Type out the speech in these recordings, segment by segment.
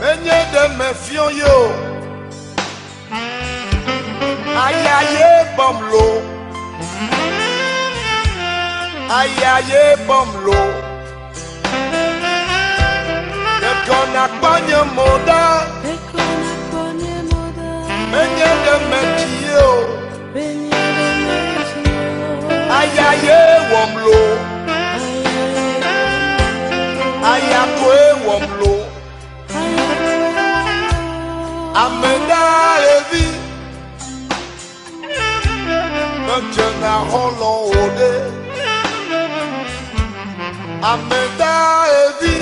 Menye ɖe mefiɔ ye o. Aya ye bɔm lo. Aya ye bɔm lo. Ɖekɔ nakpɔ nye mo ɖa. Menye ɖe metsi ye o. Aya ye wɔm lo. Aya koe wɔm lo. Ame ɖaevi medzena xɔlɔ̃ o ɖe. Ame ɖaevi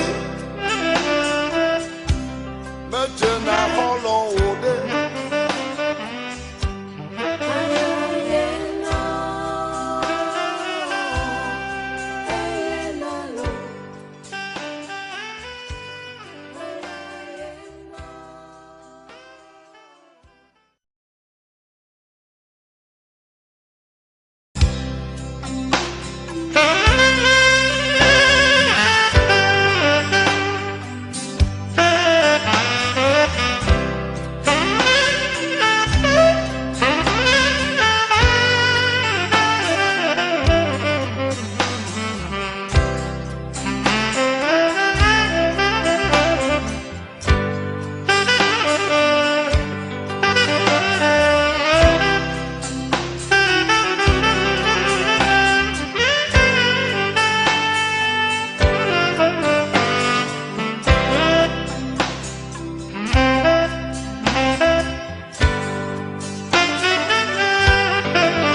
medzena xɔlɔ̃ o ɖe.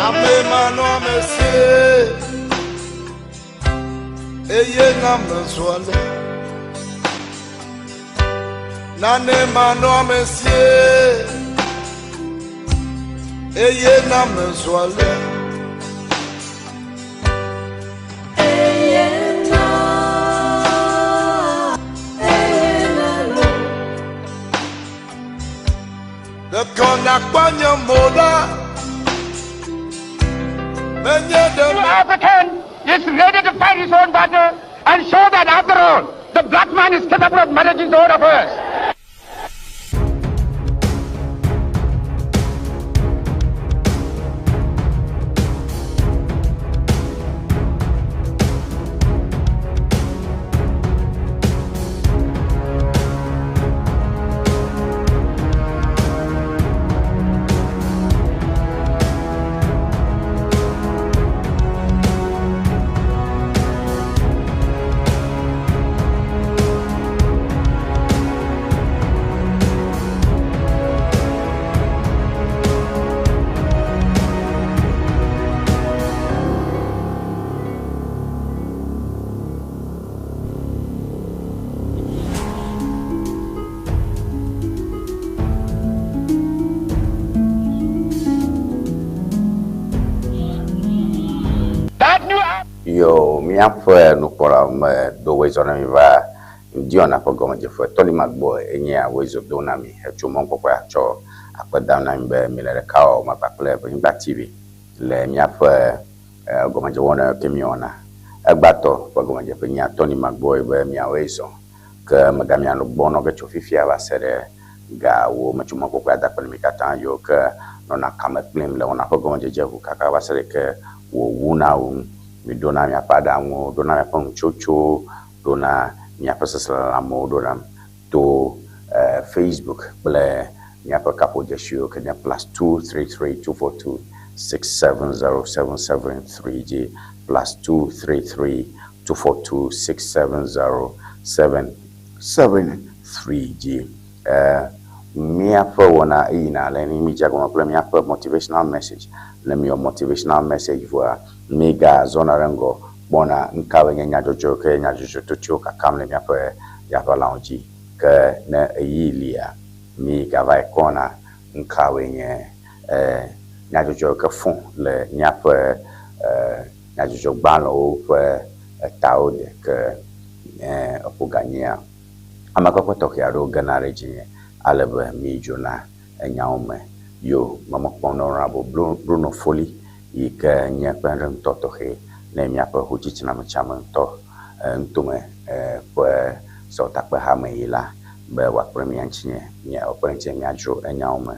Ame manɔamesi eye na mezu ale. Nane manɔamesi eye na mezu ale. Ɖeko nakpɔ nye mo ɖa. Menye ɖe New African is ready to fight his own battle and show that after all, the black man is capable of managing his own affairs. That new Yo, míaƒe nukpɔlawo me do wezɔ na mi va ŋdiɔna ƒe gɔmedzeƒe tɔlima gbɔ enye wezɔ do na mi hetso mɔkpɔkpɔe atsɔ akpe dam na mi be mi le ɖekawɔwɔ me kpakple Ʋenyigba TV le míaƒe gɔmedzewɔna ke miwɔna. Egbãtɔ ƒe gɔmedzeƒe nye tɔlima gbɔe be miawoe zɔ ke megamia nɔ gbɔ nɔ ge tso fifia va se ɖe gawo metso mɔkpɔkpɔe ada akpe na mi katã yiwo ke nɔna kame kplim le wɔna ƒe gɔmedzedze ŋu kaka va se ɖe ke wòwu na wo ŋu. Miɖona miaƒe aɖaŋuwo, ɖona miaƒe nutsotsowo, ɖona miaƒe seselelãmewo ɖona to Facebook kple miaƒe kaƒodzesiwo ke nye +233 242 670 773 dzi +233 242 670 773 dzi. Míaƒe wɔna eyina ale ne mídze agɔme kple míaƒe motivational message. Ne míwɔ motivational message vɔa, mígazɔna ɖe ŋgɔ kpɔna nukawoe nye nyadzɔdzɔ ke nyadzɔdzɔtotoewo kakam le míaƒe yaʋalawo dzi. Ke ne ɣeyiɣi lia, mígavae kpɔna nukawoe nye nyadzɔdzɔ ke fɔ le míaƒe nyadzɔdzɔgbalẽwo ƒe etawo de ke eƒo ganyia. Amekpekpe tɔxɛ aɖewo gena ɖe dzinye ale be mídzona enyawo me. Yo, memekpɔ Honorable Bruno Foli yi ke nye kpeɖeŋutɔ tɔxɛ ne míaƒe hotsitsinametsame ŋutɔ ŋutome ƒe sewɔtakpehame yi la, Be wòakpe ɖe mía ŋutinye, mía, wòakpe ɖe ŋutinye míadzro enyawo me.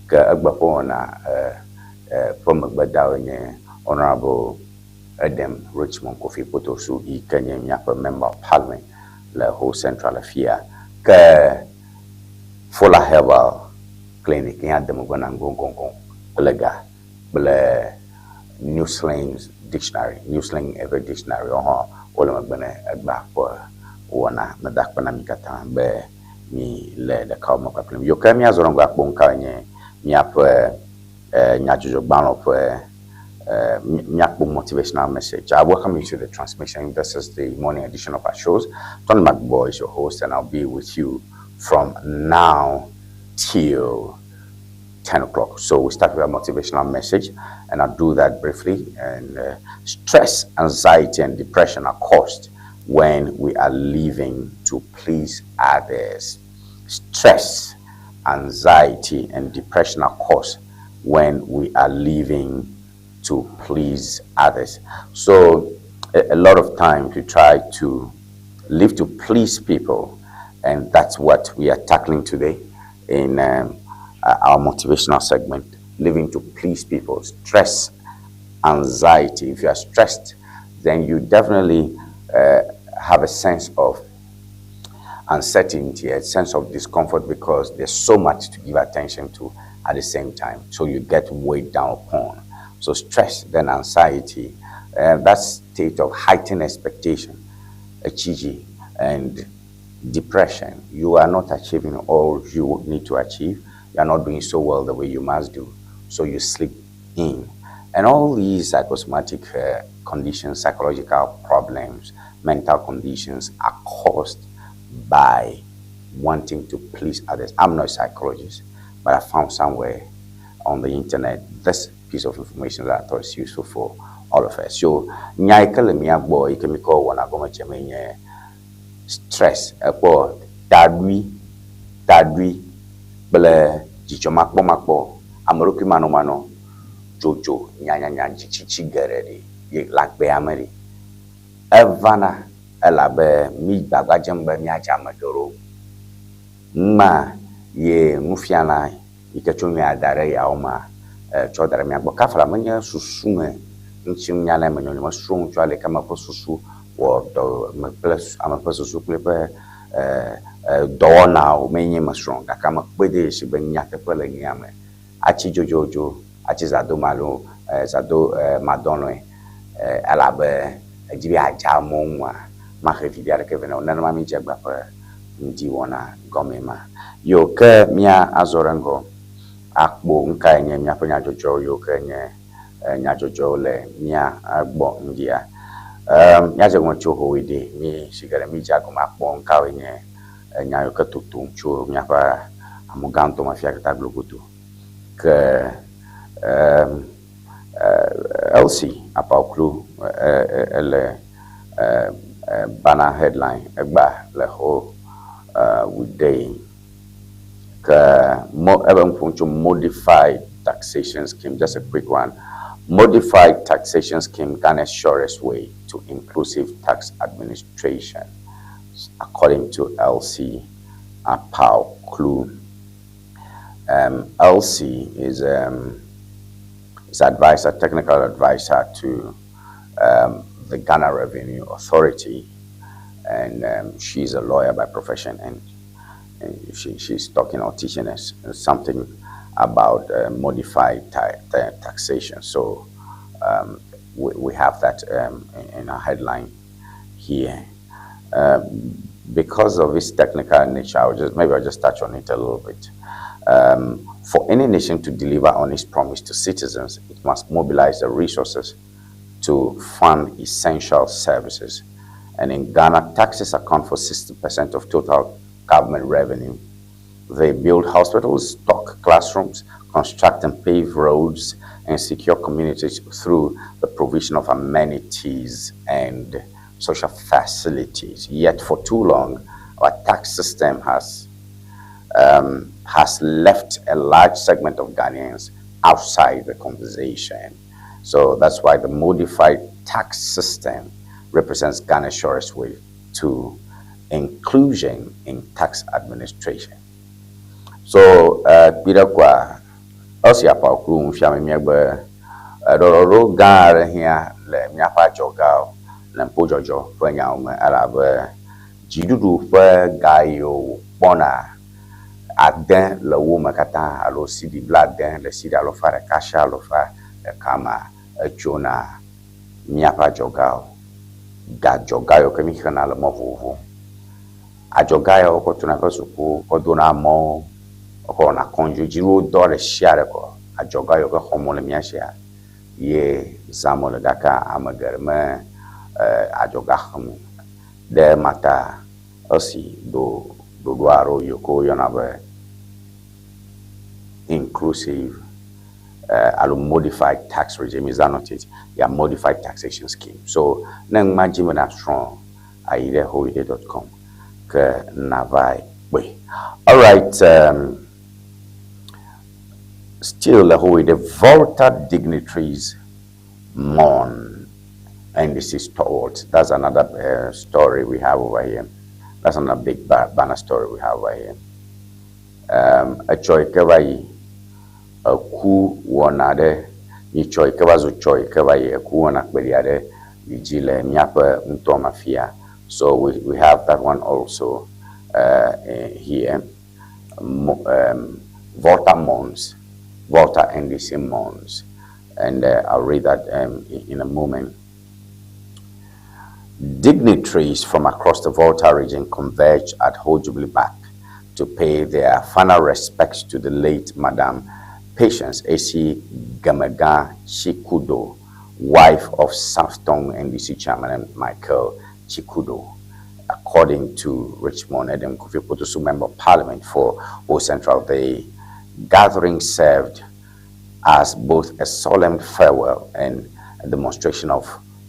Ke egbe ƒe wɔna e, e, ƒe megbedawoe nye Honorable Edem Richmond Kofi Kpotosu yi ke nye míaƒe Member of Parliament le Ho Central afia. Ke Fola Herbal Clinic ya de megbe na ŋgoŋgoŋgoŋ kple ga kple New Slang Dictionary, New Slang Every Dictionary wo hã wole megbe ne egbea ƒe wɔna. Meda akpe na mi katã be mi le ɖekawo me kpakple mi. Yo ke míazɔ ɖe ŋgɔ akpɔ nu kawoe nye míaƒe eh, nyadzɔdzɔgbalẽ ƒe míakpɔ motivational message. I welcome you to the transmission. This is the morning edition of our shows. Tony McBoy is your host, and I'll be with you from now till 10 o'clock. So we start with a motivational message, and I'll do that briefly. And stress, anxiety, and depression are caused when we are living to please others. Stress, anxiety, and depression are caused when we are living to please others. So a lot of times we try to live to please people, and that's what we are tackling today in our motivational segment, living to please people. Stress, anxiety. If you are stressed, then you definitely have a sense of uncertainty, a sense of discomfort, because there's so much to give attention to at the same time. So you get weighed down upon. So stress, then anxiety, that state of heightened expectation, achieving, and depression. You are not achieving all you need to achieve. You are not doing so well the way you must do. So you slip in. And all these psychosomatic conditions, psychological problems, mental conditions are caused by wanting to please others. I'm not a psychologist, but I found somewhere on the internet this piece of information that I thought is useful for all of us. So, nya yi ke le mía gbɔ yi ke mi kɔ wɔna gɔme tse me nye stress, ekpɔ taɖui, taɖui kple dzidzɔmakpɔmakpɔ, ame ɖokui manɔmanɔ, dzodzo, nyanyanya, dzitsitsi geɖe ɖi ye le agbea me ɖi. Evana elabe mi gbagba dzem be míadze ame geɖewo. Ŋma ye nufiala yi ke tso nua da ɖe yawo ma tsɔ da ɖe mía gbɔ. Kafla menye susu me ŋutinunyala me nyɔnyɔ mesrɔ̃ nu tso ale ke ame ƒe susu wɔ dɔ me kple ame ƒe susu kple eƒe dɔwɔnawo menye mesrɔ̃ gake ame kpɔe de dzesi be nyateƒe le nya me. Atsi dzodzodzodzo, atsi zado malo, zado madɔlɔe elabe edzi be yeadze amewo ŋua, mahe viɖe aɖeke vɛ na wo. Nenema mi dze agba ƒe ŋdi wɔna gɔmee ma. Yo ke mía azɔ ɖe ŋgɔ akpɔ nu kae nye míaƒe nyadzɔdzɔwo yiwo ke nye nyadzɔdzɔwo le mía gbɔ ŋdia. Míadze gɔme tso Howeɖe mi si geɖe mi dze agɔme akpɔ nu kawoe nye nya yiwo ke totom tso míaƒe amugãtɔ mafia katã glogodo. Ke Elsie Apaoklu ele banner headline egba le Ho Weekday. Ke mo ebe nu ƒom tso modified taxation scheme, just a quick one. Modified taxation scheme, Ghana's surest way to inclusive tax administration, according to Elsie Apaoklu. Elsie is advisor, technical advisor to the Ghana Revenue Authority, and she's a lawyer by profession, and she's talking or teaching us something about modified taxation. So we have that in our headline here. Because of its technical nature, maybe I'll just touch on it a little bit. For any nation to deliver on its promise to citizens, it must mobilize the resources to fund essential services. And in Ghana, taxes account for 60% of total government revenue. They build hospitals, stock classrooms, construct and pave roads, and secure communities through the provision of amenities and social facilities. Yet for too long, our tax system has left a large segment of Ghanaians outside the conversation. So that's why the modified tax system represents Ghana's surest way to inclusion in tax administration. So kpi ɖe koa esi apawo nu fiame míagbe ɖɔɖɔɖo gã aɖe hiã le míaƒe adzɔgawo le ŋpodzɔdzɔ ƒe nyawo me elabe dziɖuɖu ƒe ga yiwo wòkpɔna ade le wo me katã alo cedi 70 le cedi 1.5 sia 1.5 mea etsona míaƒe adzɔgawo gadzɔga yiwo ke míxena le mɔ vovovo. Adzɔga yawo kɔ tuna ƒe suku, kɔ dona mɔwo, kɔ wɔna kɔndzi, dziɖuɖu dɔ ɖe sia ɖe kɔ adzɔga yiwo ke xɔm wole mía sia ye zãm wole gake ame geɖe me adzɔga xem o. Ɖe ema ta esi do ɖoɖo aɖewo yiwo ke woyɔna be inclusive alo modified tax regime is that not it? Yeah, modified taxation scheme. So ne ŋma dzi be nasrɔ̃ ayi ɖe holiday.com ke nava kpɔe. All right. Still the Holiday Volta dignitaries mourn NDC stalwart. That's another story we have over here. That's another big banner story we have over here. Etsɔ yi ke va yi eku wɔna ɖe nyitsɔ yi ke va zu tsɔ yi ke va yi eku wɔna kpeɖi aɖe yi dzi le míaƒe ŋutɔ me afia. So we have that one also here. Volta mourns, Volta NDC mourns, and I'll read that in a moment. Dignitaries from across the Volta region converged at Ho Jubilee Park to pay their final respects to the late Madam Patience AC Gemegah Chikudo, wife of South Tongu NDC Chairman Michael Chikudo. According to Richmond Edem Kofi Kpotosu, Member of Parliament for Ho Central, the gathering served as both a solemn farewell and a demonstration of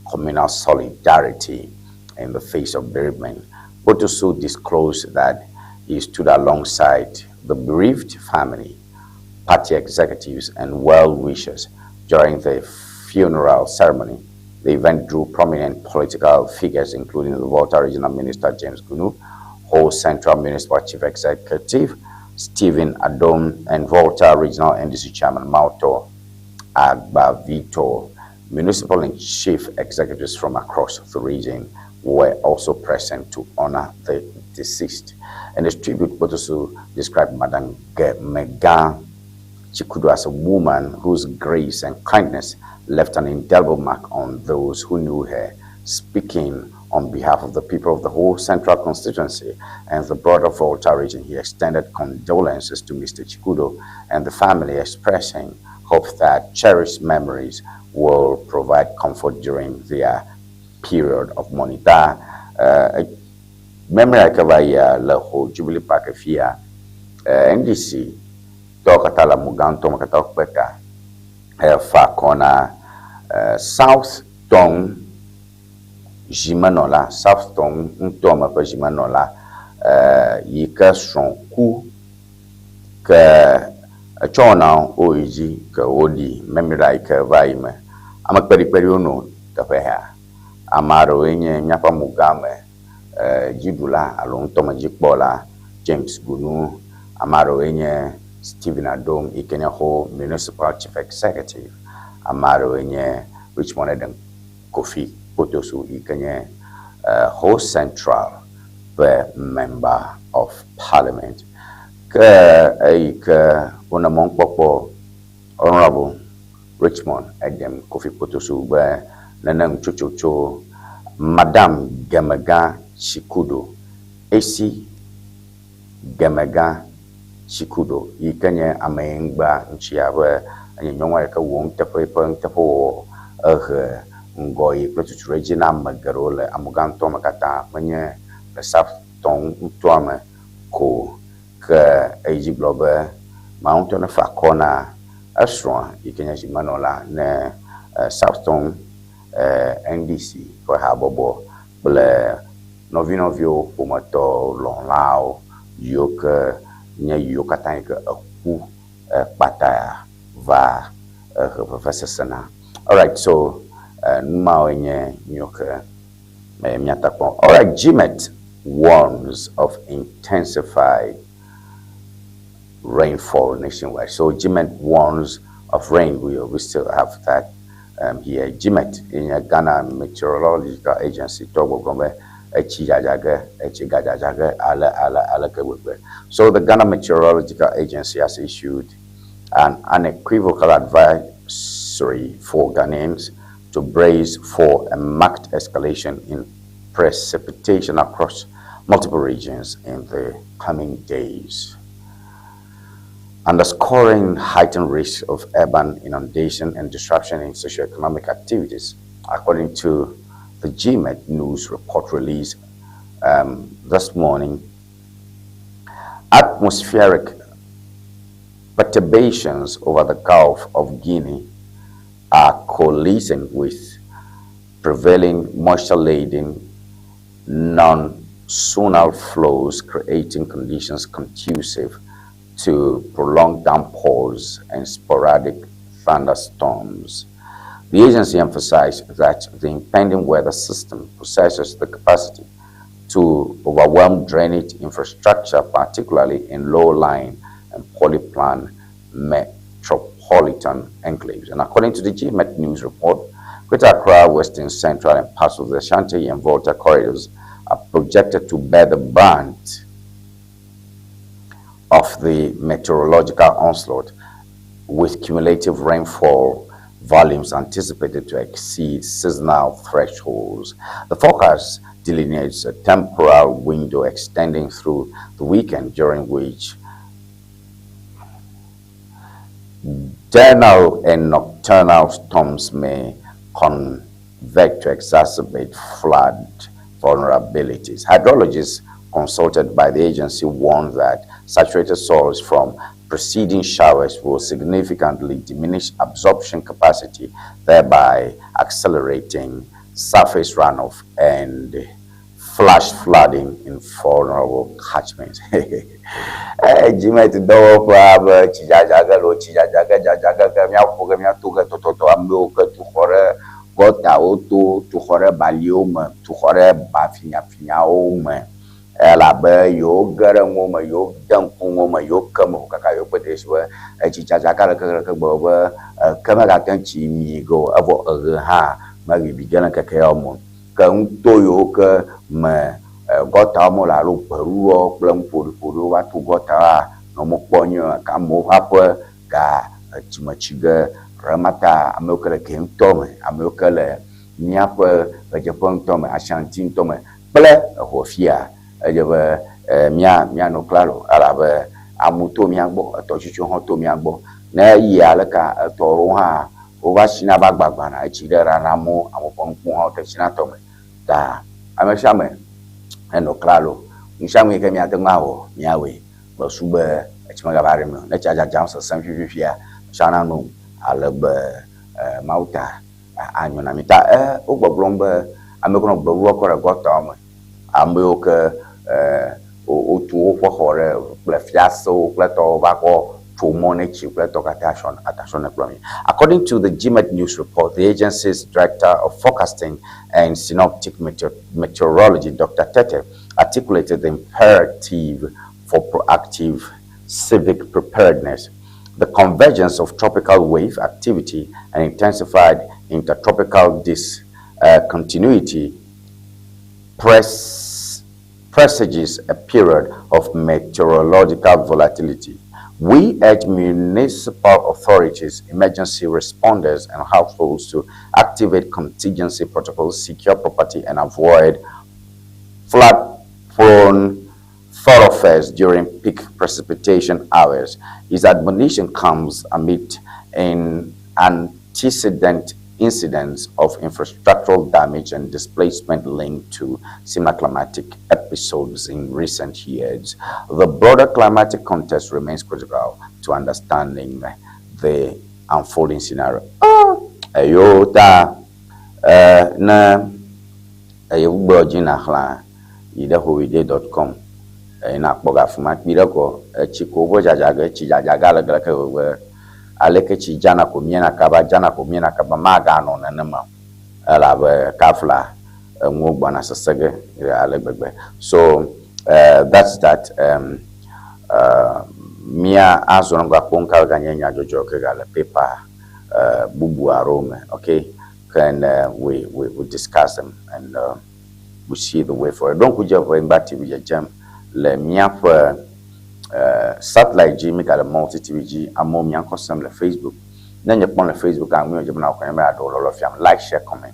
communal solidarity in the face of bereavement. Kpotosu disclosed that he stood alongside the bereaved family, party executives, and well-wishers during the funeral ceremony. The event drew prominent political figures, including the Volta Regional Minister James Gunu, Ho Central Municipal Chief Executive Stephen Adom, and Volta Regional NDC Chairman Mauto Agbavito. Municipal and chief executives from across the region were also present to honor the deceased. In his tribute, Kpotosu described Madam Gemegah Chikudo as a woman whose grace and kindness left an indelible mark on those who knew her. Speaking on behalf of the people of the Ho Central constituency and the broader Volta region, he extended condolences to Mr. Chikudo and the family, expressing hope that cherished memories will provide comfort during their period of mourning. Memory akava ya le Ho Jubilee Park fia NDC tɔwo katã le amugãtɔ me katã wokpe ta efa akɔ na South Tongu zimenɔla South Tongu ŋutɔ me ƒe zimenɔla yi ke srɔ̃ ku ke etsɔ wɔna wo yi dzi ke woɖi memorial yi ke va yi me. Ame kpeɖikpeɖiwo nɔ teƒe ya. Ame aɖewoe nye míaƒe amugã me dziɖula alo ŋutɔmedzikpɔla James Gunu. Ame aɖewoe nye Stephen Adom yi ke nye Ho Municipal Chief Executive. Ame aɖewoe nye Richmond Edem Kofi Kpotosu yi ke nye Ho Central ƒe Member of Parliament. Ke eyi ke wonɔ mɔnukpɔkpɔ Honorable Richmond Edem Kofi Kpotosu be nene ŋutsotso tso Madam Gemegah Chikudo AC Gemegah Chikudo yi ke nye ame yi ŋgbea ŋutsia be enye nyɔnu aɖe ke wɔ nuteƒe eƒe nuteƒewɔwɔ ehe ŋgɔyi kple tutu ɖe edzi na ame geɖewo le amugãtɔ me katã menye le South Tongu ŋutɔa me ko ke eyi dzi gblɔ be Mawu ŋutɔ nefa akɔ na esrɔ̃a yi ke nye zimenɔla ne South Tongu NDC ƒe habɔbɔ kple nɔvinɔviwo ƒometɔ lɔ̃lawo yiwo ke nye yiwo katã yi ke eku kpata va ehe vevesese na. Alright, so nu mawoe nye nuyiwo ke míata kpɔ. Alright, GMet. warns of intensified rainfall nationwide. So GMet warns of rain. We, we still have that here. GMet in Ghana Meteorological Agency. So the Ghana Meteorological Agency has issued an unequivocal advisory for Ghanaians to brace for a marked escalation in precipitation across multiple regions in the coming days, underscoring heightened risk of urban inundation and disruption in socioeconomic activities, according to the GMET news report released this morning. Atmospheric perturbations over the Gulf of Guinea are coalescing with prevailing moisture-laden non-monsoonal flows, creating conditions conducive to prolonged downpours and sporadic thunderstorms. The agency emphasized that the impending weather system possesses the capacity to overwhelm drainage infrastructure, particularly in low-lying and poorly planned metropolitan enclaves. And according to the GMET News report, Greater Accra, Western Central, and parts of the Ashanti and Volta corridors are projected to bear the brunt of the meteorological onslaught, with cumulative rainfall volumes anticipated to exceed seasonal thresholds. The forecast delineates a temporal window extending through the weekend, during which diurnal and nocturnal storms may converge to exacerbate flood vulnerabilities. Hydrologists consulted by the agency warned that saturated soils from preceding showers will significantly diminish absorption capacity, thereby accelerating surface runoff and flash flooding in vulnerable catchments. GMet dɔwɔƒe abe tsidzadza ge alo tsidzadza ge dzadza ge ke míaƒo ge míato ge tɔtɔtɔ amewo ke tu xɔ ɖe gɔtawo to, tu xɔ ɖe baliwo me, tu xɔ ɖe ba finyafinyawo me elabe yewo ge ɖe ŋuwo me, yewo de ŋku ŋuwo me, yewo ke me kaka yewo kpe ɖe be etsidzadza ka ɖeke ɖeke gblɔ be eke megate ŋu tsi mi ge o evɔ eɣe hã mebibi ge le ŋkeke yawo me o. Ke nuto yiwo ke me gɔtawo mele alo gbeɖuɖɔ kple nuƒoɖiƒoɖiwo va to gɔtawoa nɔ mekpɔ nyuie o ke amewo ƒe aƒe ga tsimetsi ge remata amewo ke le ke ŋutɔ me, amewo ke le míaƒe ɣedzeƒe ŋutɔ me, Ashanti ŋutɔ me kple Exɔfia. Edze be mía míanɔ klalo elabe amu to mía gbɔ, etɔtsitsi hã to mía gbɔ. Ne eyia aleka etɔ ɖewo hã wova tsina va gbagbana, etsi ɖe ɖana amewo, ame ƒe ŋku hã wote tsina tɔ me. Ta ame sia ame enɔ klalo. Nu sia nu yi ke míate ŋu awɔ, míawɔe. Mesu be etsi megava ɖe mi o. Ne tsia dzadzam sesẽm fififia, tsia nano ale be Mawu ta anyo na mi. Ta wogbɔgblɔm be ame yiwo ke nɔ gbeɖuɖɔ kɔ ɖe gɔtawo me, ame yiwo ke wotu woƒe xɔ ɖe kple fiasewo kple tɔwo va kɔ tso mɔ ne tsi kple tɔ katã atasɔ ne kplɔ mi. According to the GMET news report, the agency's director of forecasting and synoptic meteorology, Dr. Tete, articulated the imperative for proactive civic preparedness. The convergence of tropical wave activity and intensified intertropical discontinuity presages a period of meteorological volatility. We urge municipal authorities, emergency responders, and households to activate contingency protocols, secure property, and avoid flood-prone thoroughfares during peak precipitation hours. His admonition comes amid an antecedent incidents of infrastructural damage and displacement linked to similar climatic episodes in recent years. The broader climatic context remains critical to understanding the unfolding scenario. Eyo ta ne eyewugbe dzi na xlã yi ɖe howide.com eye nakpɔ ga afi ma kpi ɖe kɔ etsi ko wobe dzadza ge tsi dzadza ge ale ge gbegbe aleke tsi dzana ko miena kaba dzana ko miena kaba maganɔ nenema o elabe kafla Enuwo gbɔna sese ge ale gbegbe. So that's that. Mía azɔ ŋgɔ akpɔ nuka ganye nyadzɔdzɔ ke gale paper bubu aɖewo me. Okay, can we discuss them and we see the way forward. Ɖo ŋku dze Ʋeŋgba TV dzedzem le míaƒe satellite dzi, mi gale Multi TV dzi. Amewo mía ŋkɔ sem le Facebook. Ne nye kpɔm le Facebook a, ŋu dze be na wɔ be aɖewo lɔlɔ fiam. Like, share, comment.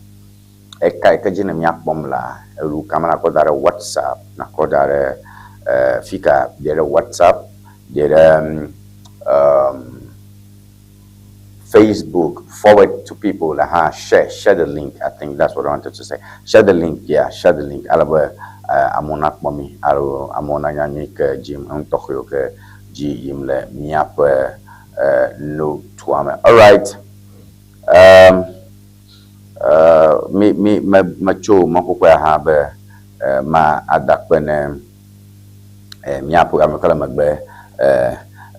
Eka yi ke dzi ne míakpɔm la, elu kama nakɔ da ɖe WhatsApp, nakɔ da ɖe fika de ɖe WhatsApp, de ɖe Facebook, forward to people, share the link. I think that's what I wanted to say. Share the link, yeah, share the link. Ale be amewo nakpɔ mi alo amewo nanya mi ke dzim ŋutɔxɔewo ke dzi yim le míaƒe notoa me. All right. Mi mi me metso mɔkpɔkpɔa hã be ma adakpe ne míaƒe ame ke le megbe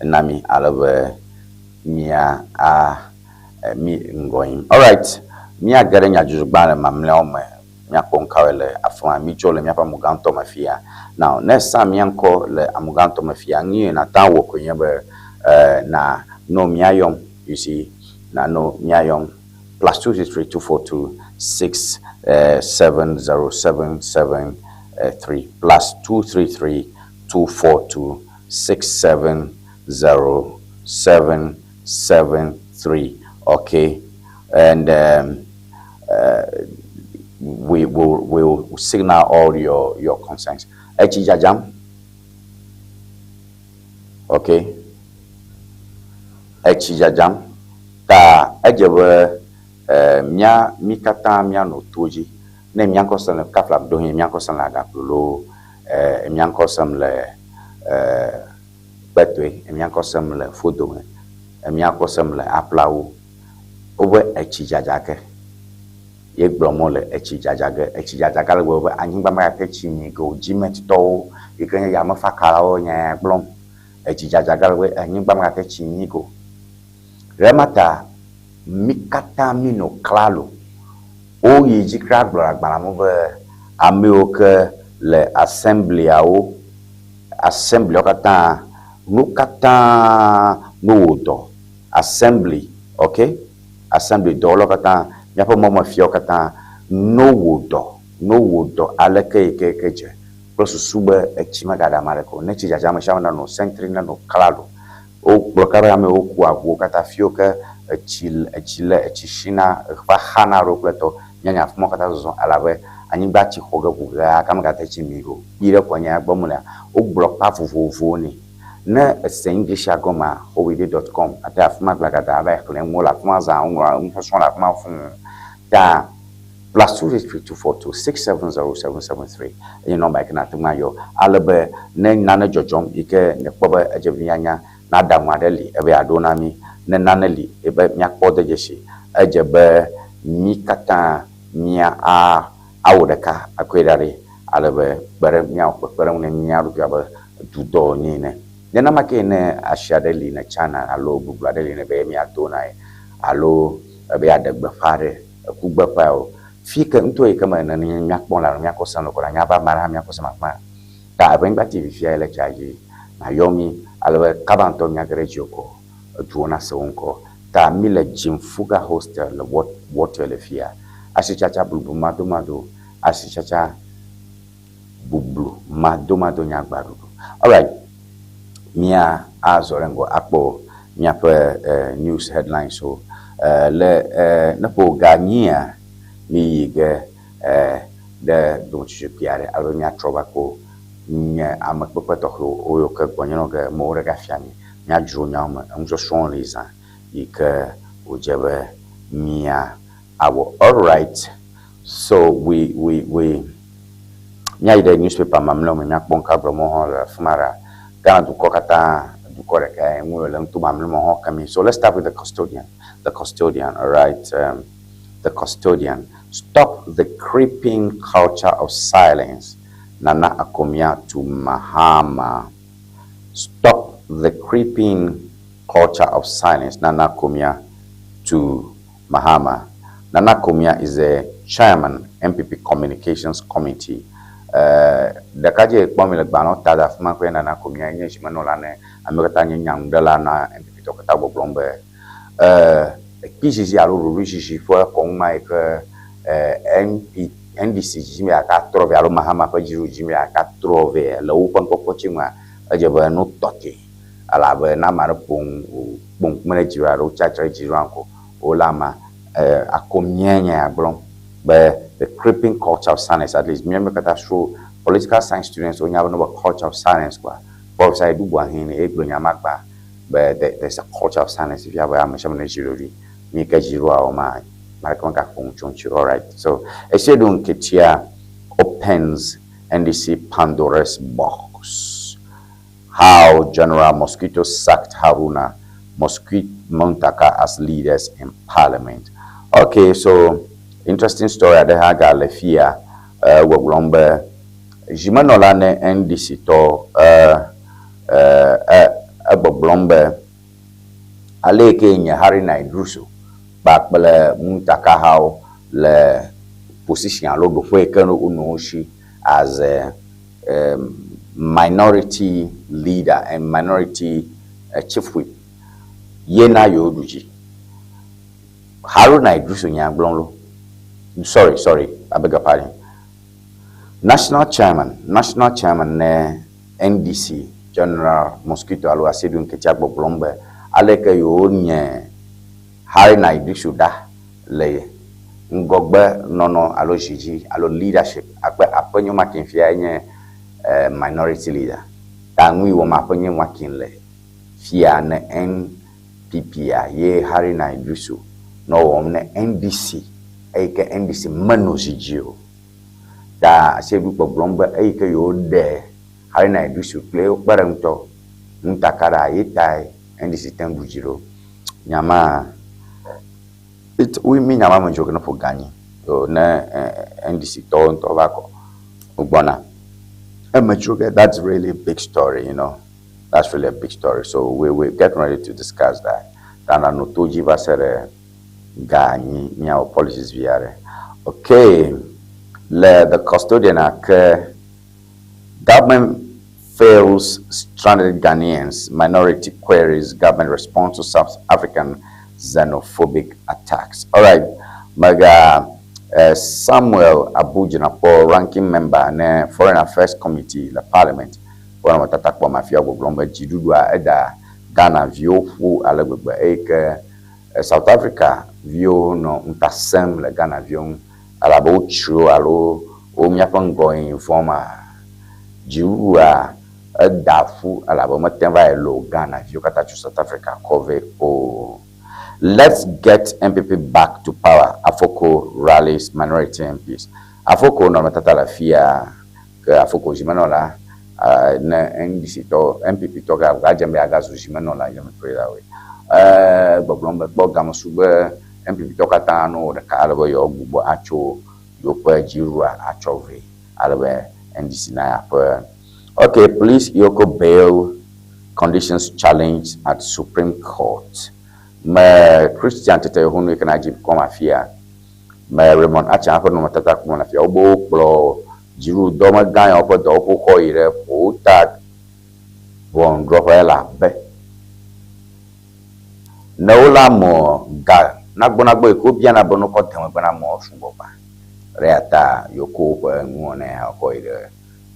na mi ale be mía a mi ŋgɔ yim. All right. Míage ɖe nyadzɔdzɔgbalẽ mamlɛawo me. Míakpɔ nukawoe le afi ma. Mitsɔ le míaƒe amugãtɔ me fia. Now, ne sa mía ŋkɔ le amugãtɔ me fia, nu yi nàte ŋu awɔ koe nye be na nɔ mía yɔm. You see, na nɔ mía yɔm. +233 242 6 7 0 7 7 3 +233 242 6 7 0 7 7 3. Okay, and we will signal all your concerns. Echi jajam. Okay. Etsi dzadzam ta edze be mía mi katã míanɔ to dzi. Ne mía ŋkɔ sem le kafla ɖohĩ mía ŋkɔ sem le aɖaklo loo, mía ŋkɔ sem le kpetoe, mía ŋkɔ sem le fodome, mía ŋkɔ sem le aplawu. Wobe etsi dzadza ke. Ye gblɔm wole etsi dzadza ge. Etsi dzadza ge ale gbegbe be anyigba megate tsi mi ge o. Dzimetɔwo yi ke nye yamefakalawo nya ya gblɔm. Etsi dzadza ge ale gbegbe anyigba megate tsi mi ge o. Ɖe ema ta mi katã minɔ klalo. Woyi dzi kura gblɔ le agbalẽa me be ame yiwo ke le assemblyawo, assemblywo katã, nu katã no wɔ dɔ. Assembly, okay? Assembly dɔwɔlawo katã, míaƒe mɔmefiawo katã no wɔ dɔ, no wɔ dɔ aleke yi ke ke dze kple susu be etsi megaɖe ame aɖeke o. Ne tsi dzadza ame sia ame nanɔ sentry, nenɔ klalo. Wogblɔ ka be amewo ku aʋuwo katã fiwo ke etsi etsi le etsi sina va xana ɖo kple tɔ. Míanya afi ma katã zɔzɔ elabe anyigba tsi xɔ ge ʋu ɣea ke megate tsi mi o. Kpi ɖe kɔ nya gbɔ mlea. Wogblɔ kpa vovovowo nɛ. Ne ese Englishia gɔmea, howide.com ate afi ma gblagada ava yi xlẽ nuwo le afi ma zã woŋlɔ nusɔsrɔ̃ le afi ma fũu. Ta +233 242 670 773 enye nɔmba yi ke nàte ŋu ayɔ ale be ne nane dzɔdzɔm yi ke nèkpɔ be edze be míanya na aɖaŋu aɖe li ebe yeaɖo na mí. Ne nane li ebe míakpɔ de dzesi edze be mí katã mía a awɔ ɖeka akɔe da ɖi ale be kpe ɖe míawɔ kpekpeɖeŋu ne mía ɖokui abe dudɔ wònye ene. Nenema ke ne asi aɖe li ne China alo bubu aɖe li ne be míado na ye alo ebe yeaɖe gbeƒã ɖe eku gbeƒã o. Fi ke ŋutɔ yi ke me ne míakpɔ le alo míakɔ sem le ko la nya be ame aɖe hã míakɔ sem afi ma. Ta Eʋenyigba TV fia ye le tsia dzi nayɔ mí ale be kaba ŋutɔ míage ɖe edzi o ko eduwo nase wo ŋkɔ. Ta mí le Jimfuga Hostel le Wɔtɔe le fia. Asitsatsa blubu madomado, asitsatsa bublu madomado nye agbaɖuɖu. Alright, mía azɔ ɖe ŋgɔ akpɔ míaƒe news headlines wo. Le ne ƒo ga nyia, mi yi ge ɖe dometsotso kpui aɖe ale be míatrɔ va kpɔ nye ame kpekpe tɔxɛwo wo yiwo ke gbɔnye nɔ ge mewo ɖe gafia mi. Míadzro nyawo me, enusɔsrɔ̃wo li zã yi ke wòdze be mía awɔ. Alright, so we míayi ɖe newspaper mamlɛwo me míakpɔ nuka gblɔm wohã le afi ma ɖa. Ghana dukɔ katã dukɔ ɖeka ŋu le ŋuto mamlɛ me hã kemi. So let's start with the custodian. The custodian, all right. The custodian. Stop the creeping culture of silence. Nana Akomea to Mahama. Stop the creeping culture of silence. Nana Akomea to Mahama. Nana Akomea is a chairman NPP Communications Committee. Ɖekadze kpɔ mi le gbalẽwo ta ɖe afi ma ƒe nana ko mía nye zimenɔla ne amewo katã nye nyanuɖela na NPP tɔwo katã gbɔgblɔm be ekpizizi alo ɖoɖoezizi ƒe kɔnu ma yi ke NP NDC dzim yeaka trɔ vɛ alo Mahama ƒe dziɖuɖu dzim yeaka trɔ vɛ le woƒe nukpɔkpɔ tsi nua edze be nu tɔtɔe elabe ne ame aɖe ƒo nu kpo ŋkume ɖe dziɖuɖua alo tsi atsitre ɖe dziɖuɖua ŋgɔ wole ama ako mía nya ya gblɔm be the creeping culture of silence at least mía mi katã sro political science students wonya be no be culture of silence kɔa Professor Edu Boahen ye gblɔ nya ma gbã be there's a culture of silence fifia be ame sia ame ne dzi ɖoɖoe mi ke dziɖuɖua wɔm ma ame ɖeke megaƒo nu tso ŋuti o alright so Asiedu Nketia opens NDC Pandora's box how General Mosquito sacked Haruna Mosquito Muntaka as leaders in parliament. Okay, so interesting story aɖe hã gale fia gbɔgblɔm be zimenɔla ne NDC tɔ egbɔgblɔm be ale yi ke nye Haruna Iddrisu kpakple Muntaka hawo le position alo ɖoƒe yi ke wonɔ wo si as a minority leader and minority chief whip ye na yewo ɖu dzi. Haruna Iddrisu nya gblɔm lo. Sorry, sorry, I beg your pardon. National chairman ne NDC General Mosquito alo Asiedu Nketia gbɔgblɔm be aleke yewo nye Haruna Iddrisu ɖa le ŋgɔgbe nɔnɔ alo zidzi alo leadership akpe aƒenyo Makin fia nye minority leader. Ta nu yi wɔm aƒenyo Makin le fia ne NPP a ye Haruna Iddrisu nɔ wɔm ne NDC eyi ke NDC menɔ zidzi o. Ta Asiedu gbɔgblɔm be eyi ke yewo ɖe Haruna Iddrisu kple wo kpe ɖe ŋutɔ Muntaka ɖa ye tae NDC te ŋu ɖu dzi ɖo. Nyama it wi mi nyama me dzro ke ne ƒo ganyi o ne NDC tɔwo ŋutɔ va kɔ gbɔna. Eme dzro ke that's really a big story. That's really a big story. So we get ready to discuss that. Tana no to dzi va se ɖe ga nyi míawɔ policies vi aɖe. Okay, le the custodian ake government fails stranded Ghanaians, minority queries government response to South African xenophobic attacks. All right, Mega Samuel Abu Jinapor, ranking member ne Foreign Affairs Committee le Parliament, wɔn me tata kpɔ mafia gbɔgblɔm be dziɖuɖua eda Ghana viwo ƒu ale gbegbe eye ke South Africa viwo nɔ ŋuta sẽm le Ghana viwo ŋu elabe wotsri wo alo wo míaƒe ŋgɔyiyi vɔ̃ma dziɖuɖua eda ƒu elabe mete va yi lo Ghana viwo katã tso South Africa kɔ vɛ o. Let's get NPP back to power. Afoko rallies minority MPs. Afoko nɔ tata le fia ke Afoko zimenɔla ne NDC tɔ NPP tɔ ga gadze be agazu zimenɔla yɔ me put it that way. Gbɔgblɔm be kpɔ game su be NPP tɔ katã no ɖeka ale be yewoa gbugbɔ atso yewoƒe dziɖuɖua atsɔ vɛ ale be NDC na yaƒe. Okay, police EOCO bail conditions challenged at Supreme Court. Me Christian Tete Yohuno yi ke na dzi kɔm afia. Me Raymond Acha ƒe nɔnɔmetata kpɔm le afia. Wobe wokplɔ dziɖuɖudɔmegã yawo ƒe dɔwɔƒewo kɔ yi ɖe Volta ʋɔnudrɔ̃ƒe elabe ne wole amɔ ga nagbɔnagbɔ yi ke wobiana be ne wokɔ de megbe na amewo sugbɔ gbã. Eya ta yewokɔ woƒe nuwɔna ya kɔ yi ɖe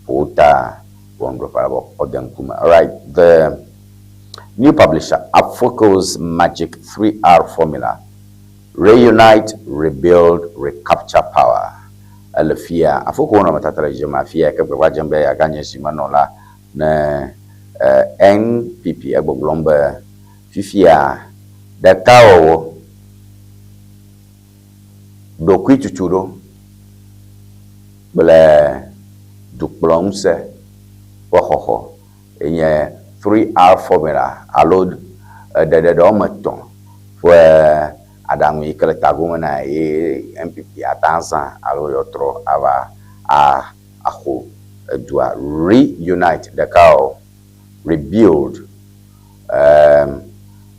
Volta ʋɔnudrɔ̃ƒe ale be woakɔ de ŋkume. Alright, the new publisher Afoko's Magic 3R formula. Reunite, rebuild, recapture power. Ele fia Afoko nɔnɔmetata le dzidzeme afia ke gbegba dzem be yeaganye zimenɔla ne NPP egbɔgblɔm be fifia ɖekawɔwɔ ɖokuitutuɖo kple dukplɔŋusẽ ƒe xɔxɔ enye 3R formula alo ɖeɖeɖe woame etɔ̃ ƒe aɖaŋu yi ke le tagome na ye NPP ate azã alo yewotrɔ ava axɔ edua reunite ɖeka o rebuild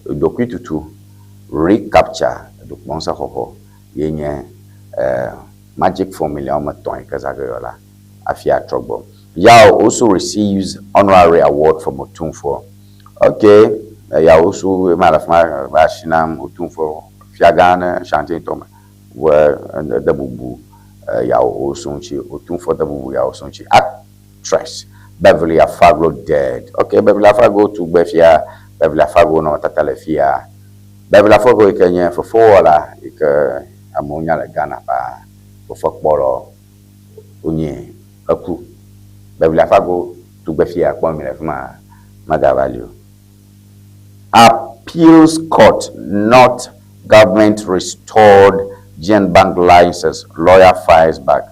ɖokuitutu recapture dukplɔŋusẽ xɔxɔ ye nye. Magic Formula woame etɔ̃ yi ke zã ge yɔ la hafi atrɔ gbɔ. Yao also receives honorary award from Otumfuo. Ok, Yao also ema le afi ma va asi nam Otumfuo fiagã ne Ashanti ŋutɔ me be de bubu Yao also ŋuti. Otumfuo de bubu Yao also ŋuti. Actress Beverly Afaglo dead. Ok, Beverly Afaglo tugbe fia Beverly Afaglo nɔ tata le fia. Beverly Afaglo yi ke nye fefewɔla yi ke amewo nya le Ghana paa fefekpɔlɔ wonye eku. Beverly Afaglo tugbe fia kpɔm mi le fi ma megava li o. Appeals court not government restored GN Bank license, lawyer fires back.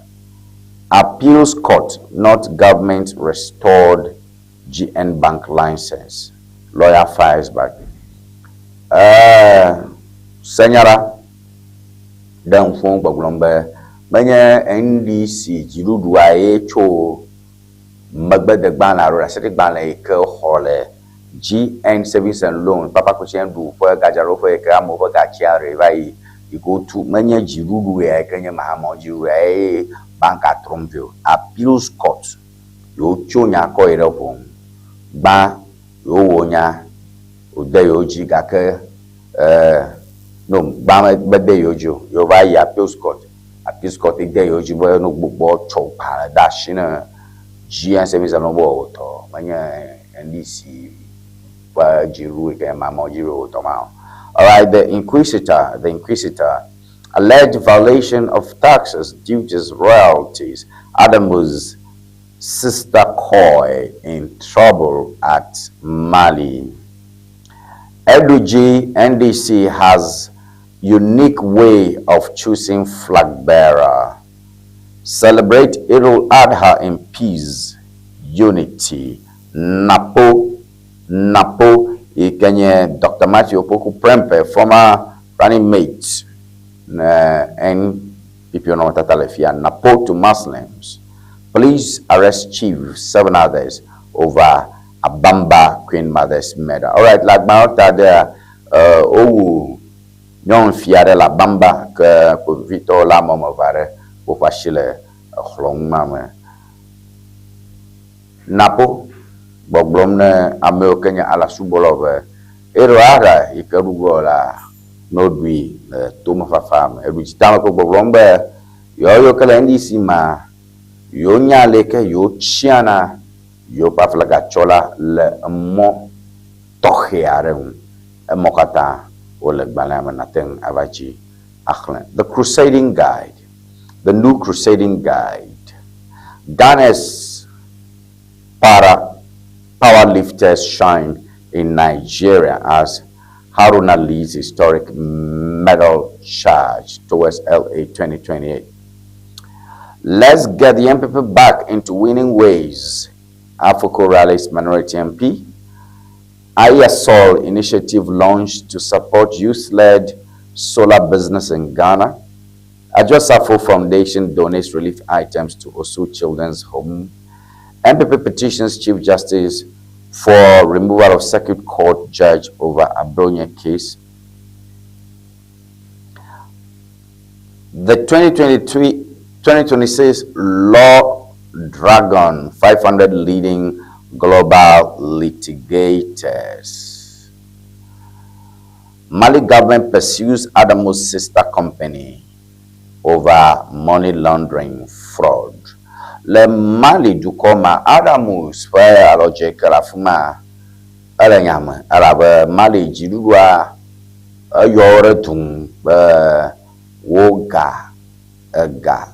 Appeals court not government restored GN Bank license, lawyer fires back. Senyala ɖe ŋfo gbɔgblɔm be menye NDC dziɖuɖua ye tso megbedegbalẽ alo ɖaseɖigbalẽ yi ke xɔ le GN Savings and Loan papa kutsi ɖu ƒe gadzraɖoƒe yi ke amewo ƒe gatsia ɖe va yi yi ke wotu menye dziɖuɖu ya yi ke nye Mahama dziɖuɖu ya ye banka trɔm vɛ o. Appeals court yewo tso nya kɔ yi ɖe ʋɔnu. Gbã yewo wɔ nya wòde yewo dzi gake no gbã mede yewo dzi o. Yewo va yi appeals court. Appeals court de yewo dzi be no gbugbɔ tsɔ gbalẽ de asi ne GN Savings and Loan be wòtɔ menye NDC ƒe dziɖuɖu yi ke nye Mahama dziɖuɖu wòtɔ ma o. Alright, the Inquisitor, alleged violation of taxes, duties, royalties. Adamu's sister Koi in trouble at Mali. Edudzi NDC has unique way of choosing flag bearer. Celebrate Eid al-Adha in peace, unity. Napo, Napo, Ikenye Dr. Matthew Opoku Prempeh, former running mate, NPP no Tatalefia, Napo to Muslims. Police arrest chief, seven others over Abamba Queen Mother's murder. All right, like Maota there, owu nyɔnu fia ɖe le Abamba ke kpovitɔwo le ame eve aɖe woƒe asi le exlɔ ma me. Napo gbɔgblɔm ne amewo ke nye alasubɔlawo be Eid al-Adha yi ke ɖu gbɔ la ne woɖui le tomefafa me. Eɖu dzitame ko gbɔgblɔm be yewo yiwo ke le NDC ma yewo nya ale ke yewo tsiana yewoƒe aflagatsɔla le emɔ tɔxɛ aɖe ŋu. Emɔ katã wole gbalẽa me nate ŋu ava dzi axlẽ. The Crusading Guide, The New Crusading Guide. Ghana's para powerlifters shine in Nigeria as Haruna leads historic medal charge towards LA 2028. Let's get the NPP back into winning ways. Afoko rallies minority MP. IASOL initiative launched to support youth-led solar business in Ghana. Adwoa Safo Foundation donates relief items to Osu Children's Home. NPP petitions Chief Justice for removal of Circuit Court judge over Abronye case. The 2023 2026 Law Dragon 500 leading global litigators. Mali government pursues Adamu's sister company over money laundering fraud. Le Mali dukɔ ma Adamus ƒe alɔdze ke le afi ma ele nya me elabe Mali dziɖuɖua eyɔ wo ɖe du ŋu be woga ega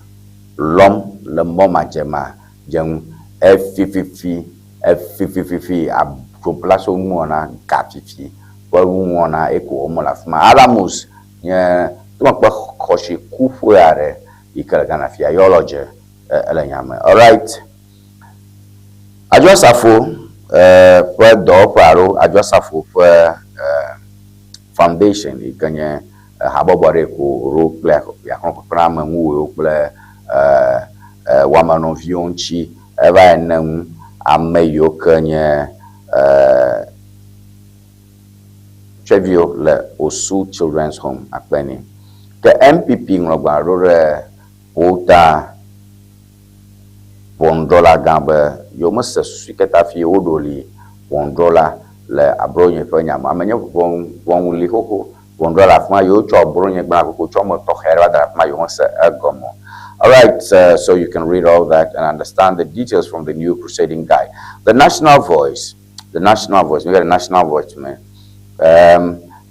lɔm le mɔ madzemadze ŋu efififi efifififi adzoblaso nuwɔna ga fifi ƒe nuwɔna eko wɔm le afi ma. Adamus nye tomekpe xɔsi kuƒe aɖe yi ke le Ghana fia yɔ alɔdze ele nya me. Alright. Adwoa Safo ƒe dɔwɔƒe alo Adwoa Safo ƒe foundation yi ke nye habɔbɔ aɖe ko ɖo kple yakplɔkpekpe ŋuwòwo kple wɔamenɔviwo ŋuti eva ene ŋu ame yiwo ke nye tsɔeviwo le Osu Children's Home akpe nɛ. Ke NPP ŋlɔ gbalẽ ɖo ɖe Ƒo ta ʋɔnudrɔ̃la gã be yewomese susu yi ke ta hafi yewoɖo li ʋɔnudrɔ̃la le Abronye ƒe nya me. Ame nye ʋɔnu li xoxo. Ʋɔnudrɔ̃la le afi ma, yewotsɔ Abronye gblẽ agogo tsɔ ame tɔxɛ aɖe va da ɖe afi ma, yewomese egɔme o. All right, so you can read all that and understand the details from the new crusading guide. The National Voice, the National Voice, we got a National Voice, man.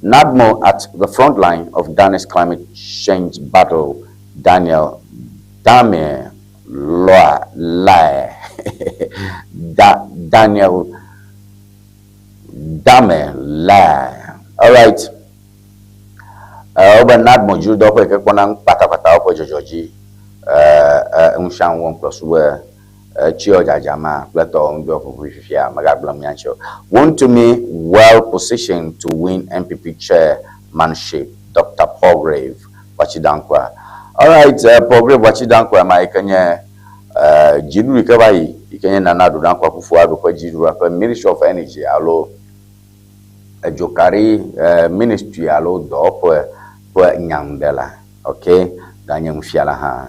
NADMO at the front line of Ghana's climate change battle, Daniel Dame Loa Lae. Da, Daniel Dame Lae. All right. Wobe NADMO dziɖuɖudɔwɔƒe yi ke kpɔna nu kpatakpatawo ƒe dzɔdzɔ dzi ŋusẽa wɔm kple su be tsyɔ dzadza ma kple tɔwo ŋudɔ ƒoƒui fifia megagblẽ mía ŋuti o. Wontumi well positioned to win NPP chairmanship, Doctor Paul Grave Boakye-Danquah. Alright, Paul Grave Boakye-Danquah ma yi ke nye dziɖuɖu yi ke va yi yi ke nye Nana Addo Dankwa Akufo-Addo ƒe dziɖuɖua ƒe Ministry of Energy alo edzokaɖi ministry alo dɔwɔƒe ƒe nyanuɖela. Ok, ganye nufiala hã,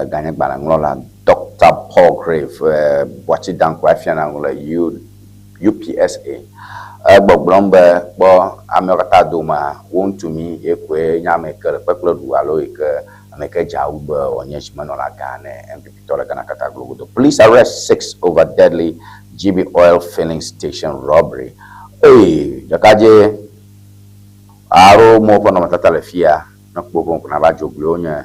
ganye gbalẽŋlɔla Doctor Paul Grave Boakye-Danquah efiana nu le U, UPSA. Egbɔgblɔm be kpɔ amewo katã domea, wo ŋutumi ye koe nye ame yi ke le kpekple ɖu alo yi ke ame yi ke dze awu be wòanye zimenɔla gã ne NPP tɔ le Ghana katã glogodo. Police arrest six over deadly GB oil filling station robbery. Eye ɖekadze alo mo ƒe nɔnɔmetata le fia ne kpo ƒe ŋku nava dzogoe wonye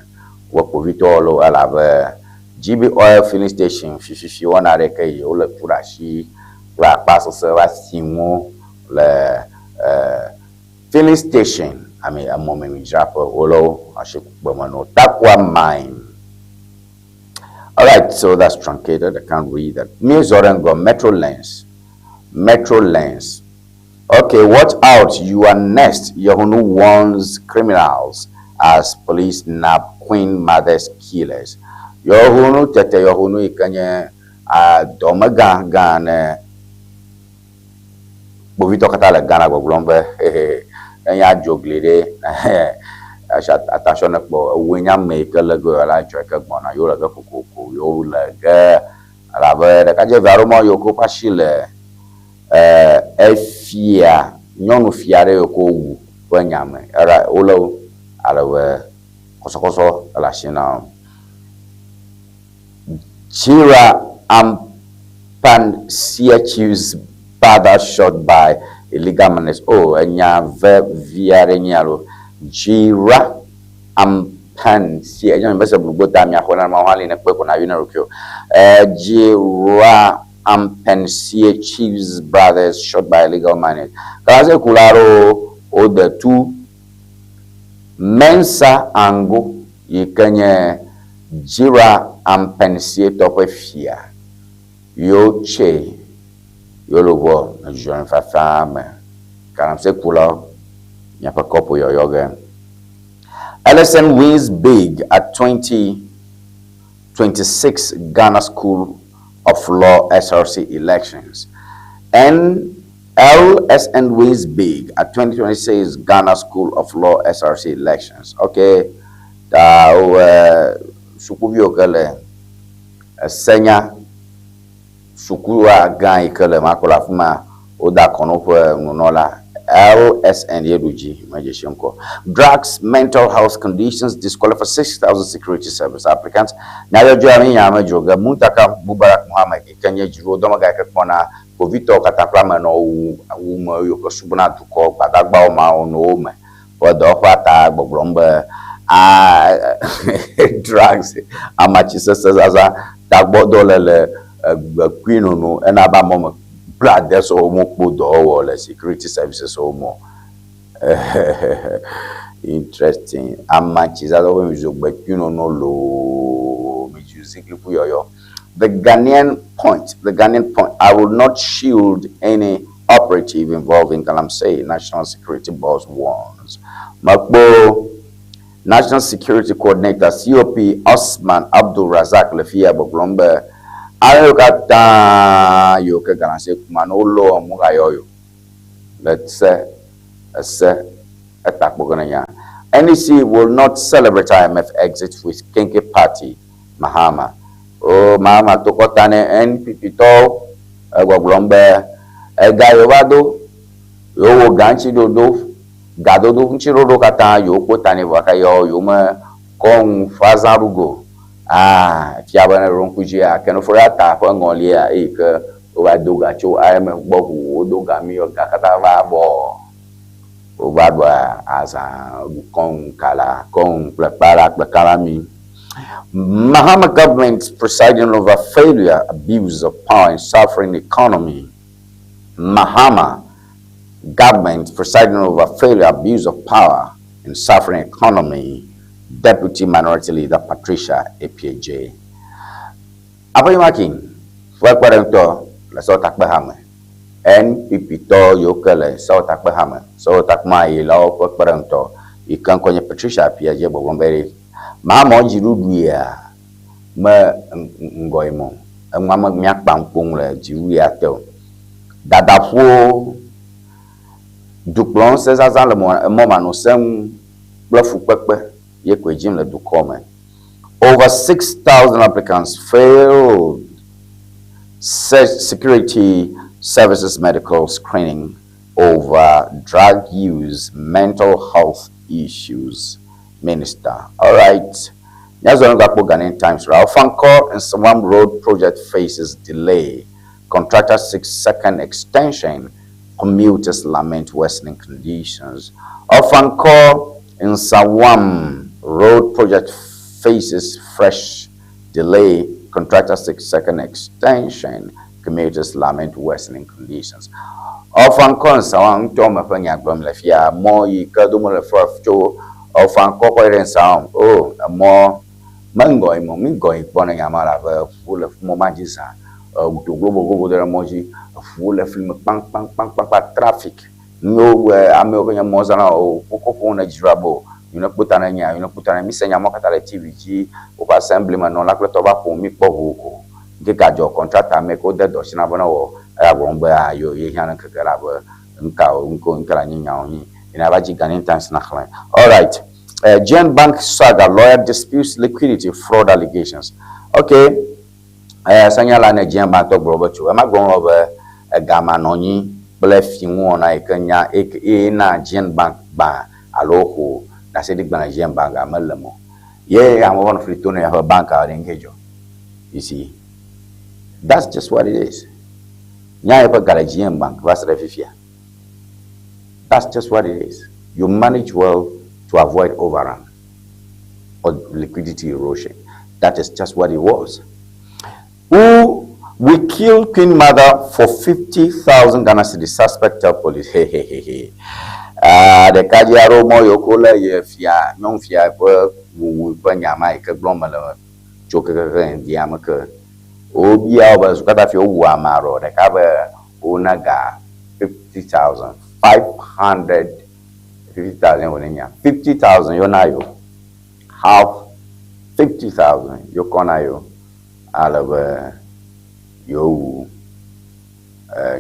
wobe kpovitɔwo loo elabe GB oil filling station fififi wɔna aɖe ke yi wole tu ɖe asi kple akpa sese va si ŋu le filling station ami emɔmemidzraƒe wole wo asi kpe me no Tarkwa mine. Alright, so that's truncated. I can't read that. Míezɔ ɖe ŋgɔ Metro Lens. Metro Lens. Okay, watch out. You are next. Yohuno warns criminals as police nab Queen Mother's killers. Yohuno tete Yohuno yi ke nye dɔmegã gã ne kpovitɔ katã le Ghana gbɔgblɔm be hehe enye adzogli ɖe attention ne kpɔ ewoe nye ame yi ke le ge la dzɔ yi ke gbɔna yewo le ge kokoko yewo le ge elabe ɖekadzevi aɖewo ma yiwo ke woƒe asi le efia nyɔnu fia aɖe yiwo ke wowu ƒe nya me era wolé wo ale be kɔsɔkɔsɔ le asi na wo. Jira Ampan Chiefs brother shot by illegal miners. Oh, enya vevi aɖe nye alo Jira Ampan Sie enya mi bese blugbo ta miaxɔ na ma hã li ne kpe ko na yɔ ne ɖokuiwò. Jira Ampensie Chiefs brothers shot by illegal miners. Kalase kula aɖewo wode tu Mensa Ango yi ke nye Jira Ampensie tɔ ƒe fia yewo tse yewo luʋɔ le dzudzɔmefafa me. Galamsey kulawo miaƒe kɔpu yɔyɔ ge. LSN wins big at 2026 Ghana School of Law SRC elections. N LSN wins big at 2026 Ghana School of Law SRC elections. Okay, ta wo sukuviwo ke le esenya sukua gã yi ke le makɔ le afi ma woda akɔ na woƒe nunɔla LSN ye ɖu dzi medze si ŋkɔ. Drugs, mental health conditions disqualify 6,000 security service applicants. Nyadzɔdzɔ ya mi nya me dzro ge Muntaka Mubarak Mohammed yi ke nye dziɖuɖu dɔmegã yi ke kpɔna kpovitɔwo katã kple amenɔwo wu wu me yiwo ke subɔna dukɔ gbadagbawo mawo nɔ wo me ƒe dɔwɔƒea ta gbɔgblɔm be a drugs amatsi sese zazã tagbɔdɔléle egbekui nono ena be amewo me bla ade sɔ wo mekpɔ dɔwɔwɔ le security services wo me o. Interesting. Amatsi zazã wobe mizu gbekui nono loo mizu zikpui yɔyɔ. The Ghanaian point, the Ghanaian point, I will not shield any operative involved in Galamsey, National Security Boss warns. Makpo National Security Coordinator COP Osman Abdul Razak le fia gbɔgblɔm be ame yiwo katã yiwo ke galamsey kuma ne wolé wo gayɔ yo le se ese etakpɔ ge ne nya. NEC will not celebrate IMF exit with Kenkey party, Mahama. O Mahama to kɔta ne NPP tɔwo egbɔgblɔm be ega yewo va do, yewo wɔ ga ŋuti ɖoɖo, gadodo ŋuti ɖoɖo katã yewo kpɔ ta nɛ vɔ gake yewo yewo me kɔ nu ƒe azã ɖu go. Ah, efia be ne ɖo ŋku dzia, Ken Ofori-Atta ƒe ŋɔlia eyi ke wova do ga tso IMF gbɔ ʋuu wodo ga mi ga katã va bɔ. Wova ɖua azã ɖu kɔnu kala, kɔnu kple kpala kple kalami. Mahama government presiding over failure, abuse of power and suffering economy. Mahama government presiding over failure, abuse of power and suffering economy. Deputy Minority Leader Patricia Appiagyei. Aƒenyɔmakin ƒe kpeɖeŋutɔ le sewɔtakpeha me, NPP tɔ yiwo ke le sewɔtakpeha me, sewɔtakpemayilawo ƒe kpeɖeŋutɔ yi ke ŋkɔ nye Patricia Appiagyei gbɔgblɔm be ɖe Mahamɔ dziɖuɖuia me ŋgɔ yi mɔ enua me míakpa ŋkpoŋ le dziɖuɖuia te o. Dadaƒuwo, dukplɔŋusẽzazã le mɔ manɔsenu kple fukpekpe ye koe dzim le dukɔ me. Over 6,000 applicants failed security services medical screening over drug use, mental health issues. Minister. All right. Nyazonu Gakpo Ghanaian Times. Ofankor and Nsawam Road project faces delay. Contractor seeks second extension. Commuters lament worsening conditions. Ofankor Nsawam Road project faces fresh delay. Contractor seeks second extension. Commuters lament worsening conditions. Ofankor Nsawam ŋutɔ me ƒe nya gblɔm le fia mɔ yi ke dome le fɔ tso Ofankor kɔ yi ɖe Nsawam. O emɔ me ŋgɔ yi mɔ mi ŋgɔ yi kpɔ ne nyama la be ʋu le mɔ ma dzi zã. Do globogogo ɖe mɔ dzi. Eʋuwo le fli me kpaŋkpaŋkpaŋkpaŋ traffic. Nuwo amewo ke nye mɔzãlawo wokɔ ƒo ne dzra bo yi ne kpota ne nya yi ne kpota ne mi se nya mɔ katã le TV dzi woƒe assembly me nɔla kple tɔ va ƒo mi kpɔ ʋu ko. Ŋkeke dzɔ contractor ame ko de dɔ si na be ne wɔ eya gblɔm be ayo ye hiã ne ŋkeke la be ŋka o ŋko ŋke la nye nyawo nyi. Ina va dzi Ghanaian Times na xlẽ. All right. GN Bank saga lawyer disputes liquidity fraud allegations. Okay. Senya la ne GN Bank tɔ gblɔ be tso ema gblɔ be egama nɔ anyi kple fiŋuwɔna yi ke nya ye na GN Bank gbã alo xo ɖaseɖigbalẽ GN Bank a mele mo. Ye amewo va nɔ fli to ne yeƒe bank a ɖe ŋke dzɔ. You see, that's just what it is. Nya yeƒe ga le GN Bank va se ɖe fifia. That's just what it is. You manage well to avoid overrun or liquidity erosion. That is just what it was. Who we killed Queen Mother for 50,000 Ghana cedis, suspect tell police. Hey, hey, hey, hey. Ɖekadze aɖewo mɔ yiwo ko le ye fia nyɔnu fia ƒe wuwu ƒe nyama yi ke gblɔm mele tso kekeke ŋdia me ke wobia wo be zukata fi wowu ame aɖewo ɖeka be wona ga 50,000 500 50,000 wòle nya 50,000 yona yo half 50,000 yokɔna yo ale be yewowu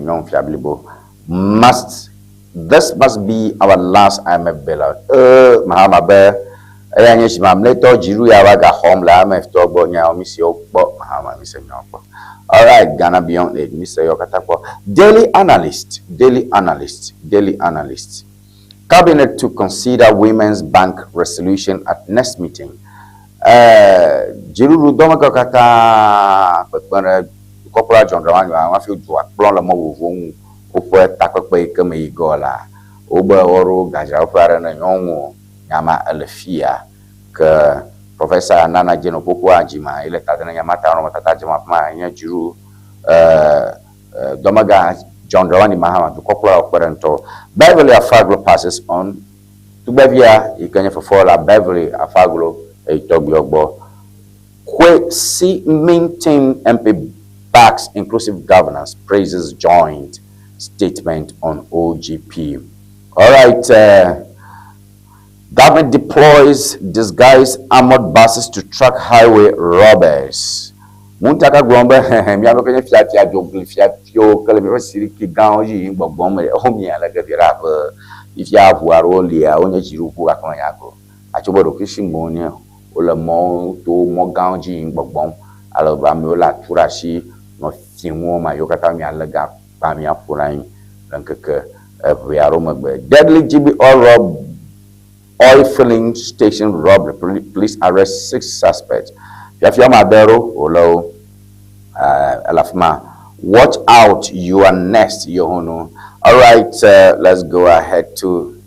nyɔnu fia blibo. Must this must be our last IMF bailout. Mahama be eya nye si mamlɛtɔ dziɖu ya va gaxɔm le IMF tɔ gbɔ nyawo mi siwo kpɔ Mahama mi se nyawo kpɔ. All right, Ghana Beyond Aid mi se yɔ katã kpɔ. Daily Analyst, Daily Analyst, Daily Analyst. Cabinet to consider Women's Bank resolution at next meeting. Dziɖuɖu dɔmekɔ katã kpekpe ɖe dukɔkplɔla John Dramani Mahama hafi dua kplɔ le mɔ vovovowo ŋu woƒe takpekpe yi ke me yi gɔ la wobe woaɖo gadzraɖoƒe aɖe ne nyɔnuwo nyama ele fia ke Professor Nana Jane Opoku Agyemang yi le ta de ne nyama ta nɔnɔmetata dzem afi ma nye dziɖu dɔmegã John Dramani Mahama dukɔkplɔla kpe ɖe ŋutɔ. Beverly Afaglo passes on. Tugbevia yi ke nye fofoa la Beverly Afaglo eyi tɔgbuiwo gbɔ. Kwesi Mintin MP backs inclusive governance, praises joint statement on OGP. All right. Government deploys disguised armored buses to track highway robbers. Muntaka gblɔ be hehe miaƒe ke nye fiafia dzogli fiafiawo ke le miaƒe siriki gãwo dzi yim gbɔgbɔm me xɔ mia le ke vi ɖe aƒe. Fifia ʋu aɖewo lia wonye dziɖuʋu gake menya ko. Atso be ɖokuisi ŋgɔ wonye o. Wole mɔwo to mɔ gãwo dzi yim gbɔgbɔm ale be amewo lé atu ɖe asi nɔ fi ŋuwo ma yiwo katã mialé ga kpa miaƒo ɖe anyi le ŋkeke eve aɖewo megbe. Deadly GB oil rob oil filling station robbery police arrest six suspects. Fiafia ame ade ɖo wòlé wo ele afi ma. Watch out, you are next, Yohonu. All right, let's go ahead to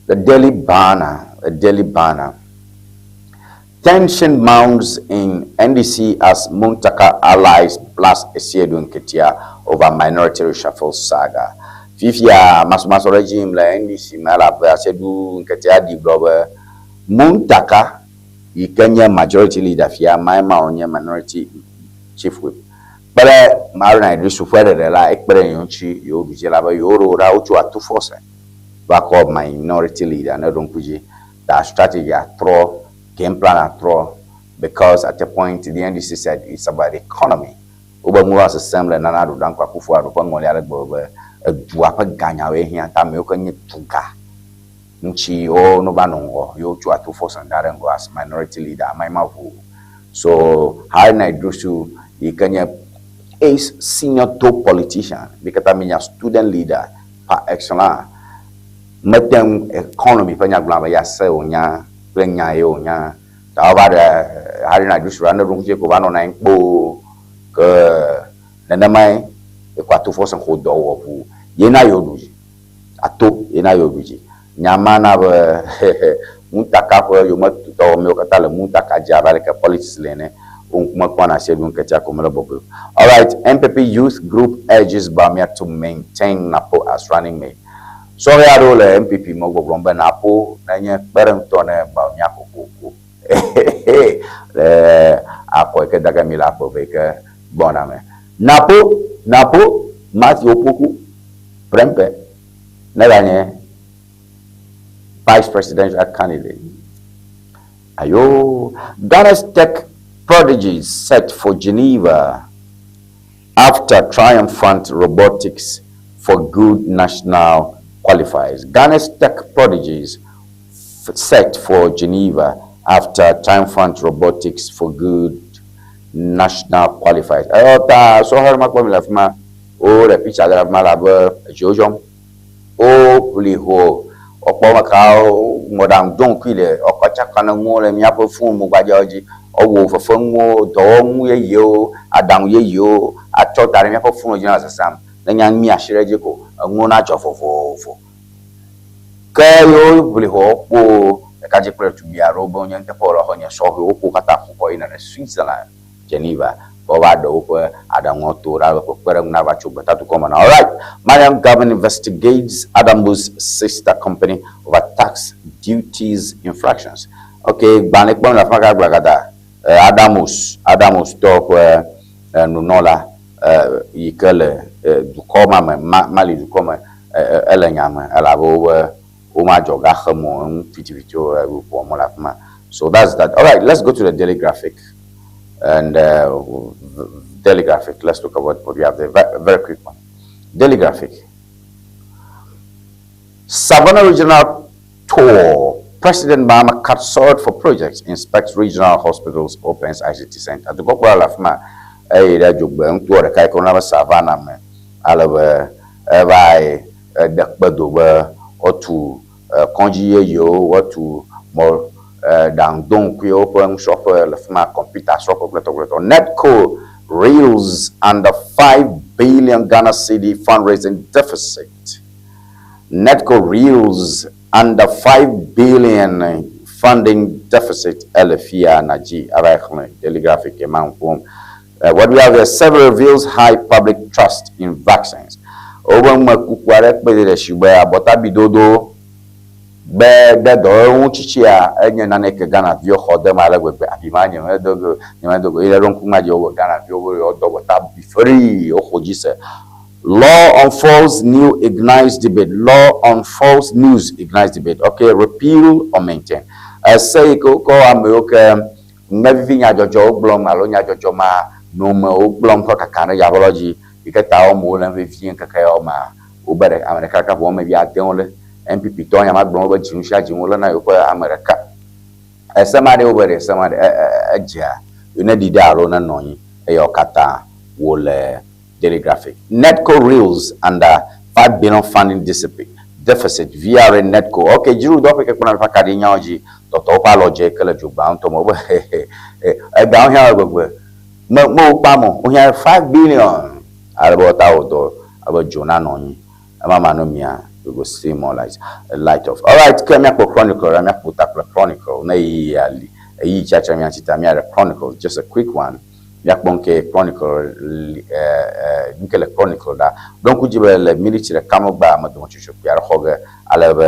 the Daily Banner. The Daily Banner. Tension mounts in NDC as Muntaka allies blast Asiedu Nketia over minority reshuffle saga. Fifia masɔmasɔ ɖe dzi yim le NDC me elabe Asiedu Nketia ɖi gblɔ be Muntaka yi ke nye majority leader fia mae ma wònye minority chief whip kple Marina Idrisu ƒe ɖeɖe la ekpe ɖe yewo ŋuti yewo ɖu dzi elabe yewo ɖo ɖa wotso atu force va kɔ minority leader ne ɖo ŋku dzi ta strategy atrɔ game plan atrɔ because at a point the NDC said it's about the economy. Wobe nu va sesẽm le Nana Addo Dankwa Akufo-Addo ƒe ŋɔli ale gbegbe be edua ƒe ganyawoe hiã ta amewo ke nye duga ŋuti wo no va nɔ ŋgɔ ye wotso ato force da ɖe ŋgɔ as minority leader ame ma ʋu o. So Haruna Iddrisu yi ke nye ace senior top politician mi katã minya student leader par excellence mete ŋu economy ƒe nya gblɔm abe ya se wònya kple nya ye wònya ta wova ɖe Haruna Iddrisu ɖa ne ɖo ŋuti ko va nɔ anyi kpoo ke nenemae ekɔ ato force xɔ dɔ wɔ ʋu ye na yewo ɖu dzi ato ye na yewo ɖu dzi nya ma na be Muntaka ƒe yometɔwo katã le Muntaka dzi abe aleke politics le ene wo ŋkume kpɔna Asiedu Nketia ko mele bɔbɔe o. Alright, NPP Youth Group urges Bawumia to maintain Napo as running mate. Sɔhɛ aɖewo le NPP me gbɔgblɔm be Napo nenye kpeɖeŋutɔ ne Bawumia kokoko le akɔ yi ke dage mi le aƒe eve yi ke gbɔna me. Napo, Napo, Matthew Opoku, Prempeh, neganye vice presidential candidate. Ayo, Ghana's tech prodigies set for Geneva after triumphant robotics for good national qualifiers. Ghana's tech prodigies set for Geneva after triumphant robotics for good national qualifiers. Eyo ta sɔhɛ ma kpɔ mi le afi ma wo le picture ɖe le afi ma la abe edziwo dzɔm. Wo ʋli ho wokpɔ me kawo mɔɖaŋu do ŋkui le wokɔ tsaka ne nuwo le míaƒe fon gbadzawo dzi. Wowɔ fefenuwo, dɔwɔnu yeyewo, aɖaŋu yeyewo atsɔ da ɖe míaƒe fon dzi na zazãm. Ne nya mi asi ɖe edzi ko enuwo nadzɔ vovovo. Ke yewo ʋli ho wokpo ɖekadze kple ɖetugbi aɖewo be wonye nuteƒewɔlawo nye sɔhɛwo woƒo wo katã ƒu kɔ yina ɖe Switzerland, Geneva be woava ɖe woƒe aɖaŋuwo to ɖa be kpekpeɖeŋu nava tso gbetadukɔ me na wo. Alright, Mariam Gavin investigates Adamu's sister company over tax duties infractions. Okay, gbalẽ kpɔm le afi ma gbagbagada. Adamus, Adamus tɔ ƒe nunɔla yi ke le dukɔ ma me, Mali dukɔ me, ele nya me elabe wobe womadzɔ ga xe mɔ enu fitifitiwo ƒoa le afi ma. So that's that. All right, let's go to the Daily Graphic. And Daily Graphic, let's look at what we have there. Very, very quick one. Daily Graphic. Savannah Regional Tour. President Mahama cuts sword for projects, inspects regional hospitals, opens ICT center. Dukɔ kplɔla le afi ma eye ɖe dzogbe ŋutsu ɖeka yi ke wona be Savannah me ale be eva yi ɖe kpe do be woatu kɔdzi yeyewo, woatu mɔ ɖaŋudoŋkuiwo ƒe nusrɔ̃ƒe le fi ma, kɔmpita srɔ̃ƒe kple tɔkpletɔ. NEDCO reels under 5 billion Ghana cedi fundraising deficit. NEDCO reels under 5 billion funding deficit. Elefia Naji Abaekhle, Daily Graphic, Imam. What we have here, several reveals high public trust in vaccines. Wobe mekuku aɖe kpe ɖe si be abɔtabidodo be ɖe dɔwɔwu tsitsia enye nane ke Ghana viwo xɔ de me ale gbegbe abi ma nye medogo nye medogo yi ɖe ɖo ŋku ma dzi wo Ghana viwo be yewoadɔ abɔta bi free woxɔ dzi se. Law on false news ignites debate. Law on false news ignites debate. Okay, repeal or maintain. Ese yi ke wokɔ amewo ke ŋmevivi nyadzɔdzɔwo gblɔm alo nyadzɔdzɔ ma nomewo gblɔm ƒe kaka ɖe yaʋlɔ dzi yi ke ta wɔm wole vevie ŋkeke yawo mea wobe ɖe ame ɖeka ɖeka ʋu wɔme bi ade wo le NPP tɔwo nya ma gblɔm be dzinu sia dzinu wolé na yewoƒe ame ɖeka. Ese ma ɖe wobe ɖe ese ma ɖe edzea yewo ne ɖi ɖe alo ne nɔ anyi eye wo katã wole Daily Graphic. NEDCO reels under 5 billion funding deficit VRA NEDCO. Ok, dziɖuɖudɔ ƒe ke kpɔna míaƒe akaɖi nyawo dzi tɔtɔ woƒe alɔdze ke le dzogba ŋutɔ me wobe egawo hiã gbegbe me me wokpa mo wohiã 5 billion ale be woata wɔ dɔ abe dzo nanɔ anyi ema ma no mia we go see more light light off. Alright, ke míakpɔ Chronicle ɖa míaƒo ta kple Chronicle ne ɣeyiɣi ali ɣeyiɣi tsiatsiã mía ŋuti ta míaɖe Chronicle just a quick one. Míakpɔ ŋke Chronicle ŋke le Chronicle ɖa. Ɖo ŋku dzi be le miniti ɖeka megbea ame dometsotso kpui aɖe xɔ ge ale be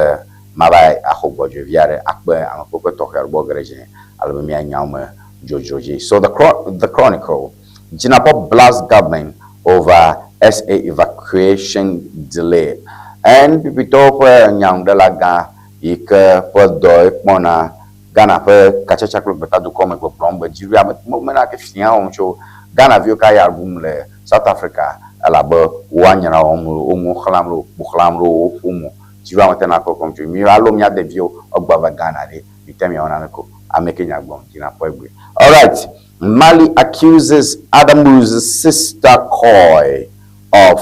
mava axɔ gbɔdzɔe vi aɖe akpe ame kpekpe tɔxɛ aɖe gbɔ ge ɖe dzinye ale be míanya wo me dzodzro dzi. So the, the Chronicle, Jinapor blasts government over SA evacuation delay. NPP tɔwo ƒe nyanuɖela gã yi ke ƒe dɔe kpɔna Ghana ƒe katsatsa kple gbetadukɔ me gbɔgblɔm be dziɖuɖua me mena ke fia wɔm tso Ghana viwo ka ya ɖum le South Africa elabe woanyra wɔm wo ŋu xlãm ɖo kpo xlãm ɖo wo ƒom o. Dziɖuɖua me tena kpɔkpɔm tso mi alo mia deviwo egbɔ va Ghana ɖe mi te miawɔ nane ko ame ke nya gblɔm dzi na kpɔe gbe. Alright, Mali accuses Adamu's sister Koi of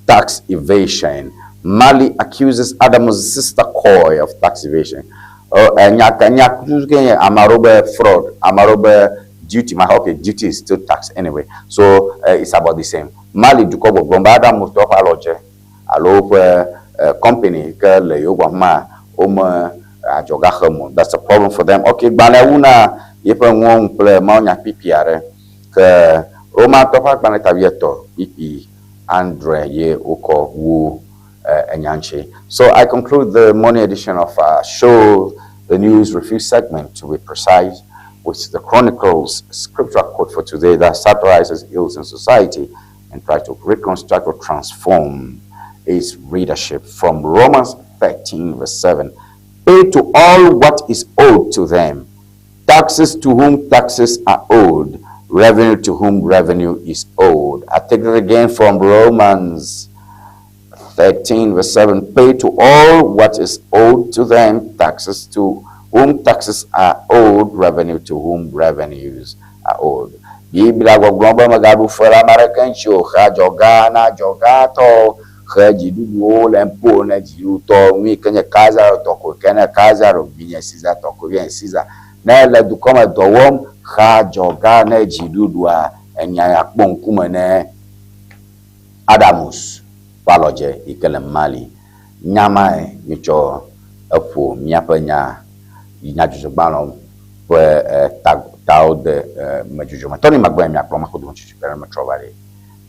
tax evasion. Mali accuses Adamu's sister Koi of tax evasion. Nya nya tutu ke nye ame aɖewo be fraud, ame aɖewo be duty ma okay duty is still tax anyway. So it's about the same. Mali dukɔ gbɔgblɔm be Adamu tɔ ƒe alɔdze alo woƒe company ke le yewo gbɔ ma wome adzɔga xem o. That's a problem for them. Okay, gbalẽa wu na yeƒe nuwo ŋu kple mawunya kpikpi aɖe ke Romatɔ ƒe agbalẽ ta wuietɔ̃ kpikpi andre ye wokɔ wu enya ŋuti. So I conclude the morning edition of our show, the news review segment to be precise, with the Chronicles scriptural quote for today that satirizes ills in society and tries to reconstruct or transform its readership from Romans 13 verse 7. Pay to all what is owed to them, taxes to whom taxes are owed, revenue to whom revenue is owed. I take that again from Romans 13 verse 7. Pay to all what is owed to them, taxes to whom taxes are owed, revenue to whom revenues are owed. Biblia gbɔgblɔ be megaɖu fe ɖe ame aɖeke ŋuti o, xe adzɔga na adzɔgatɔwo, xe dziɖuɖuwo le ŋpo ne dziɖuɖutɔ nu yi ke nye Kaisaro tɔ ko ke ne Kaisaro vi nye Caesar tɔ ko vie Caesar. Ne ele dukɔ me dɔ wɔm, xe adzɔga ne dziɖuɖua enya ya kpɔ ŋkume ne Adamus ƒe alɔdze yi ke le Mali. Nya mae míetsɔ eƒo míaƒe nya nyadzɔdzɔgbalẽwo ƒe ta tawo de me dzodzro me. Tɔni magblɔe miakplɔ maxɔ dometsotsotso kpe ɖe metrɔ va ɖe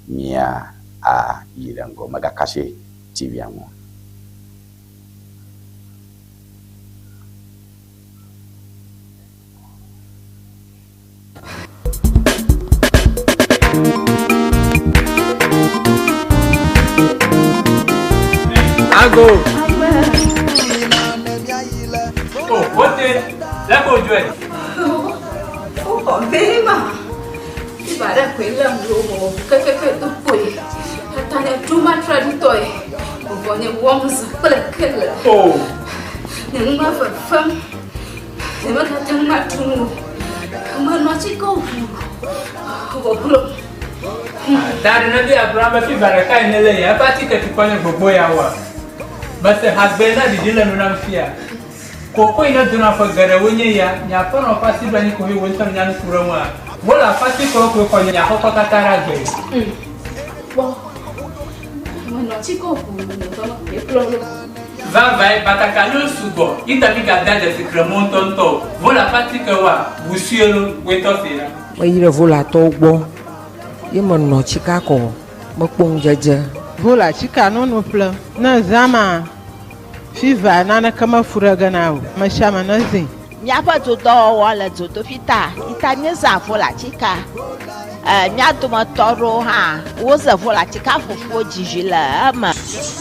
mia ayi ɖe ŋgɔ. Megaka asi TV-a ŋu o. Ago. Oh, wote. Lẹ́kọ̀ọ́ ojú ẹ̀. Ó bema. Ibara kwela mlomo kekeke to poe. Atane duma tradutoy. Obonye worms kple kele. Oh. Nye nu ma fefem. Nye megate ŋu aɖu nu o. Menɔ tsi ke ʋu gbɔgblɔ. Da ɖe ne bi Abraham be fiva ɖeka yi ne le ya eƒe atike tukɔ nye gbogbo ya wa. Mese hagbe na ɖiɖi le nu nam fia. Koko yi ne dona ƒe geɖewo nye ya, nye aƒenɔ ƒe asi ɖo anyi ko he wo ŋutɔ nya nu ku ɖe ŋua. Wole aƒe atikewo koe xɔ nye aƒekɔ katã ɖe agbe. Kpɔ. Menɔ tsi ke ʋu gbɔgblɔ kplɔ ɖo. Vavae, batakaliwo sugbɔ, yi ta mi gada dzesi kremɔ ŋutɔŋutɔ o. Vola ƒe atikewoa, ʋu sue lo, woe tɔ si la. Meyi ɖe Volatɔwo gbɔ ye menɔ tsika kɔ mekpɔ ŋudzedze. Vola tsika nono ƒle ne zã ma fiva naneke mefu ɖe ge na o. Ame sia ame ne zĩ. Míaƒe dodɔwɔwɔ le dzodoƒi ta yi ta míezã Vola tsika. Mía dometɔ aɖewo hã woze Vola tsika fufuwo dzidzi le eme.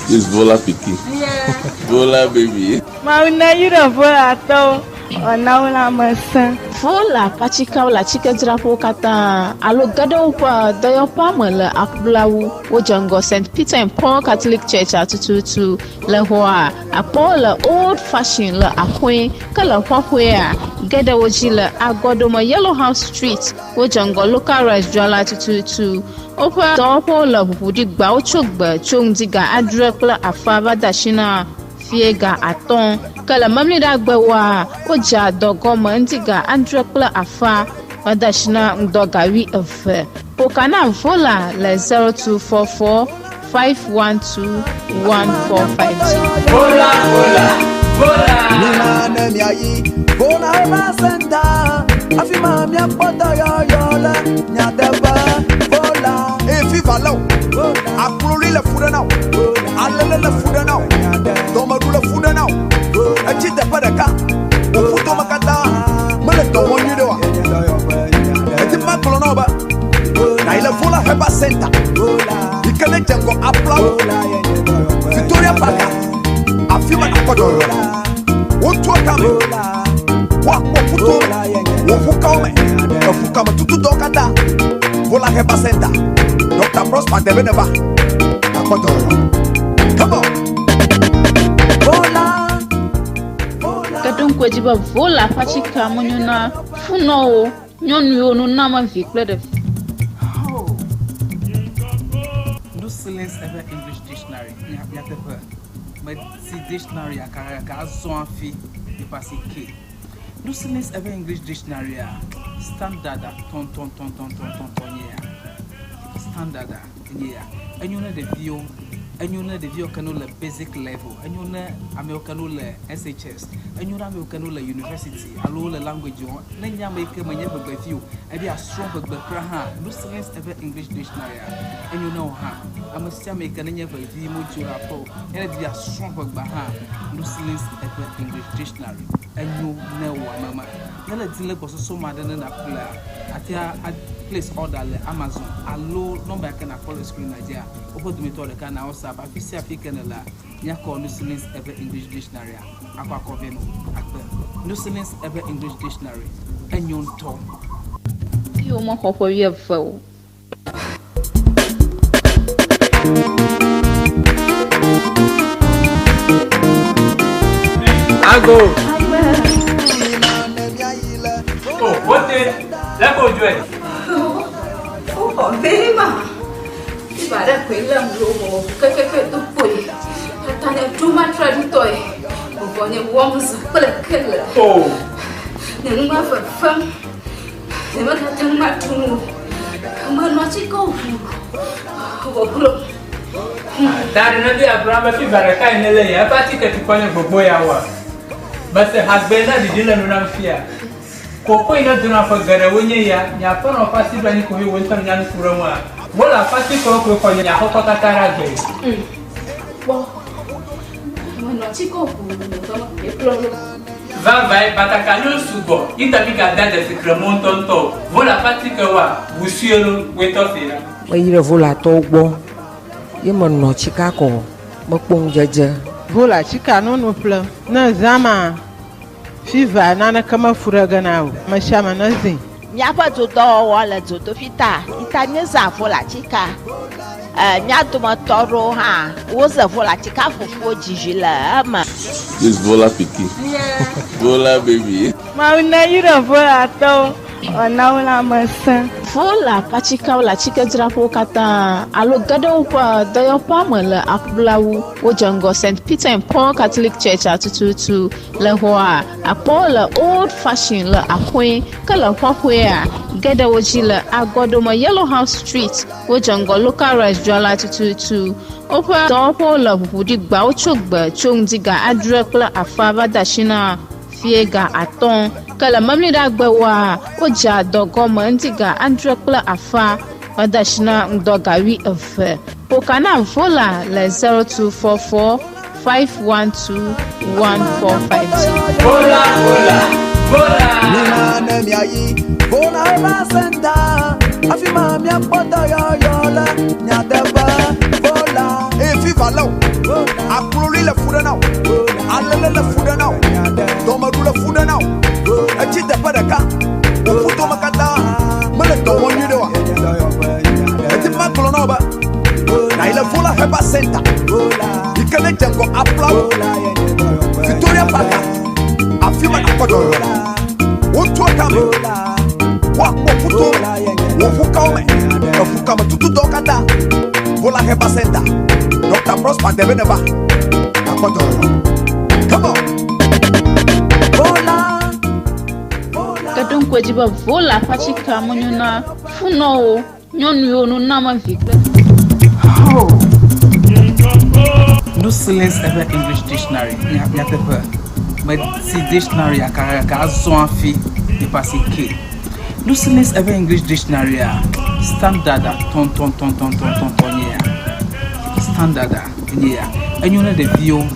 This Vola pikin. Yeah. Vola baby. Mawu ne yi ɖe Volatɔwo. Wòna wo lãmesẽ. Vola ƒe atikewo le atikedzraƒewo katã alo ge ɖe woƒe dɔyɔƒea me le aƒlawu. Wodze ŋgɔ St. Peter and Paul Catholic Church tututu le xɔa akpɔ le Old Fashion le Axɔe ke le Ƒɔƒoea ge ɖe wo dzi le Agɔdome Yellow House Street. Wodze ŋgɔ Local Rice dzrala tututu. Woƒe dɔwɔƒewo le ʋuʋuɖigbawo tso gbe tso ŋdi ga 6:30 va de asi na fie ga 5. Ke le memleɖagbewoa, wodzea dɔ gɔme ŋdi ga 6:30 va de asi na ŋdɔ ga 12. Ƒoka na Vola le 0244 512 1452. Vola, vola, vola. Mina ne miayi Vola Herbal Center afi ma miakpɔ dɔyɔyɔ le miateƒe Vola. Eye fifa lé o, akloli le fu ɖe na o, alele le fu ɖe na o, dɔmeɖu le fu ɖe na o, etsi teƒe ɖeka, wò ƒutome katã mele dɔ wɔm nyuie ɖe oa? Edi be magblɔ na wò be nàyi le Vola Herbal Center yi ke ne dze ŋgɔ aƒlawo Victoria Park afi ma nàkpɔ dɔyɔyɔ le. Wotua kame, woakpɔ ƒuto me, wò ƒukawo me, eƒukame tutudɔwo katã. Vola Herbal Center, Dr. Prosper Debe neva, nàkpɔ dɔyɔyɔ. Come on. Ke ɖo ŋku edzi be Vola ƒe atikea menyo na funɔwo, nyɔnuwo, nuname vi kple ɖevi. Nusilis eƒe English dictionary nyateƒe meti dictionary kakaka azɔ hafi eƒe asi ke. Nusilis eƒe English dictionary a standard a tɔntɔntɔntɔntɔntɔn nye ya. Standard a nye ya. Enyo ne ɖeviwo, enyo ne ɖeviwo ke no le basic level, enyo ne amewo ke no le SHS, enyo ne amewo ke no le university alo le language wɔm. Ne nye ame yi ke menye ʋegbevi o, ebi asrɔ̃ ʋegbe kura hã, Nusilis eƒe English dictionary a enyo ne wò hã. Ame sia ame yi ke nenye ʋevi modzo le aƒe o, ye ne di be yeasrɔ̃ ʋegbea hã, Nusilis eƒe English dictionary enyo ne wò ame ma. Ne le di le gbɔsɔsɔ ma ɖe ne nàƒlea, ate a place order le Amazon alo nɔmba yi ke nàkpɔ le screen dzia, woƒe dometɔ ɖeka na WhatsApp. Afi sia afi ke nèlea, míakɔ Nusilis eƒe English dictionary a akɔ akɔ vɛ nɔ akpe. Nusilis eƒe English dictionary enyo ŋutɔ. Eye womexɔ ƒe wuieve o. Ago. Oh, wote, lẹ́kọ̀ọ́ ojú ẹ̀. Wokɔ vee ma. Fifa ɖe koe lém ɖo wɔ kekeke do kpoe. Tata nye ɖo matraɖitɔe. Vɔvɔ nye wɔm zã kple kele. Oh. Nye nu ma fefem. Nye megate ŋu aɖu nu o. Menɔ atikewo ʋu vɔvɔ. Ta ɖe ne be Abraham be fiva ɖeka yi ne le ya eƒe atike tukɔ nye gbogbo ya wa. Mese hagbe na ɖiɖi le nu nam fia. Koko yi ne dona ƒe geɖewo nye ya, nye aƒenɔ ƒe asi ɖo anyi koe wò ŋutɔ nya nu ku ɖe ŋua. Wola ƒe atikewo koe xɔ nye aƒekɔ katã ɖe agbe. Kpɔ. Menɔ atikewo ʋu dɔ ekplɔ ɖo. Vavae batakaliwo sugbɔ yi ta mi gada dzesi kremɔ ŋutɔŋutɔ o. Vola ƒe atikewoa, wusue lo, woetɔ se la. Meyi ɖe Volatɔwo gbɔ ye menɔ tsika kɔ mekpɔ ŋudzedze. Vola tsika nono ƒlem. Ne zã ma fiva naneke mefu ɖe ge na o. Ame sia ame ne zĩ. Míaƒe dodɔwɔwɔ le dzodoƒi ta ita míezã volatika. Mía dometɔ aɖewo hã woze volatika fufuwo dzizi le eme. This Vola pikin. Vola baby. Mawu ne yra Volatɔwo wòana wo lãmesẽ. Vola ƒe atikewo le atikedzraƒewo katã alo ge ɖe woƒe dɔyɔƒea me le aƒlawu. Wodze ŋgɔ St. Peter and Paul Catholic Church tututu le xɔa akpɔ le Old Fashion le Axɔe ke le Ƒɔƒoea ge ɖe wo dzi le Agɔdome Yellow House Street. Wodze ŋgɔ Local Rice dzrala tututu. Woƒe dɔwɔƒewo le ʋuʋuɖigbawo tso gbe tso ŋdi ga 6:30 va de asi na fie ga 5. Ke le memleɖagbewoa, wodzea dɔ gɔme ŋdi ga 6:30 va de asi na ŋdɔ ga 12. Ƒoka na Vola le 0244 512 1452. Vola, vola, vola. Mina ne miayi Vola Herbal Center afi ma miakpɔ dɔyɔyɔ le miateƒe Vola. Eye fiva lé wò. Akloli le fu ɖe na wò. Alele le fu ɖe na wò. Dɔmeɖu le fu ɖe na wò. Etsi teƒe ɖeka. Wò ƒutome katã mele dɔ wɔm nyuie ɖe oa. Eti be magblɔ na wò be nàyi le Vola Herbal Center yi ke ne dze ŋgɔ Aplawo, Victoria Park, afi ma nàkpɔ dɔyɔyɔ le. Wotua kame, woakpɔ ƒuto me, wò ƒukawo me, eƒukame tutudɔwo katã. Vola Herbal Center, Dr. Prosper Debe neva, nàkpɔ dɔyɔyɔ. Come on. Ke ɖo ŋku edzi be Vola ƒe atikea menyo na funɔwo, nyɔnuwo, nunɔamevi kple. No Silence Ever English Dictionary nyateƒe meti dictionary gake azɔ hafi míeƒe asi ke. No Silence Ever English Dictionary a standard tɔntɔntɔntɔntɔntɔntɔ nye ya. Standard nye ya. Enyo ne ɖeviwo,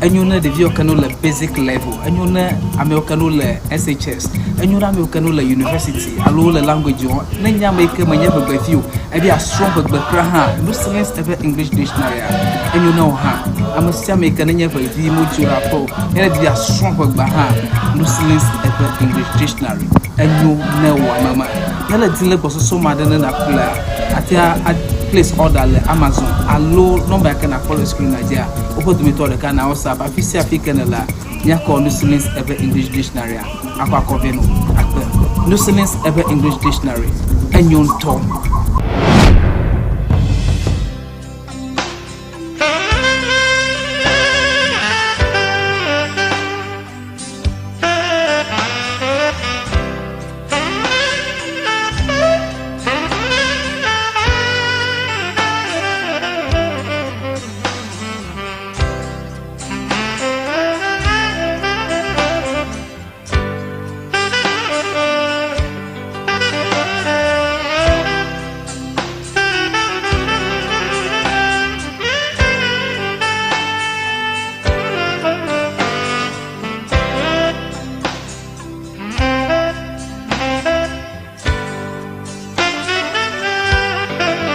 enyo ne ɖeviwo ke ne wole basic level, enyo ne amewo ke ne wole SHS, enyo ne amewo ke ne wole university alo wole language wɔm. Ne nye ame yi ke menye ʋegbevi o, ebe yeasrɔ̃ ʋegbe kura hã, No Silence Ever English Dictionary a enyo ne wò hã. Ame sia ame yi ke nenye ʋevi modzo ɖe aƒe o, ne ele be yeasrɔ̃ ʋegbea hã, No Silence Ever English Dictionary enyo ne wò ame ma. Ne ele di le gbɔsɔsɔ me aɖe ne nàƒlea, àte ŋu a place order le Amazon alo nɔmba yi ke nàkpɔ le screen dzia, woƒe dometɔ ɖeka na WhatsApp. Afi sia afi ke nèlea, míakɔ No Silence Ever English Dictionary a akɔ akɔ vɛ nɔ akpe. No Silence Ever English Dictionary enyo ŋutɔ.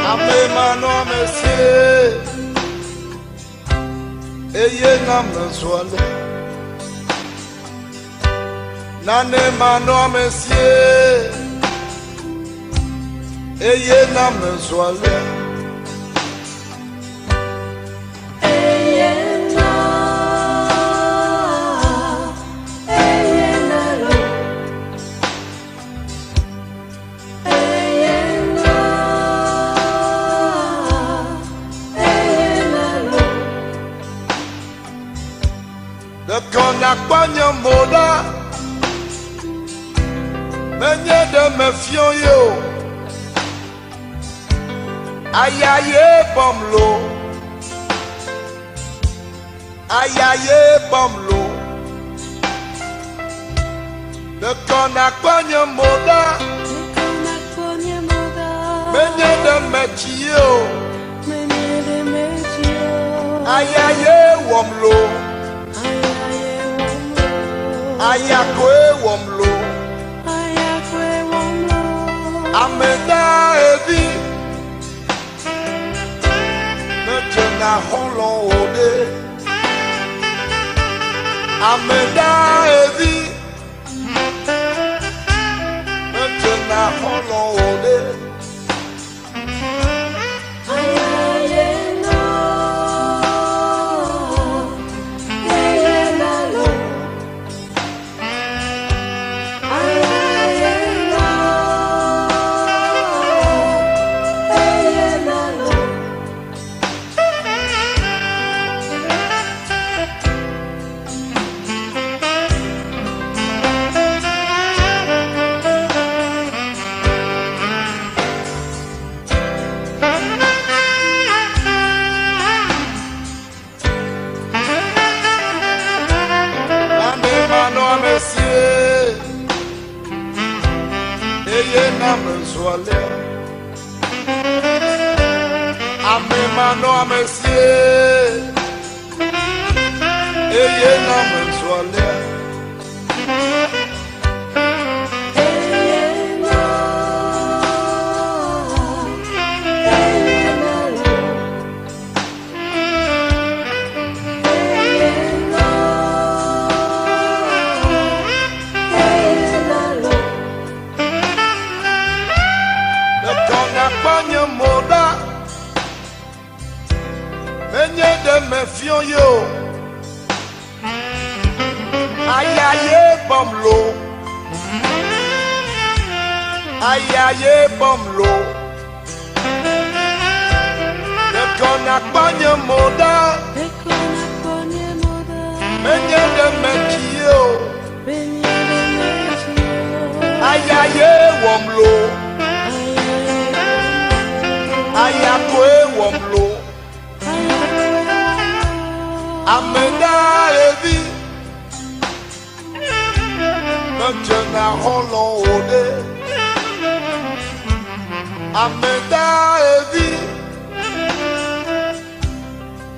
Ame manɔamesie, eye na mezɔ ale. Nane manɔamesie, eye na mezɔ ale. Ɖeko nakpɔ nye mo ɖa, menye ɖe mefiɔ ye o. Aya ye bɔm lo, aya ye bɔm lo. Ɖeko nakpɔ nye mo ɖa, menye ɖe metsi ye o. Aya ye wɔm lo, aya koe wɔm lo. Ame da evi, medzena xɔlɔ̃ o ɖe. Ame da evi, medzena xɔlɔ̃ o ɖe. Nane manɔamesie, eye na mezɔ alea. Ame manɔamesie, eye na mezɔ alea. mefiɔ ye o. Aya ye bɔm lo. Aya ye bɔm lo. Ɖekɔ nakpɔ nye mo ɖa. Menye ɖe metsi ye o. Aya ye wɔm lo. Aya koe wɔm lo. Ame ɖaevi medzena xɔlɔ̃ o ɖe. Ame ɖaevi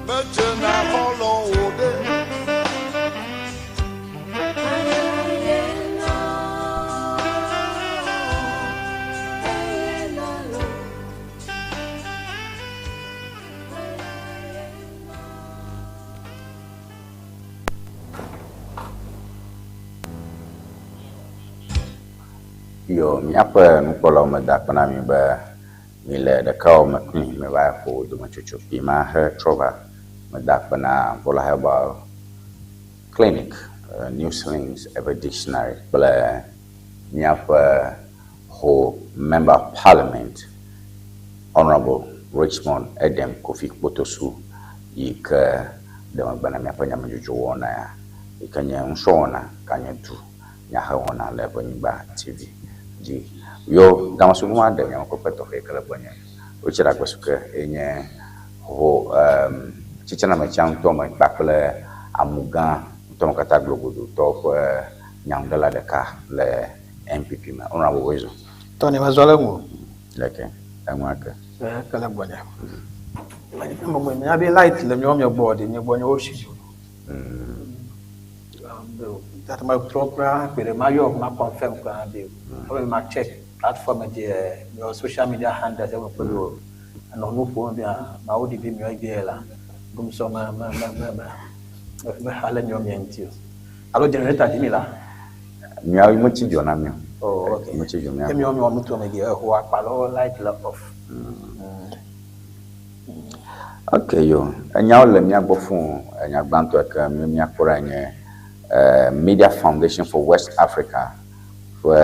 medzena xɔlɔ̃ o ɖe. Yo, míaƒe nukpɔlawo meda akpe na mi be mile ɖekawɔwɔ me kpli meva ƒo dometsotso kpui ma hetrɔ va. Meda akpe na Vola Herbal Clinic, New Slings Every Dictionary kple míaƒe Ho Member of Parliament Honourable Richmond Edem Kofi Kpotosu yi ke ɖe megbe na míaƒe nyamedzodzro wɔna ya yi ke nye ŋusrɔ̃wɔna ganye du nyahewɔna le Ʋenyigba TV dzi. Yo gamesonu aɖe nyamekpekpe tɔxɛ yi ke le gbɔnye Richard Agbesuke ye nye ho em tsitsinɔametsia ŋutɔ me kpakple amugã ŋutɔme katã glogodotɔwo ƒe nyaŋuɖela ɖeka le NPP me. Honourable Wezo. Tɔ ne mezɔ le ŋu. Leke eŋua ke. Ke le gbɔnye. Menya be light le miɔ miɔ gbɔ ɖe miɔ gbɔ nye wo si dzo. Tata ma trɔ kura kpe ɖe ma yɔ ma confirm kura be o. Ebe ma check platform dzi miɔ social media handles ebe kpe be o. Enɔ nu ƒom be ma wo ɖi be miɔ egbe la. Gom sɔ me me me me me me xa le miɔ mia ŋuti o. Alo generator dzi mi la. Miawo metsi dzo na mi o. Oh, okay. Metsi dzo mia. Ke miawo miwɔ nuto me dzi exɔ akpa light le off. Ok yo, enyawo le mía gbɔ fũu. Enya gbãtɔ ke mi míakpɔ ɖa nye Media Foundation for West Africa ƒe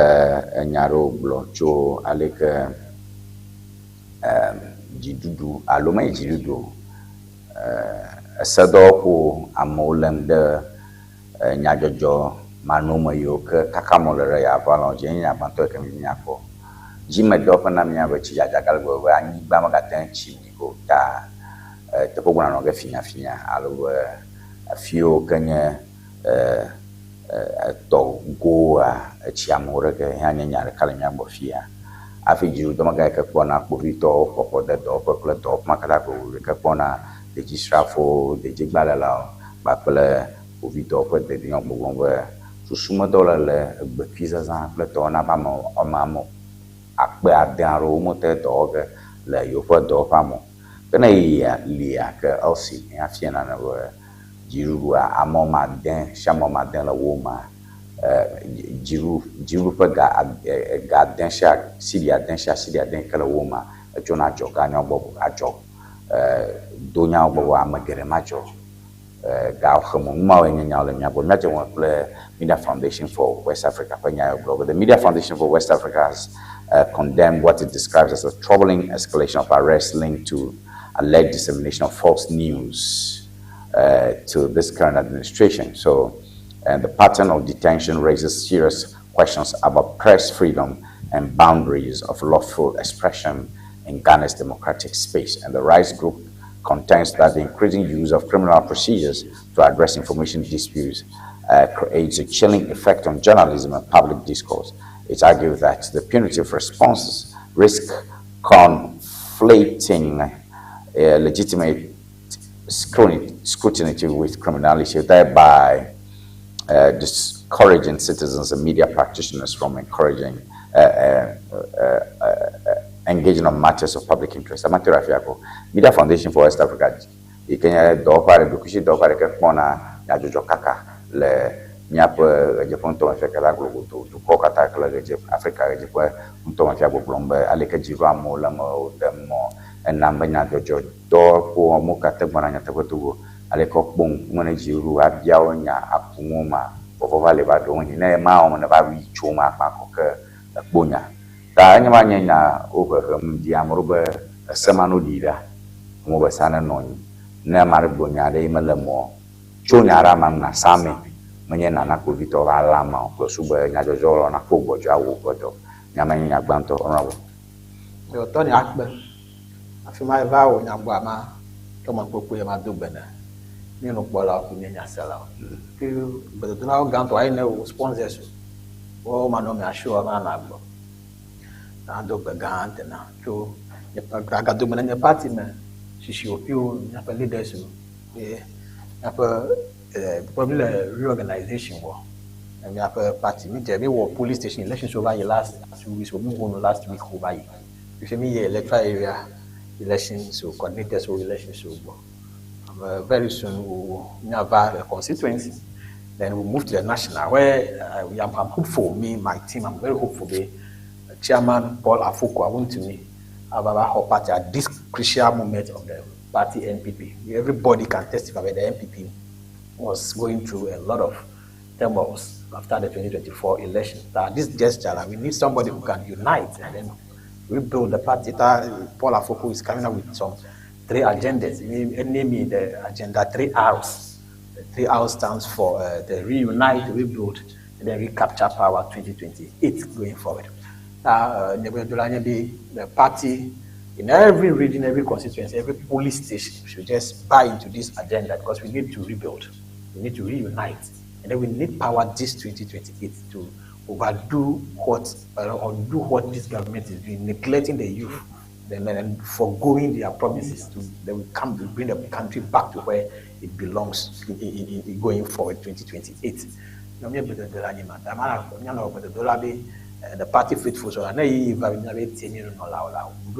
enya ɖewo gblɔ tso aleke dziɖuɖu alo menye dziɖuɖu o, esedɔwɔƒewo amewo lém ɖe nyadzɔdzɔ manɔme yiwo ke kakam wole ɖe yaʋalɔ̃ dzi. Enye nya gbãtɔ yi ke mi míakpɔ. Dzimedɔwɔƒe na mía be tsidzadza gale gbegbe be anyigba megate ŋu tsi ɖi o ta teƒe gbɔna nɔ ge finyafinya alo be afi yiwo ke nye etɔ goa etsi amewo ɖe ke hã nye nya ɖeka le mía gbɔ fia. Hafi dziɖuɖudɔmegã yi ke kpɔna kpovitɔwo xɔxɔ de dɔwɔƒe kple dɔwɔƒe ma katã vovovo yi ke kpɔna dedzisrafowo, dedzigbalẽlawo kpakple kpovitɔwo ƒe dedienɔnɔ gbɔgblɔm be susumedɔwɔla le egbekui zazã kple dɔwɔna be ame ame ame akpe ade aɖewo womete dɔ wɔ ge le yewoƒe dɔwɔƒea me o. Ke ne ɣeyiɣia lia ke LC ya fia nane be dziɖuɖua ame woame ade sia ame woame ade le wo mea, dziɖuɖu dziɖuɖu ƒe ga ga ade sia cedi ade sia cedi ade yi ke le wo mea, etsona adzɔga nyawo gbɔ adzɔ do nyawo gbɔ be ame geɖe madzɔ ga xem o. Nu mawoe nye nyawo le mía gbɔ. Míadze ŋgɔ kple Media Foundation for West Africa ƒe nya yawo gblɔ be the Media Foundation for West Africa has condemned what it describes as a troubling escalation of arrests linked to alleged dissemination of false news to this current administration. So, the pattern of detention raises serious questions about press freedom and boundaries of lawful expression in Ghana's democratic space. And the Rights Group contends that the increasing use of criminal procedures to address information disputes creates a chilling effect on journalism and public discourse. It argued that the punitive responses risk conflating legitimate scrutiny with criminality, thereby discouraging citizens and media practitioners from encouraging engaging on matters of public interest. Amateur Afiako, Media Foundation for West Africa, yi ke nye dɔwɔƒe aɖe, ɖokuisi dɔwɔƒe aɖe ke kpɔna nyadzɔdzɔ kaka le míaƒe ɣedzeƒe ŋutɔmefia katã globodo dukɔwo katã ke le ɣedzeƒe Afrika ɣedzeƒe ŋutɔmefia gbɔgblɔm be aleke dziɖu amewo le eme wode mɔ enam be nyadzɔdzɔ dɔwɔƒewo amewo katã gbɔna nyateƒe to go. Aleke wokpɔ ŋkume ne dziɖuɖu abia wo nya aku ŋu ma vɔvɔ va li va ɖo ŋu ne ema wɔm ne va wui tso ma akpa kɔ ke ekpo nya. Ta enye ma nye nya wo hehem di ame ɖewo be ese ma no ɖi ɖa. Amewo be sea nenɔ anyi. Ne ame aɖe gblɔ nya ɖe yi mele eme o, tso nya ɖe amea ŋu nasa amee. Menye nana kpovitɔwo va lé amea o kple su be nyadzɔdzɔwɔlawo nakpɔ gbɔdzɔe awɔ woƒe dɔ. Nya ma nye nya gbãtɔ. Honourable. Yɔ tɔ ni akpe. Afi ma eva wò nya gbɔa ma tɔ me kpokpoe ma do gbe na mí nukpɔlawo kple mía nyaselawo. Ke gbedodolawo gãtɔ ayi ne wò sponsors o. Wo ma nɔ mia show ma nɔ agbɔ. Na do gbe gã te na tso nye agado gbe na nye party me sisiwo kple míaƒe leaders o. Ye míaƒe eh, mi le reorganization wɔ míaƒe party. Mi dze mi wɔ police station elections wo va yi last 2 weeks o mi wɔ no last week wo va yi. Fifi mi yi electoral area elections o coordinators wo elections o gbɔ. Very soon we will have the constituency. Then we move to the national where I'm hopeful, me, my team, I'm very hopeful. The chairman Paul Afoko, I want to me about our party at this crucial moment of the party NPP. Everybody can testify that the NPP was going through a lot of turmoils after the 2024 election. This gesture, we need somebody who can unite and then rebuild the party. Paul Afoko is coming up with some three agendas. Name the agenda three R's. The three R's stands for the reunite, rebuild, and then recapture power 2028 going forward. The party in every region, every constituency, every police station should just buy into this agenda because we need to rebuild. We need to reunite. And then we need power this 2028 to overdo what or do what this government is doing, neglecting the youth then and foregoing their promises to then we come to bring the country back to where it belongs in going forward 2028. Now, me the party faithful so I do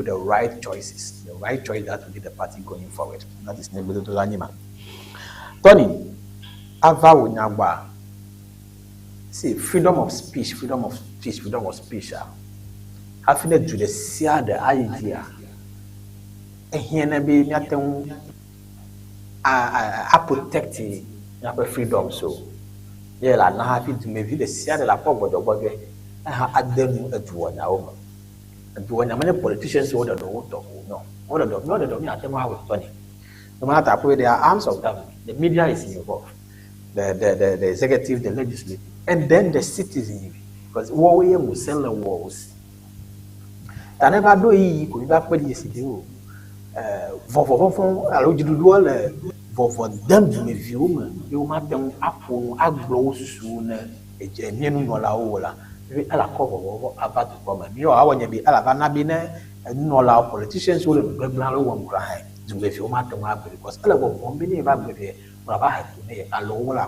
the right choices, the right choice that will lead the party going forward. That is Tony, ava wo nyagba. See, freedom of speech, freedom of speech, freedom of speech. Hafi ne du ɖe sia ɖe ayi dzia, ehiã ne be míate ŋu a protect míaƒe freedom so. Ye la na hafi dumevi ɖe sia ɖe la kpɔ gbɔdzɔgbɔdzɔe eha ade nu eduwɔnyawo me. Eduwɔnya menye politicians wo ɖeɖe wo tɔ o no. Wo ɖeɖe míawo ɖeɖe míate ŋu awɔ tɔ nɛ. No matter how there are arms of government, the media is involved, the executive, the legislative, and then the citizenry. Because what we are sell the walls. Ta ne va ɖo ɣeyiɣi ko mi va kpɔ dzesi de o. Vɔvɔvɔvɔ alo dziɖuɖua le vɔvɔ dem dumeviwo me be womate ŋu aƒo nu agblɔ wo susuwo ne edze mía nunɔlawo o la, be ele akɔ vɔvɔvɔ ava dukɔ me. Míawo awɔ nye be ele ava na be ne nunɔlawo politicians wo le nu gbegblẽ aɖewo wɔm kura hã dumeviwo mate ŋu agblɔe because ele vɔvɔm be ne yeva gblɔe ɖe wole ava he to ne ye alo wole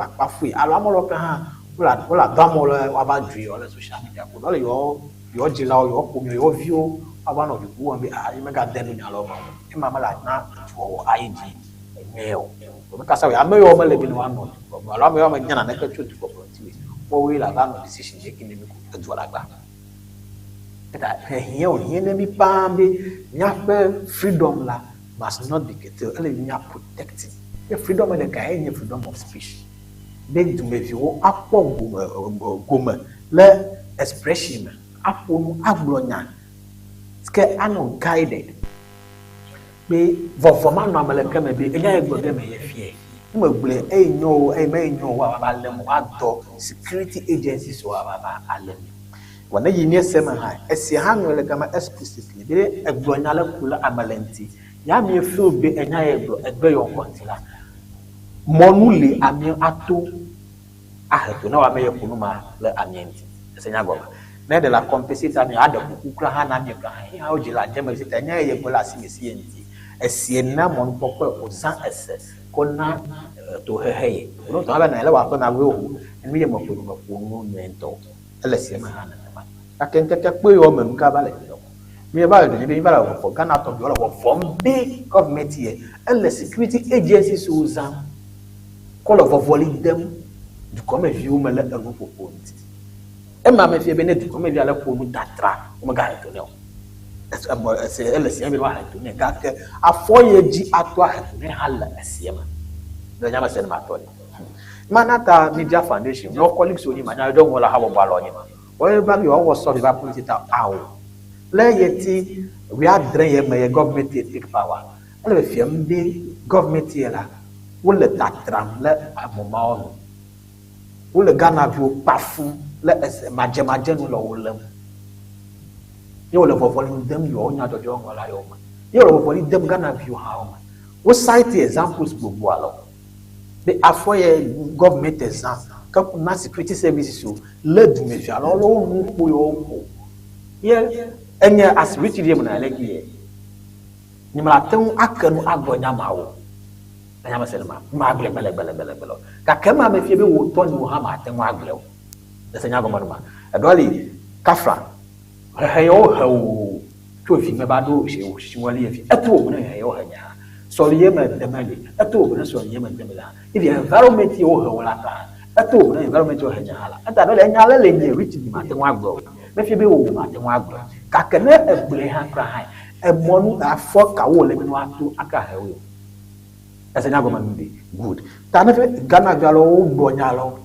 akpa fui alo ame ɖewo ke hã wole adɔ amewo le woava dzui yewo le social media ko wole yewo yewo dzilawo yewo ƒomewo yewo viwo woava nɔ dziku wɔm be ah ye megade nu nya le wo me o ema mele ana duwɔwɔ ayi dzi nyuie o. Mi kasa ame yiwo mele be ne woanɔ dukɔ me alo ame yiwo menya naneke tso dukɔ me ŋuti o woawoe le ava nɔ decision yi ke ne mi ko edua la gba. Eta ehiã wòhiã ne mi paa be míaƒe freedom la must not be curtailed. Ele mía protect. Ye freedom ɖeka ye nye freedom of speech. Be dumeviwo akpɔ gome le expression me, aƒo nu agblɔ nya ke anɔ guided. Be vɔvɔ manɔ ame le ke me be enya ye gblɔ ge me ye fie. Ne megblɔe eye nyo o eye me nyo o woava va lém woadɔ security agencies woava va alé mi. Vɔ ne yi míese me hã esia hã ŋlɔ le gama explicitly be egblɔ nya le ku le ame le ŋuti. Ya mi feel be enya ye gblɔ egbe yɔ ŋkɔ ŋuti la. Mɔnu li ame ato ahe to ne woame ye ƒo nu ma le amea ŋuti. Ese nya gɔme. Ne ɖe la compensate ame aɖe kuku kura hã na ame kura hã ye hã wodzi le adze me si ta enya ye gblɔ le asi me si ye ŋuti. Esie na mɔnukpɔkpɔe wòzã ese ko na tohehe ye. Wònɔ tɔ abe na le wòaƒe na wo nu ye me ƒo nu me ƒo nu nyuie ŋutɔ. Ele sie me hã nenema. Gake ŋkeke kpɔe yewo me nu ka va le dzɔdzɔm. Mi va le dzɔdzɔm be mi va le vɔvɔm Ghana tɔ bi le vɔvɔm be government ye ele security agencies wo zãm kɔ le vɔvɔli dem dukɔmeviwo me le enuƒoƒo ŋuti. Ema me fia be ne dukɔmevi ale ƒo nu tatra womegahe to nɛ o. Ele sie be woahe to nɛ gake afɔ ye dzi ato ahe to nɛ hã le esie me. Le nya me se ne ma tɔ li. Mana ta Media Foundation, míawo colleagues wo nyi ma, nyadzɔdzɔŋlɔla habɔbɔ alɔ nyi ma. Woawoe va be yewoawɔ survey va polisi ta ao. Le ɣleti wuiadre ye me ye government ye take power. Ele fefiem be government ye la, wole tatram le amewo nu. Wole Ghana viwo kpafum le ese madzemadze nu le wo lém. Ye wole vɔvɔli dem yewoawo nyadzɔdzɔŋlɔla yewo me. Ye wole vɔvɔli dem Ghana viwo hã wo me. Wo cite examples gbogbo alewo be afɔ ye government zã ke ku na security services wo lé dumevi alo le wo nu ƒo yewo ƒo. Ye enye as rich ɖe me na le ye. Nye me ate ŋu ake nu agblɔ nya ma o. Enya me se ma. Ma gblɔe gbele gbele gbele gbele. Gake ema mefia be wò tɔ nyi wò hã mate ŋu agblɔe o. Ese nya gɔme numa. Eɖɔ li kafla hehe yewo he wò tso vi me va ɖo si ŋɔli ye vi. Eto wò ne hehe yewo he nye hã. Sɔli ye me deme li. Eto wò ne sɔli ye me deme li hã. If environment ye wo he wò la hã. Eto wò ne environment ye wo he nye hã la. Eta ɖe le enya le le nye rich ni mate ŋu agblɔ o. Mefia be wò mate ŋu agblɔ. Gake ne egblɔe hã kura hã emɔnu afɔ kawo wòle be ne woato aka he wò. Ese nya gɔme nu ɖe. Good. Ta ne fi Ghana vi alewo wogblɔ nya alewo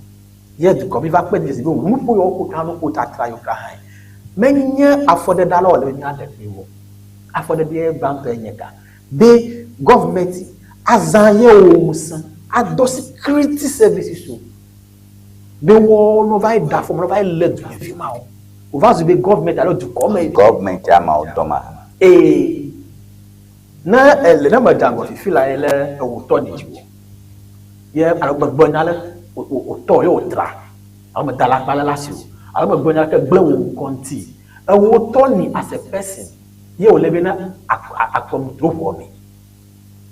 ye dukɔ mi va kpe dzesi be nuƒo yewo ƒo tsã nuƒo tatra yewo kura hã. Menye afɔɖeɖe alewo wòle be míaɖe kpli wo. Afɔɖeɖe gbãtɔe nye ka? Be government azã yewo ŋusẽ adɔ security services wo be woawo ne wova yi ɖe afɔ me ne wova yi lé dumevi mawo. Wòva zu be government alo dukɔ me. Government ameawo dɔ ma. Ee. Ne ele ne medze agɔ fifi la ye le ewo tɔ nye dziwò. Ye alo megblɔ nya le wòtɔ ye wòtra alo meda alakpa le asi o alo megblɔ nya ke gblẽ wò ŋkɔ ŋuti. Ewo tɔ ni as a person ye wòle be ne akplɔm dro ʋɔ mi.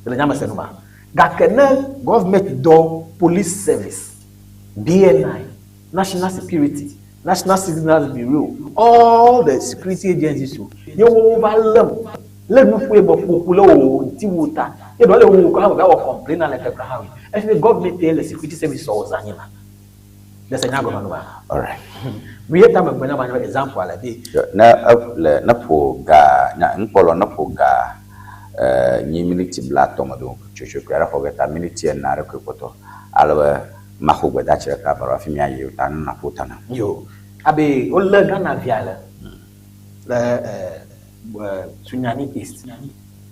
Le nya me se nu ma. Gake ne government dɔ police service, BNI, National Security, National Signals Bureau, all the security agencies o, ye wo va lém le nuƒoe me ƒoƒu le wo ŋutiwò ta. Ye ɖewo le wo kura va wɔ complain ale ke kura hã. Esi be government ye le security service wɔ zã nyi ma. Le se nya gɔme nu ma. Alright. Nu ye ta megbe na ma nye example ale be. Ne le ne ƒo ga nya ŋkpɔlɔ ne ƒo ga nyi miniti blatɔ me do tsotso kura ɖe xɔ ge ta miniti ene aɖe koe kpɔtɔ ale be Maxo gbedeatsi ɖeka va ɖo hafi míayi o ta ne nàƒo ta nam. Yo, abe wolé Ghana via le le Sunyani East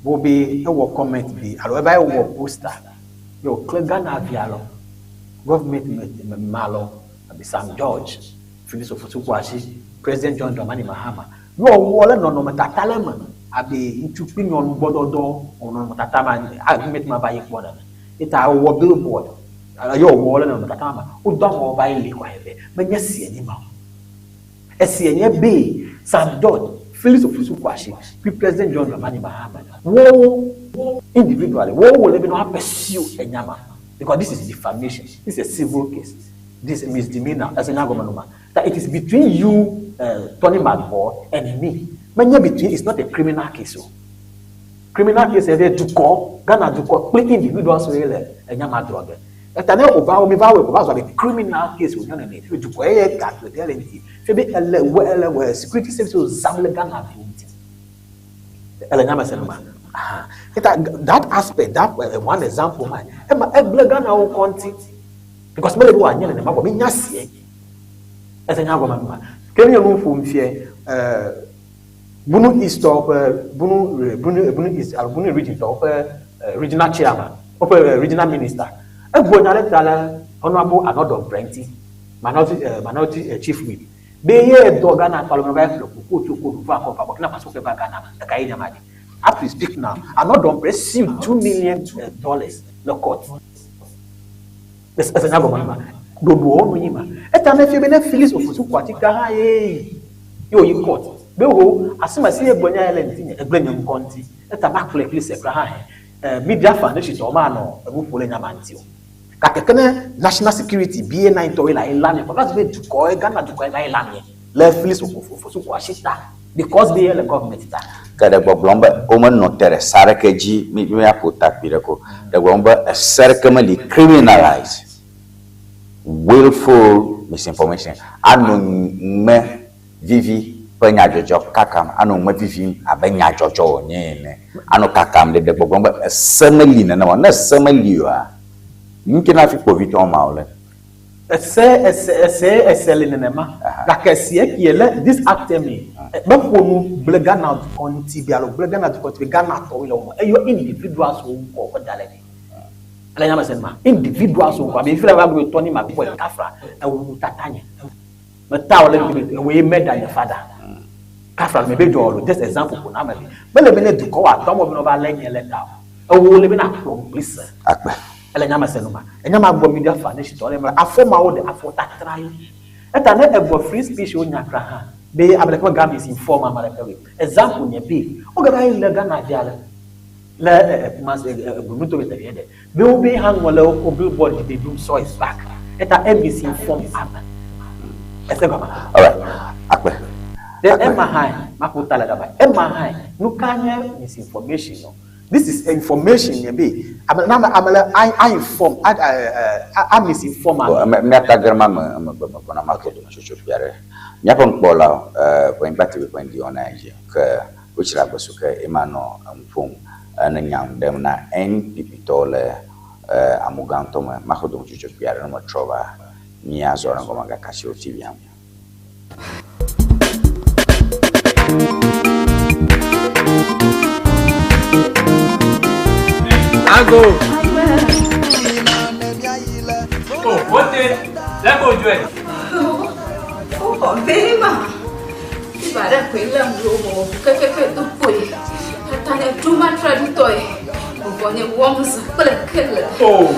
wo be ewɔ comment bi alo eva yi wɔ poster ye wòkle Ghana via lɔ government me ma lɔ abe Sam George, Felix Ofosu Kwakye, President John Dramani Mahama ye wòwɔ le nɔnɔmetata le eme abe ŋutsu kple nyɔnu gbɔdɔdɔ wɔ nɔnɔmetata ma agreement ma va yi kpɔ nene. Ye ta wòwɔ billboard Eye wòwɔ le nɔnɔmetata ma me. Wodɔ amewo va yi li xɔe be menye sie nyi ma o. Esie nye be Sam George, Felix Ofosu Kwakye kple President John Dramani Mahama wowo individually wowo wòle be ne woa pursue enya ma because this is defamation, this is a civil case, this is misdemeanor, ese nya gɔme noma. That it is between you uh, Tony Magbor and me. Menye between, it's not a criminal case o. Criminal case ɖe dukɔ, Ghana dukɔ kple individuals ye le enya ma drɔ ge. Eta ne wova wo mi va wɔe ko va zu abe criminal case wònye nene. Fi dukɔ ye ga gbe le ŋuti. Fi be ele wɔ ele wɔ security service wo zam le Ghana vi ŋuti. Ele nya me se ma. Aha. Eta that aspect, that one example ma, ema egble Ghana wo kɔnti. Because mele be wòanye nenema vɔ mi nya sie. Ese nya gɔme ma. Ke mi nu ƒom fie eh Bunu East tɔwo ƒe Bunu Bunu Bunu East alo Bunu region tɔwo ƒe regional chairman, woƒe regional minister. Egblɔ nya ɖe ta le Honourable Arnold Brenti, minority minority chief whip, be ye dɔ Ghana tɔ alo va yi ƒle koko tso Cote d'Ivoire kɔ va Burkina Faso ke va Ghana me. Eka ye nya ma ɖi. As we speak now, Arnold Brenti sued $2 million le court. Ese nya gɔme ma. Ɖoɖoawo nu nyi ma. Eta ne fia be ne Felix Ofosu Kwakye ka hã ye ye wòyi court be ho asimasi ye gblɔ nya ya le ŋutinye egblẽ nye ŋkɔ ŋuti eta makplɔe kple se kura hã he. Media foundation tɔwo manɔ enu ƒo le nya ma ŋuti o. Gake ke ne national security BNI tɔwoe le ayi la mie kpɔ va zu be dukɔ Ghana dukɔe va yi la mie le Felix Ofosu Kwakye ta because be ye le government ta. Ke ɖe gbɔgblɔm be womenɔ te ɖe se aɖeke dzi mi míaƒo ta kpui ɖe ko. Ɖe gbɔgblɔm be ese ɖeke meli criminalize willful misinformation anɔ ŋme vivi ƒe nyadzɔdzɔ kakam anɔ ŋme vivim abe nyadzɔdzɔ wònye ene anɔ kakam ɖe ɖe gbɔgblɔm be ese meli nenema o. Ne ese meli oa. Nuke na fi kpovitɔwo ma wo le. Ese ese ese ese le nenema. Gake esi ekie le this act me meƒo nu gble Ghana dukɔ ŋuti be alo gble Ghana dukɔ ŋuti be Ghana tɔwoe le wo me. Eyɔ individuals wo ŋkɔ kɔ da le ɖi. Ele nya me se ma. Individuals wo ŋkɔ abe fi le va gbe tɔ ni ma kpɔe kafra ewu tata nye. Meta wo le ŋuti be ewoe murder nye father. Kafra me be dzɔ lo just example ko na me. Mele be ne dukɔ wa tɔ mo be no va le nye le ta o. Ewo le be na kplɔ kpli se. Akpe. Ele nya me se nu ma. Enya ma gbɔ media foundation tɔ le me afɔ ma wo ɖe afɔ tatra ye. Eta ne egbɔ free speech wo nya kra hã be ame ɖeke me ga misinform ame ɖeke o. Example nye be wo ga va yi le Ghana via le le Kumasi Egunu to be teƒe ɖe be wo be hã ŋlɔ le wo billboard dzi be Dumsor is back. Eta e misinform ame. Ese gɔme. Alright. Akpe. Ɖe ema hã maƒo ta le gama. Ema hã nuka nye misinformation no? This is information nye be ame na ame le a a inform a a a misinform ame. Bo míata ge ɖe ema me emegbe megbɔna makpɔ dometsotso kpui aɖe. Míaƒe nukpɔlawo, Ʋenyigba TV ƒe ŋdi wɔna ya dzi ke wotsri agbesu ke ema nɔ enu ƒom ene nya ŋu ɖem na NPP tɔwo le Amugã ŋutɔ me. Maxɔ dometsotso kpui aɖe ne metrɔ va míazɔ ɖe ŋgɔ megaka asi wo TV ŋu. Ago. Oh, wote, lɛ ko dzɔe. Wokɔ bema. Fiva ɖe koe lém ɖo wɔ kekeke do kpoe. Tata nye ɖo matra ɖutɔe. Vɔvɔ nye wɔm zã kple kele. Oh.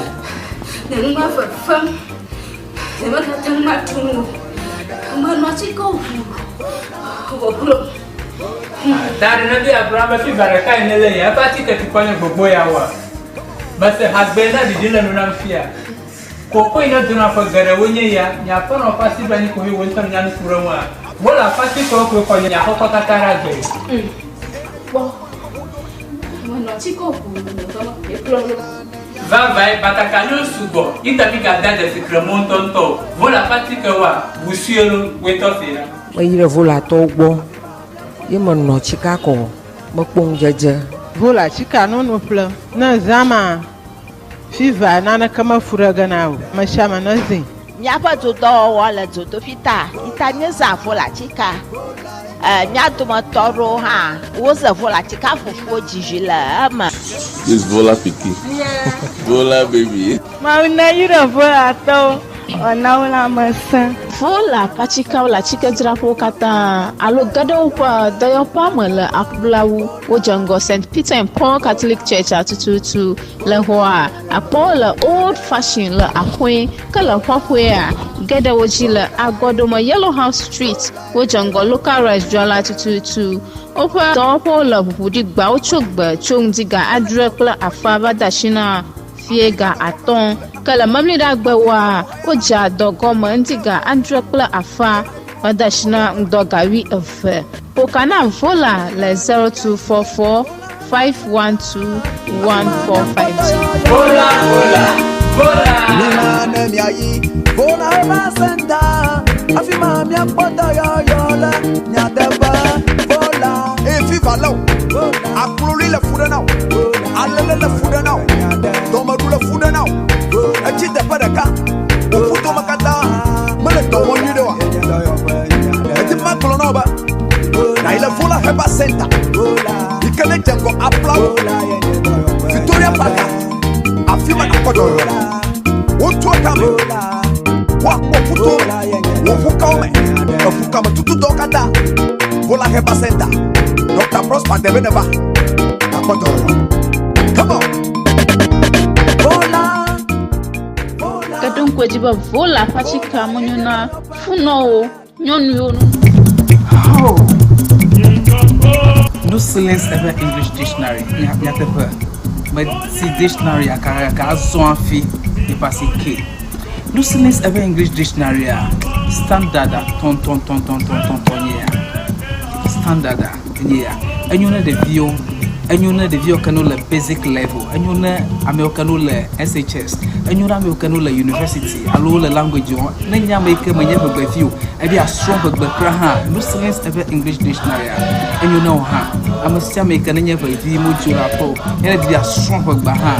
Nye nu ma fefem. Nyemegate ŋu aɖu nu o. Menɔ atike ʋu vɔvlɔ. Ta ɖe ne bia gblɔ be fiva ɖeka yi nele ya eƒe atike tukɔ nye gbogbo ya woa. Mese hagbe na ɖiɖi le nu nam fia. Koko yi ne dona ƒe geɖewo nye ya, nye aƒenɔ ƒe asi ɖo anyi ko he wò ŋutɔ nya nu ku ɖe ŋua. Wole aƒe atikewo koe xɔ nye axɔxɔ katã ɖe agbe. Kpɔ. Menɔ atike ʋu nye dɔme koe kplɔ ɖo. Vavãe, batakaliwo sugbɔ, yi ta migade dzesi kremɔ ŋutɔŋutɔ o. Vola ƒe atikewoa, ʋu sue lo, woe tɔ see ɖa. Meyi ɖe Volatɔwo gbɔ ye menɔ tsika kɔ mekpɔ ŋudzedze. Vola tsika nono ƒle ne zã ma fiva naneke mefu ɖe ge na o. Ame sia ame nezĩ. Míaƒe dodɔwɔwɔ le dzodoƒi ta yi ta míezã volatika. E, mía dometɔ aɖewo hã woze volatika fufuwo dzidzi le eme. This Vola pikin. Vola baby. Mawu neyra Volatɔwo wòana wo lãmesẽ. Vola ƒe atikewo le atikedzraƒewo katã alo ge ɖe woƒe dɔyɔƒea me le aƒlawu. Wodze ŋgɔ St. Peter and Paul Catholic Church tututu le xɔa akpɔwo le Old Fashion le axɔe ke le xɔxɔea ge ɖe wo dzi le agɔɖome Yellow House Street. Wodze ŋgɔ Local Rice dzrala tututu. Woƒe dɔwɔƒewo le ʋuʋu ɖi gbawo tso gbe tso ŋdi ga adre kple afa va de asi na fie ga atɔ̃. Ke le memliɖagbewoa, wodzea dɔ gɔme ŋdi ga adre kple afa va de asi na ŋdɔ ga wuieve. Ƒo na Vola le 0244 512 1452. Vola, vola, vola. Mina ne miayi Vola Herbal Center afi ma miakpɔ dɔyɔyɔ le nyateƒe Vola. Eye fiva lé o, akloli le fu ɖe na o, alele le fu ɖe na o, dɔmeɖu le fu ɖe na o. Etsi teƒe ɖeka, wò ƒutome katã mele dɔ wɔm nyuie ɖe oa? Edi be magblɔ na wò be nàyi le Vola Herbal Center yi ke ne dze ŋgɔ aƒlawo Victoria Park afi ma nàkpɔ dɔyɔyɔ le. Wotua kame, woakpɔ ƒuto me, wò ƒukawo me, eƒukame tutudɔwo katã. Vola Herbal Center, Dr. Prosper Debe neva, nàkpɔ dɔyɔyɔ. Come on. Vola. Ke ɖo ŋku edzi be Vola ƒe atikea menyo na funɔwo, nyɔnuwo. Nusilen's eƒe English Dictionary nyateƒe meti dictionary gake azɔ hafi míeƒe asi ke. Nusilen's eƒe English Dictionary a standard a tɔntɔntɔntɔntɔntɔn nye ya. Standard a nye ya. Enyo ne ɖeviwo, enyo ne ɖeviwo ke ne wole basic level, enyo ne amewo ke ne wole SHS, enyo ne amewo ke ne wole university alo wole language wɔm. Ne nye ame yi ke menye ʋegbevi o, ebe yeasrɔ̃ ʋegbe kura hã, Nusilen's eƒe English Dictionary a enyo ne wò hã. Ame sia ame yi ke nenye ʋevi modzo le aƒe o, ne edi be yeasrɔ̃ ʋegbea hã,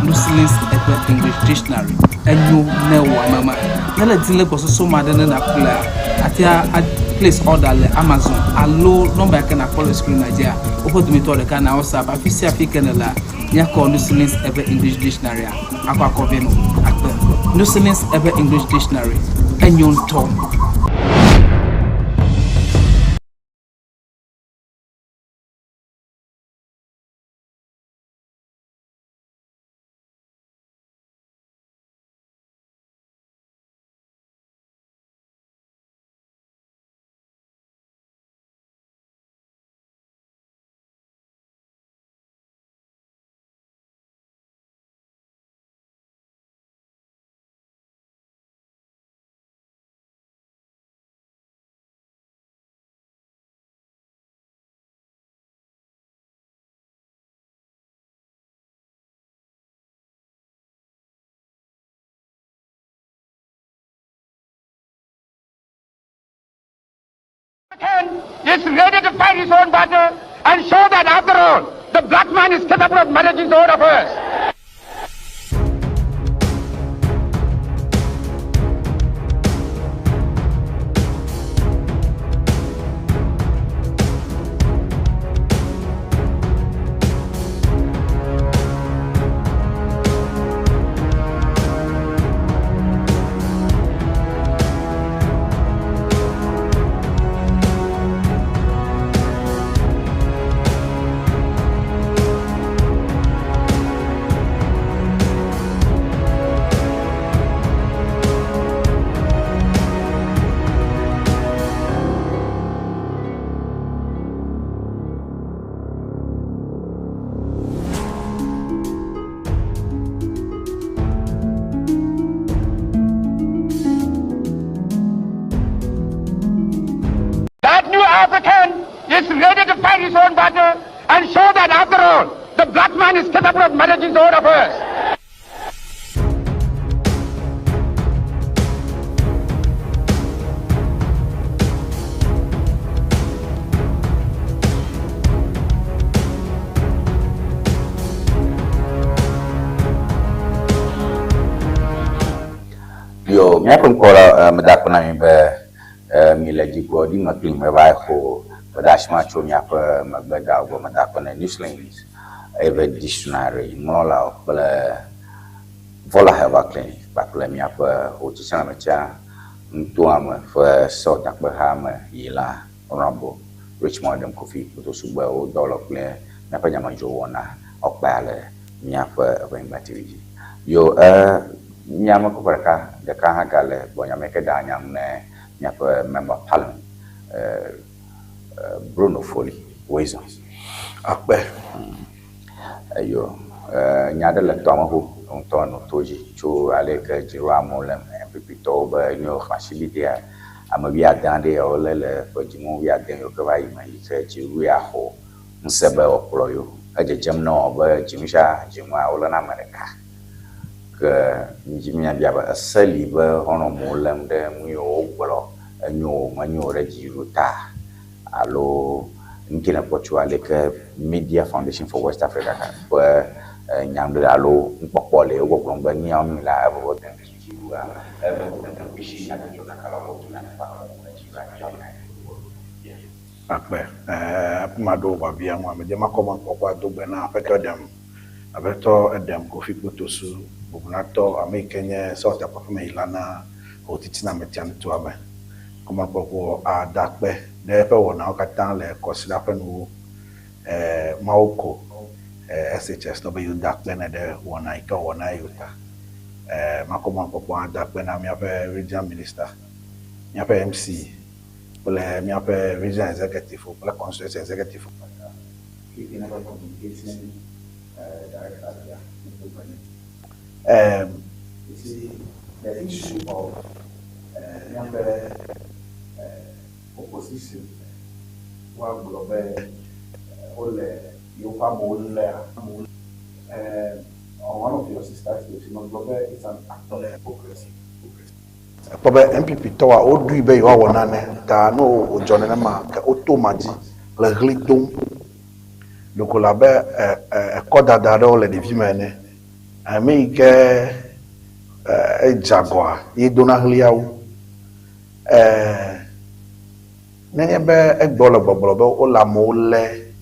Nusilen's eƒe Ever English Dictionary enyo ne wò ame ma. Ne le di le gbɔsɔsɔ ma ɖe ne nàƒlea, àte a place order le Amazon alo nɔmba yi ke nàkpɔ le screen dzia, woƒe dometɔ ɖeka na WhatsApp. Afi sia afi ke nèlea, míakɔ Nusilin's Ever English Dictionary akɔ akɔ vɛ nɔ akpe. Nusilin's Ever English Dictionary enyo ŋutɔ. Is ready to fight his own battle and show that after all, the black man is capable of managing his own affairs. That new African is ready to fight his own battle and show that after all, the black man is capable of managing his own affairs. Yo, míaƒe ŋkɔ la, eh, meda akpe na mi be eh, mi le dzigbɔɖi me kplim meva xo gbedeasi ma tso míaƒe megbedawo gbɔ. Meda akpe na Newslings, eve dictionary ŋlɔlawo kple Vola Herbal Clinic kpakple míaƒe hotsitsalãmetsia nutoa me ƒe sewɔtakpeha me yila Honorable Richmond Edem Kofi Kpotosugbe wo dɔwɔlawo kple míaƒe nyamedzrowo wɔna ɔkpea le míaƒe Eʋenyigba TV dzi. Yo e mía me kɔkɔ ɖeka ɖeka hã gale gbɔnye ame yi ke ɖea nya ŋu ne míaƒe Member of Parliament e Bruno Foli Woezɔ. Akpe. Eyo e nya ɖe le tɔa me xoxo ŋutɔ nɔ to dzi tso ale yi ke dziɖuɖua amewo le NPP tɔwo be ne woxlẽ asibidea ame wuiade aɖe yawo lé le ƒe dziŋɔ wuiade yiwo ke va yi me yi ke dziɖuɖu ya xɔ ŋusẽ be wòakplɔ yewo. Edzedzem na wo be dziŋusha dziŋua wolé na ame ɖeka. Ke mídzi míabia be ese li be xɔlɔ̃ lém ɖe nu yiwo wogblɔ enyo o menyo o ɖe dziɖuɖu ta alo nu ke nèkpɔ tso ale ke Media Foundation for West Africa ƒe nyanuɖeɖe alo nukpɔkpɔ le wogbɔgblɔm be nu yawo nu la evɔvɔ dem ɖe dziɖuɖua evɔvɔ dem ɖe kusi nyadzɔdzɔkakalawo wotu nyateƒea ƒe edzi va dzɔ Akpe. Ɛɛ, hafi maɖo wò biabia ŋua, medze makɔ mɔkpɔkpɔ ado gbe na Aƒetɔ Edem. Aƒetɔ Edem Kofi Kpotosu, bubunatɔ, ame yi ke nye sewɔtakpɔƒemeyila na Ho Titina Metia nutoa me. Kɔ mɔkpɔkpɔ ada akpe ɖe eƒe wɔnawo katã le kɔsiɖa ƒe nuwuwu. Ɛɛ, Mawu ko ɛɛ, SHS tɔ be yewoda akpe nɛ ɖe wɔna yi ke wòwɔ na yewo ta. Ɛɛ, makɔ mɔkpɔkpɔ ada akpe na míaƒe Regional Minister, míaƒe MC, kple míaƒe regional executive kple constituency executive katã. Ke míaƒe communication director sia do gbe nɛ. Um, you see, the issue of míaƒe opposition woagblɔ be wole yewoƒe amewo léa um, on one of your sister station megblɔ be it's an act of hypocrisy. Ekpɔ be NPP tɔwoa woɖoe be yewoawɔ nane ta ne wòdzɔ nenema ke woto ma dzi le ɣli dom. Ɖeko le abe ekɔdada aɖewo le ɖevime ene. Ame yi ke edze agɔa ye dona ɣlia wu. Nenye be egbɔ le gbɔgblɔ be wole amewo lé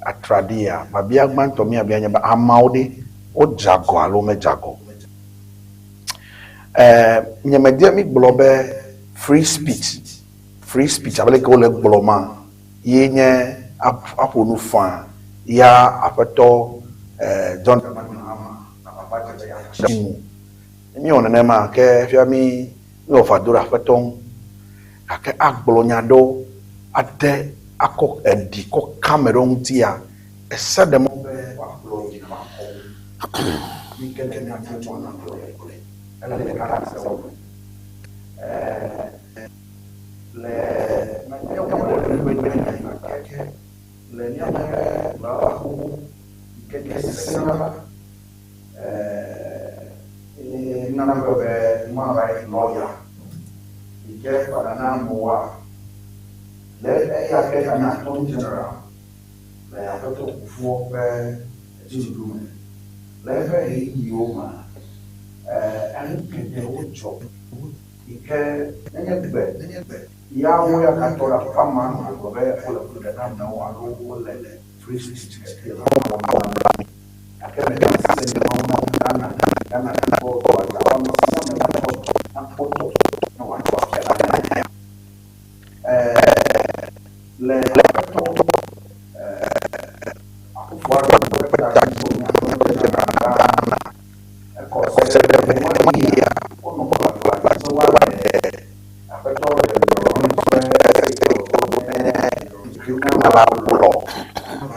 atraɖiia, biabia gbãtɔ míabia nye be ameawo ɖe, wodze agɔ alo womedze agɔ o? Nye media mi gblɔ be free speech, free speech abe leke wole gblɔ ma ye nye aƒo nu faa ya aƒetɔ John Dramani Mahama agbagba dze be yeatsi nu. Ne míewɔ nenema ke efia mí míewɔ fa do ɖe aƒetɔ ŋu gake agblɔ nya ɖewo ade akɔ eɖi kɔ ka ame ɖewo ŋutia, ese ɖe mɔ be woakplɔ yi ne woakɔ wo. Mi ke ne míate ŋu agblɔ gblɔe ele ɖeka le sewo me. Le gake le míaƒe dukplɔla xoxo yi ke nye sesẽna la, nana be human right lawyer yi ke kpana na amewoa, le eya ke nye attorney general le Aƒetɔ Kufuor ƒe dziɖuɖu me. Le eƒe ɣeyiɣiwo mea, enu geɖewo dzɔ yi ke nenye gbe ya wo ya gatɔ ɖe aƒe ma nɔ gbɔgblɔ be wole fu ɖe na amewo alo wole free speech awɔ gake mede asi le nyawo na Ghana Ghana dukɔ dɔ ame sia ame nakpɔ nakpɔtɔ ne wòatsɔ afia la nya. Le aƒetɔ Akufo-Addo ƒe tadzigbɔ nye attorney general Ghana ekɔ se ɖe be ɣemaɣia wonɔ gbagba be woaɖe aƒetɔ Jerry ƒe ese yi ke wògblɔ be criminal law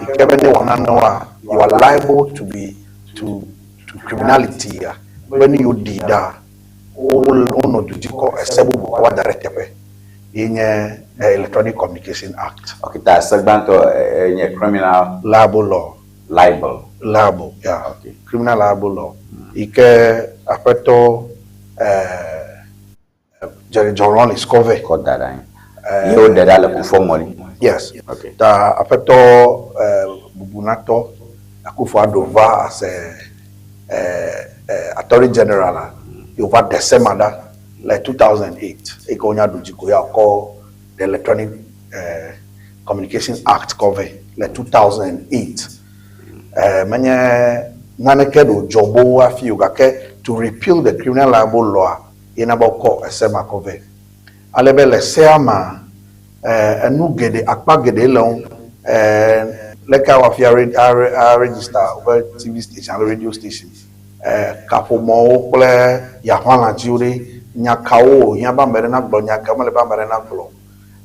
yi ke be ne wɔ nanewoa, you are liable to be to to criminality ya be ne yewo ɖii ɖa wonɔ du dzi kɔ ese bubu kɔ va da ɖe teƒe ye nye Electronic Communication Act. Ok, ta se gbãtɔ enye criminal libel law. Libel. Libel, yeah. Okay. Criminal libel law. Yi ke aƒetɔ Jerry John Rawlings kɔ vɛ. Kɔ da ɖe anyi. Ye woɖe ɖa le Kufuor ŋɔli. Yes. Okay. Ta aƒetɔ bubunatɔ Akufo-Addo va as a attorney general a, ye wòva ɖe se ma ɖa le 2008 eyi ke wonya ɖu dzi ko ya wòkɔ the Electronic Communication Act kɔ vɛ le 2008. Menye naneke ɖe wòdzɔ boo hafi o gake to repeal the criminal libel law ye na be wokɔ ese ma kɔ vɛ. Ale be le sea mea, enu geɖe, akpa geɖe le ŋu. Leke awɔ hafi a register woƒe TV station alo radio station, kaƒomɔwo kple yaʋalãdziwo ɖe, nya kawo wòhiã be ame ɖe nagblɔ, nya kawo mele be ame ɖe nagblɔ o.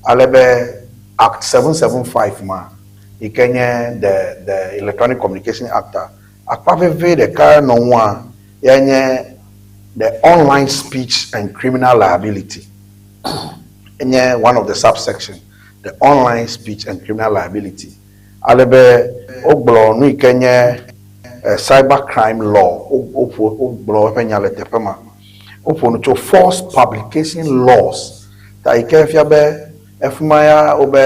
Ale be Act 775 ma yi ke nye the Electronic Communication Act a, akpa veve ɖeka nɔ ŋua ya nye the online speech and criminal liability. Enye one of the subsection, the online speech and criminal liability. Ale be wogblɔ nu yi ke nye cyber crime law, woƒo wogblɔ eƒe nya le teƒe ma. Woƒo nu tso false publication laws ta yi ke fia be efima ya wobe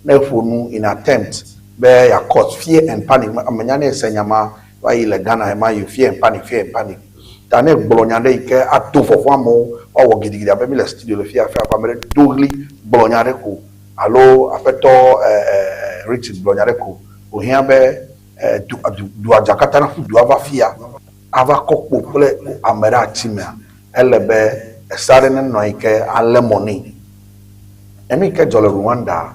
ne eƒo nu in attempt be ya cause fear and panic. Menya ne ese nya ma va yi le Ghana ema yi fear and panic, fear and panic. Ta ne gblɔ nya ɖe yi ke ado vɔvɔ̃ amewo woawɔ gidigidi abe mi le studio le fia fia ame ɖe do ɣli gblɔ nya ɖe ko alo aƒetɔ Richard gblɔ nya ɖe ko wòhiã be du du dua dza katã naƒu du ava fia ava kɔ kpo kple ame ɖe ati mea ele be ese aɖe nenɔ anyi ke alé mɔ nɛ. Enu yi ke dzɔ le Rwanda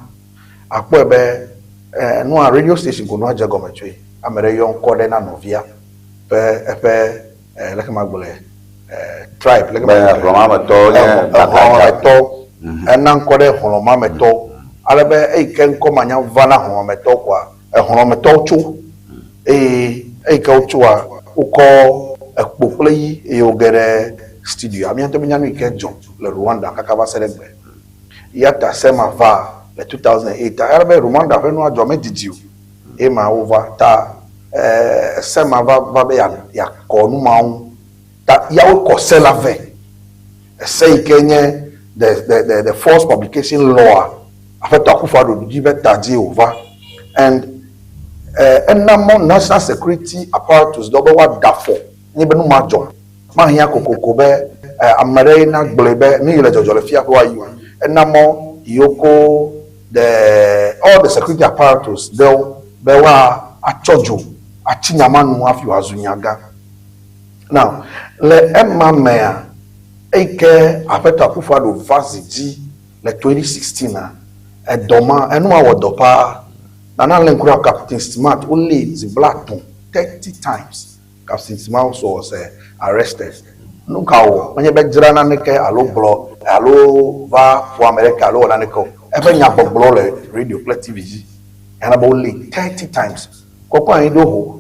akpɔe be nua radio station ko nua dze gɔme tsoe. Ame ɖe yɔ ŋkɔ ɖe na nɔvia ƒe eƒe leke magblɔe tribe leke magblɔe. Hlɔ̃mametɔwo nye hlɔ̃mametɔ ena ŋkɔ ɖe hlɔ̃mametɔwo ale be eyi ke ŋkɔ ma nya va na hlɔ̃mametɔwo koa ehlɔ̃metɔwo tso eye eyi ke wotsoa wokɔ ekpo kple yi eye woge ɖe studio. Mía ŋutɔ míenya nu yi ke dzɔ le Rwanda kaka va se ɖe egbe. Ya ta se ma va le 2008 ale be Rwanda ƒe nua dzɔ medidi o ye ma wova ta ese ma va va be yeakɔ nu ma ŋu ta ya wokɔ se la vɛ. Ese yi ke nye the false publication law aƒetɔ Akufo-Addo ɖu dzi ƒe ta dzie wòva and ena mɔ national security apparatus dɔ be woada afɔ. Nenye be nu ma dzɔ, mahiã kokoko be ame ɖe nagblɔe be nu yi le dzɔdzɔ le fia ƒe woayi o. Ena mɔ yiwo ko the all the security apparatus ɖewo be woa atsɔ dzo atsi nya ma nu hafi wòazu nya gã. Now, le ema mea, eyi ke Aƒetɔ Akufo-Addo va zi dzi le 2016 a, edɔ ma, enu ma wɔ dɔ paa. Nana lé ŋku ɖe Captain Smart wolée zi blatɔ̃, 30 times, Captain Smart was arrested. Nu ka wòwɔ? Menye be dzra naneke alo gblɔ alo va ƒo ame ɖe ke alo wɔ naneke o. Eƒe nyagbɔgblɔ le radio kple TV dzi. Yana be wolée 30 times. Kɔkɔ anyi ɖo ho.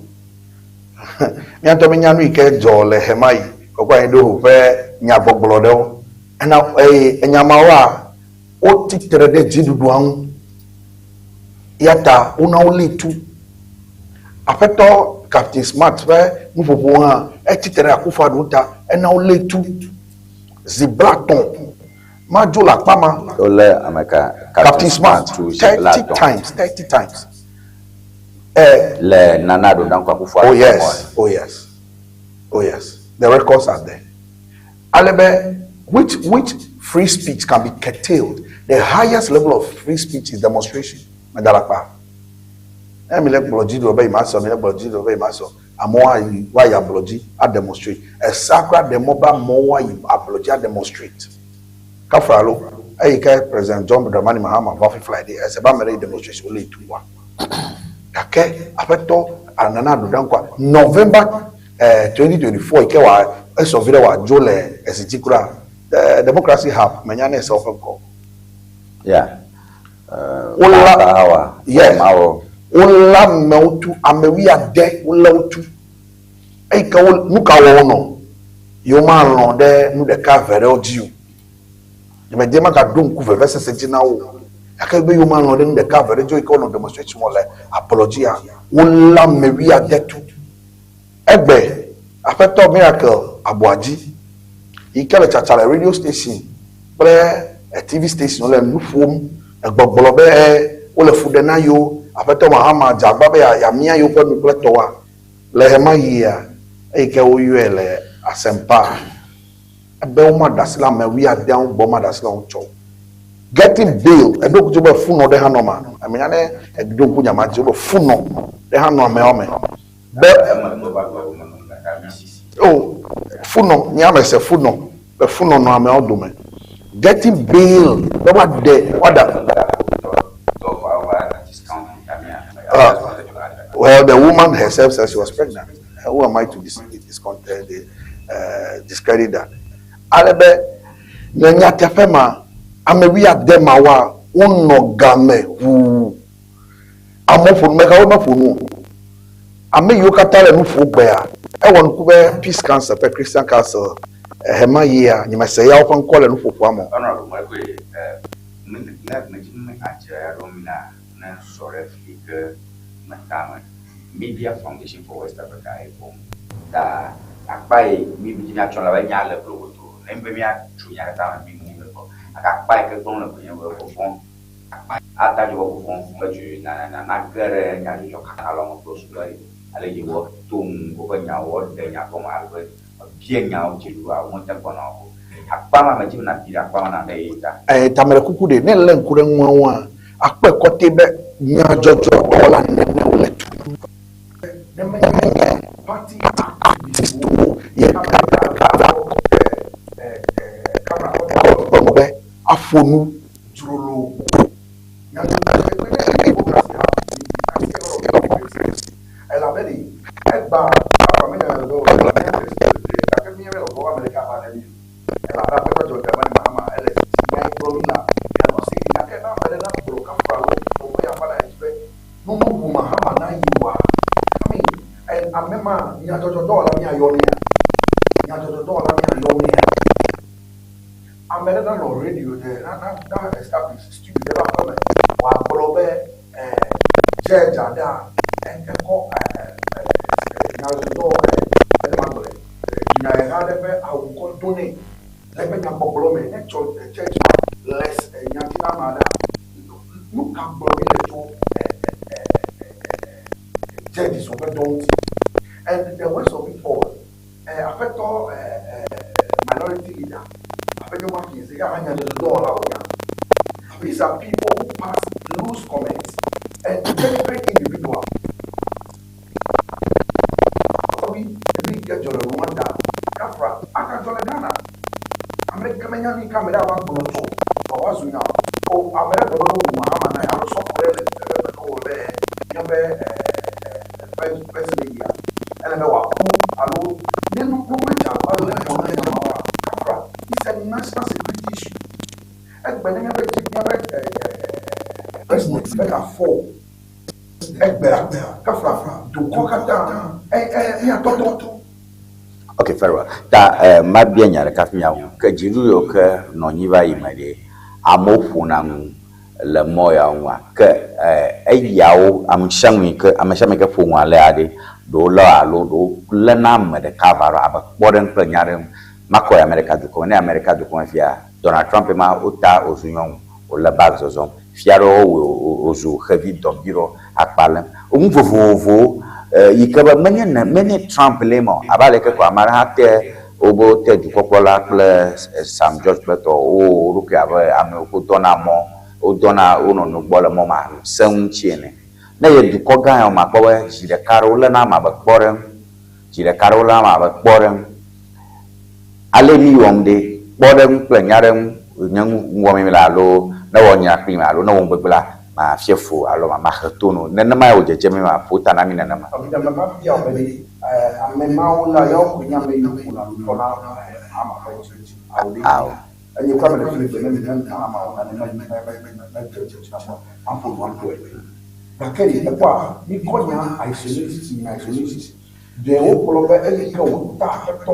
Mía ŋutɔ míenya nu yi ke dzɔ le ɣemaɣi. Kɔkɔ anyi ɖo ho ƒe nyagbɔgblɔ ɖewo. Ena eye enya mawoa, wotsi tre ɖe dziɖuɖua ŋu. Eya ta wona wolée tu. Aƒetɔ Captain Smart ƒe nuƒoƒo hã, etsi tre ɖe Akufo-Addo ta, ena wolée tu zi blatɔ̃. Madzo le akpa ma. Wolé ame ka? Captain Smart tu zi 30 blatɔ̃. times, 30 times. Le Nana Addo Dankwa Akufo-Addo Oh yes, oh yes, oh yes. The records are there. Ale be which free speech can be curtailed? The highest level of free speech is demonstration. Meda le akpa. Ne mi le gblɔ dzi ɖo be yi ma sɔ, mi le gblɔ dzi ɖo be yi ma sɔ. Amewo ayi, woayi ablɔ dzi a demonstrate. Esea kura ɖe mɔ be amewo ayi ablɔ dzi a demonstrate. Kafra alo eyi ke President John Dramani Mahama va fifla ɖi, ese be ame ɖe yi demonstration wole yi tu wa. Gake aƒetɔ Nana Addo Dankwa November 2024 yi ke wa esɔ vi ɖe wòadzo le ezi dzi kura. The Democracy Hub menya ne ese woƒe ŋkɔ. Yeah. Wola yes. Wola amewo tu ame wuiade wolé wo tu. Eyi ke wo nu ka wɔ wonɔ? Yewo malɔ̃ ɖe nu ɖeka eve ɖewo dzi o. Nyemedi magaɖo ŋku vevesese dzi na wo o. Gake be yewo malɔ̃ ɖe nu ɖeka eve ɖe dzi o yi ke wonɔ demonstration wɔ le ablɔ dzia, wolé ame wuiade tu. Egbe, Aƒetɔ Miracle Aboagye yi ke le tsatsa le radio station kple TV station le nu ƒom, egbɔgblɔ be wole fu ɖe na yewo, Aƒetɔ Mahama dze agba be yeamia yewoƒe nu kple tɔwoa. Le ɣemaɣia, eyi ke woyɔe le Asempa be womaɖe asi le ame wuiadeawo gbɔ, womaɖe asi le wo ŋu tsɔ o. Getting bail, eɖo ŋku dzi be funɔ ɖe hã nɔ ema. Menya ne èɖo ŋku nya ma dzi, wobe funɔ ɖe hã nɔ ameawo me. Be o funɔ, nye ame se funɔ, be funɔ nɔ ameawo dome. Getting bail, be woaɖe, woaɖe. Well, the woman herself says she was pregnant. Who am I to discredit that? Ale be le nyateƒe ma, ame wuiade mawoa, wonɔ game ʋuu. Amewo ƒo nu, meka wo meƒo nu o. Ame yiwo katã le nu ƒo gbea, ewɔ nuku be Peace Council ƒe Christian Council ɣemaɣia, nyemese ya woƒe ŋkɔ le nuƒoƒoa me o. Honorable Mekwe, ne medzi be adzra ya ɖo mi na ne sɔ ɖe fi ke meta me Media Foundation for West Africa ye ƒom ta akpa yi mi dzi miatsɔ la be nya le blogoto ne mi be miatso nya ɖe ta me mi mu le gbɔ aka akpa yi ke gblɔm le koe nye be vɔvɔ̃ akpa ata dzo be vɔvɔ̃ be dzo na na na ge ɖe nyadzɔdzɔ kaka lɔ me kple susu ale yi wɔ to ŋu woƒe nyawo ɖe nya gɔme alo be bia nyawo dziɖuɖua womete gbɔna o. Akpa ma me dzi be nàbi ɖe akpa ma na ɖe ye ta. Ẽ, ta mele kuku ɖe, ne èlé ŋku ɖe nua ŋua, àkpɔe kɔtɛ be nyadzɔdzɔdɔwɔla nene wole tu. Ne menye party activistwo ye kamera kɔ ɖe aƒo nu dzrolo. Ame ɖe nanɔ radio ɖe na na na establish studio ɖe eƒe aƒeme wòagblɔ be judge aɖea ekɔ nyadzɔdzɔ ele magblɔe dunyaheha aɖe ƒe awu kɔ do nɛ le eƒe nyagbɔgblɔ me ne tsɔ judge ma le nya dzi na ame aɖea nu ka gblɔm míele tso judges ƒe dɔ ŋuti and the worst of it all. Aƒetɔ minority leader, Aƒetɔ Martins, eya hã nyadzɔdzɔdɔwɔla wònya. These are people who pass loose comments and denigrate individuals. Tɔgbi, enu yi ke dzɔ le Rwanda, Biafra, agadzɔ le Ghana. Ame ɖeke menya nu yi ke ame ɖe ava gblɔ tso vɔ wòazu nya o. O, ame ɖe gblɔ be wowu Mahama na ye alo sɔfo ɖe le eƒe gbe wɔ be míaƒe first lady-a, ele be wòaku alo ne nu womedze agbagba le mɔ na nya mawoa, Biafra is a national security issue. Egbe ne míaƒe dzi míaƒe president megafɔ o. Egbea kafla dukɔ katã ɛ ɛ míatɔtɔ. Ok, very well. Ta eh, mabia nya ɖeka fi miawo. Ke dziɖuɖu yiwo ke nɔ anyi va yi me ɖe, amewo ƒona nu le mɔ yawo ŋua? Ke eh, eyawo, ame sia ame yi ke, ame sia ame yi ke ƒo nu alea ɖe, ɖewo lé alo ɖewo léna ame ɖeka va ɖo abe kpɔɖeŋu kple nya ɖe makɔ yi Amerika dukɔ me. Ne Amerika dukɔ me fia, Donald Trump ma wota wòzu nyɔnu, wòle bag zɔzɔm. Fia ɖewo wɔe wòzu xevi dɔbiɖɔ akpa lém. Nu vovovowo yi ke be menye ne menye Trump lee ma o. Abe aleke ko ame aɖe hã te wobe wote dukɔkplɔla kple Sam George kple tɔwo wowɔ wo ɖokui abe ame yiwo ke wodɔna mɔ, wodɔna wo nɔnɔewo gbɔ le mɔ ma sẽŋu ŋuti ene. Ne ye dukɔ gã yawo me akpɔ be zi ɖeka ɖe woléna ame abe kpɔɖeŋu, zi ɖeka ɖe woléna ame abe kpɔɖeŋu. Ale mi wɔm ɖe, kpɔɖeŋu kple nya ɖe ŋu, nye ŋu wɔm mi le alo ne wɔ nya kplim alo ne wɔ ŋugbegble la, mafia fu alo mahe to no. Nenemae wò dzedzem ye maƒo ta na mi nenema. Nɔvi me va bia wò be ɖe, ame mawo la, yawo koe nye ame yiwo ƒona nu kpɔna Mahama ƒe dzi ao ɖe? Ao. Enye kura mele fi gbe ne mi ne Mahama wɔ nane me me me me me dze dze dzi na mɔ maƒo nu aɖɔe. Gake ɖe ekpɔa, mi kɔ nya isolate nya isolate. Ɖe wogblɔ be eyi ke wòta Aƒetɔ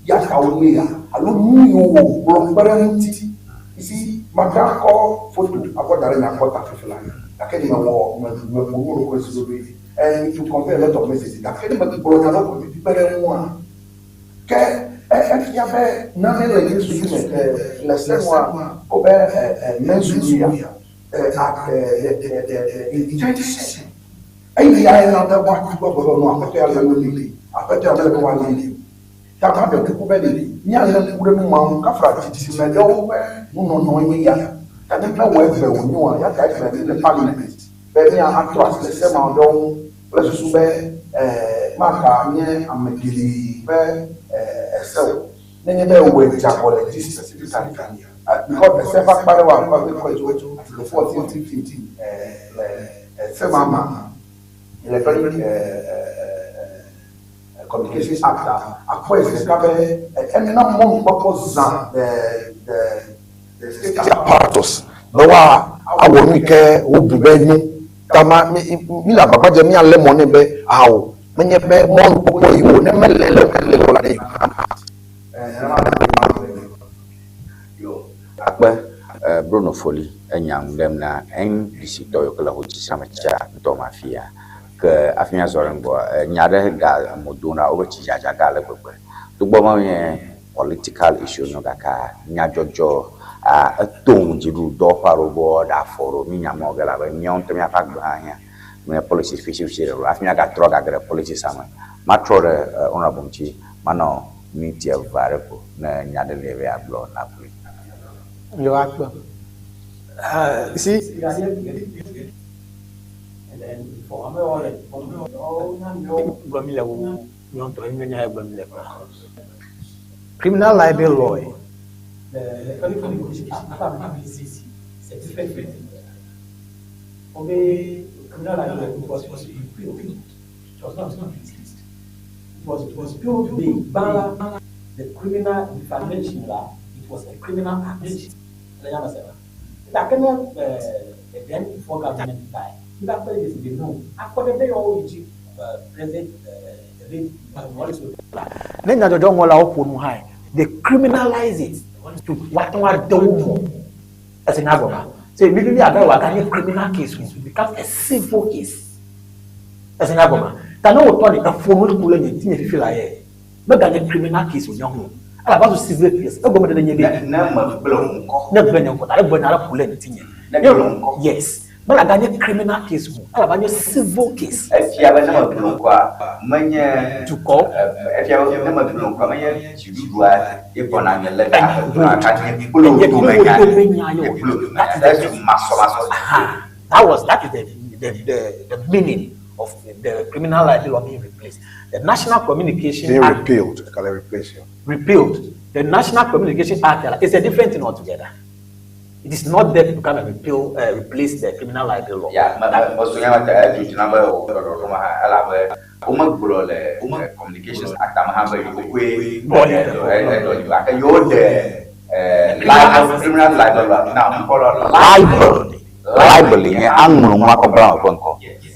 ya ta wolée alo nu yiwo wògblɔ kpe ɖe eŋuti? You see, magakɔ foto akɔ da ɖe nye akɔta fifi la, gake nye mewɔ, me, meƒo nu ɖokuiwo si ɖoɖoe, and it will convey a lot of messages. Gake ne megblɔ nya ɖewo kpe ɖe eŋua, ke e, efia be nane le nye susu me, e, le se nua, wobe e, e, mens rea, e, a, e, e, e, e, intention. Eyae na be woatu gbɔgbɔ be nɔ Aƒetɔ ya le wo li. Aƒetɔ ya mele be woali o. Ta maɖe kuku be ɖe míalé ŋku ɖe nu ma ŋu kafla dzidzime ɖewo ƒe nunɔnɔe nye ya. Ta ne mewɔ egbe wònyoa, ya ta egbe mí le parliament be mía atrɔ asi le se ma ɖewo ŋu kple susu be maka nye ame geɖe ƒe ese o. Nenye be ewɔe dze agɔ le dzi specifically because ese ƒe akpa ɖewoa, wokɔe tso article 14, 15 le Ese ma ma, Electronic Communication Act a, akpɔe zi ɖeka be ena mɔnukpɔkpɔ zã the the the state apparatus be woa awɔ nu yi ke wobu be enyo. Ta ma mi mi le agbagba dzem míalé mɔ nɛ be ao menye be mɔnukpɔkpɔ yi o ne mele le mele o la ɖe. Yo, akpe Bruno Foli enya nu ɖem na NDC tɔ yiwo ke le hotsisrametsia ŋutɔ me afia. Ke hafi míazɔ ɖe ŋgɔa, nya aɖe ga mo dom ɖa, wobe tsidzadza gã ale gbegbe. Togbɔ be menye political issue wonye o gakea, nyadzɔdzɔ eto ŋu dziɖuɖudɔwɔƒe aɖewo be woaɖe afɔ ɖo. Míenya mɔ ge elabe míawo ŋutɔ míaƒe agbe hã hiã. Menye politics fitifiti ɖe o. Hafi míagatrɔ agage ɖe politics me, matrɔ ɖe Honourable ŋuti manɔ minti eve aɖe ko ne nya ɖe li be yeagblɔ nakplɔe. Yo akpe. You see, criminal libel law. The criminal defamation la, it was a criminal act. Gake ne the then before government die, mi va kpɔe ɖe dzesi be no, afɔ ɖe be yewoawo yi dzi president the late Ne nyadzɔdzɔŋlɔlawo ƒo nu hã, they criminalize it to woate ŋu ade wo mɔ. Ese nya gɔmea? So immediately abe wòaganye criminal case o, it becomes a civil case. Ese nya gɔmea? Ta ne wotɔ ɖi eƒo nu ku ɖe nye ŋutinye fifi la ye, meganye criminal case wònye hã o. Elabe eva zu civil case. Egɔme ɖeɖe nye be. Ne megblẽ wò ŋkɔ. Ne gblẽ nye ŋkɔ, ta ne gblẽ nya ɖe ku ɖe ŋutinye. Ne gblẽ wò ŋkɔ. Yes. Mele aga nye criminal case o, ele ava nye civil case. Efia be ne megblɔ ŋkɔa, menye dukɔ. Efia be ne megblɔ ŋkɔa, menye dziɖuɖua ye gbɔna nye le ɖa gblɔ aka nye kple wo dome nya. Nye kple wo dome nya. Ezu masɔmasɔ. That was that is the meaning of the criminal libel law being replaced. The National Communication Being Act repealed. Can I replace you? repealed. The National Communication Act is a different thing altogether. It is not there to come and repeal, replace the criminal libel law. Ya, me me meso nya ma ta edzo dzi na be wò ɖɔɖɔɖo ma hã elabe womegblɔ le Communications Act me hã be yewokoe eɖɔ li o gake yewo ɖe libel criminal libel law na ŋkɔ lɔ libel libel nye aŋlɔ nu akɔ bla ƒe ŋkɔ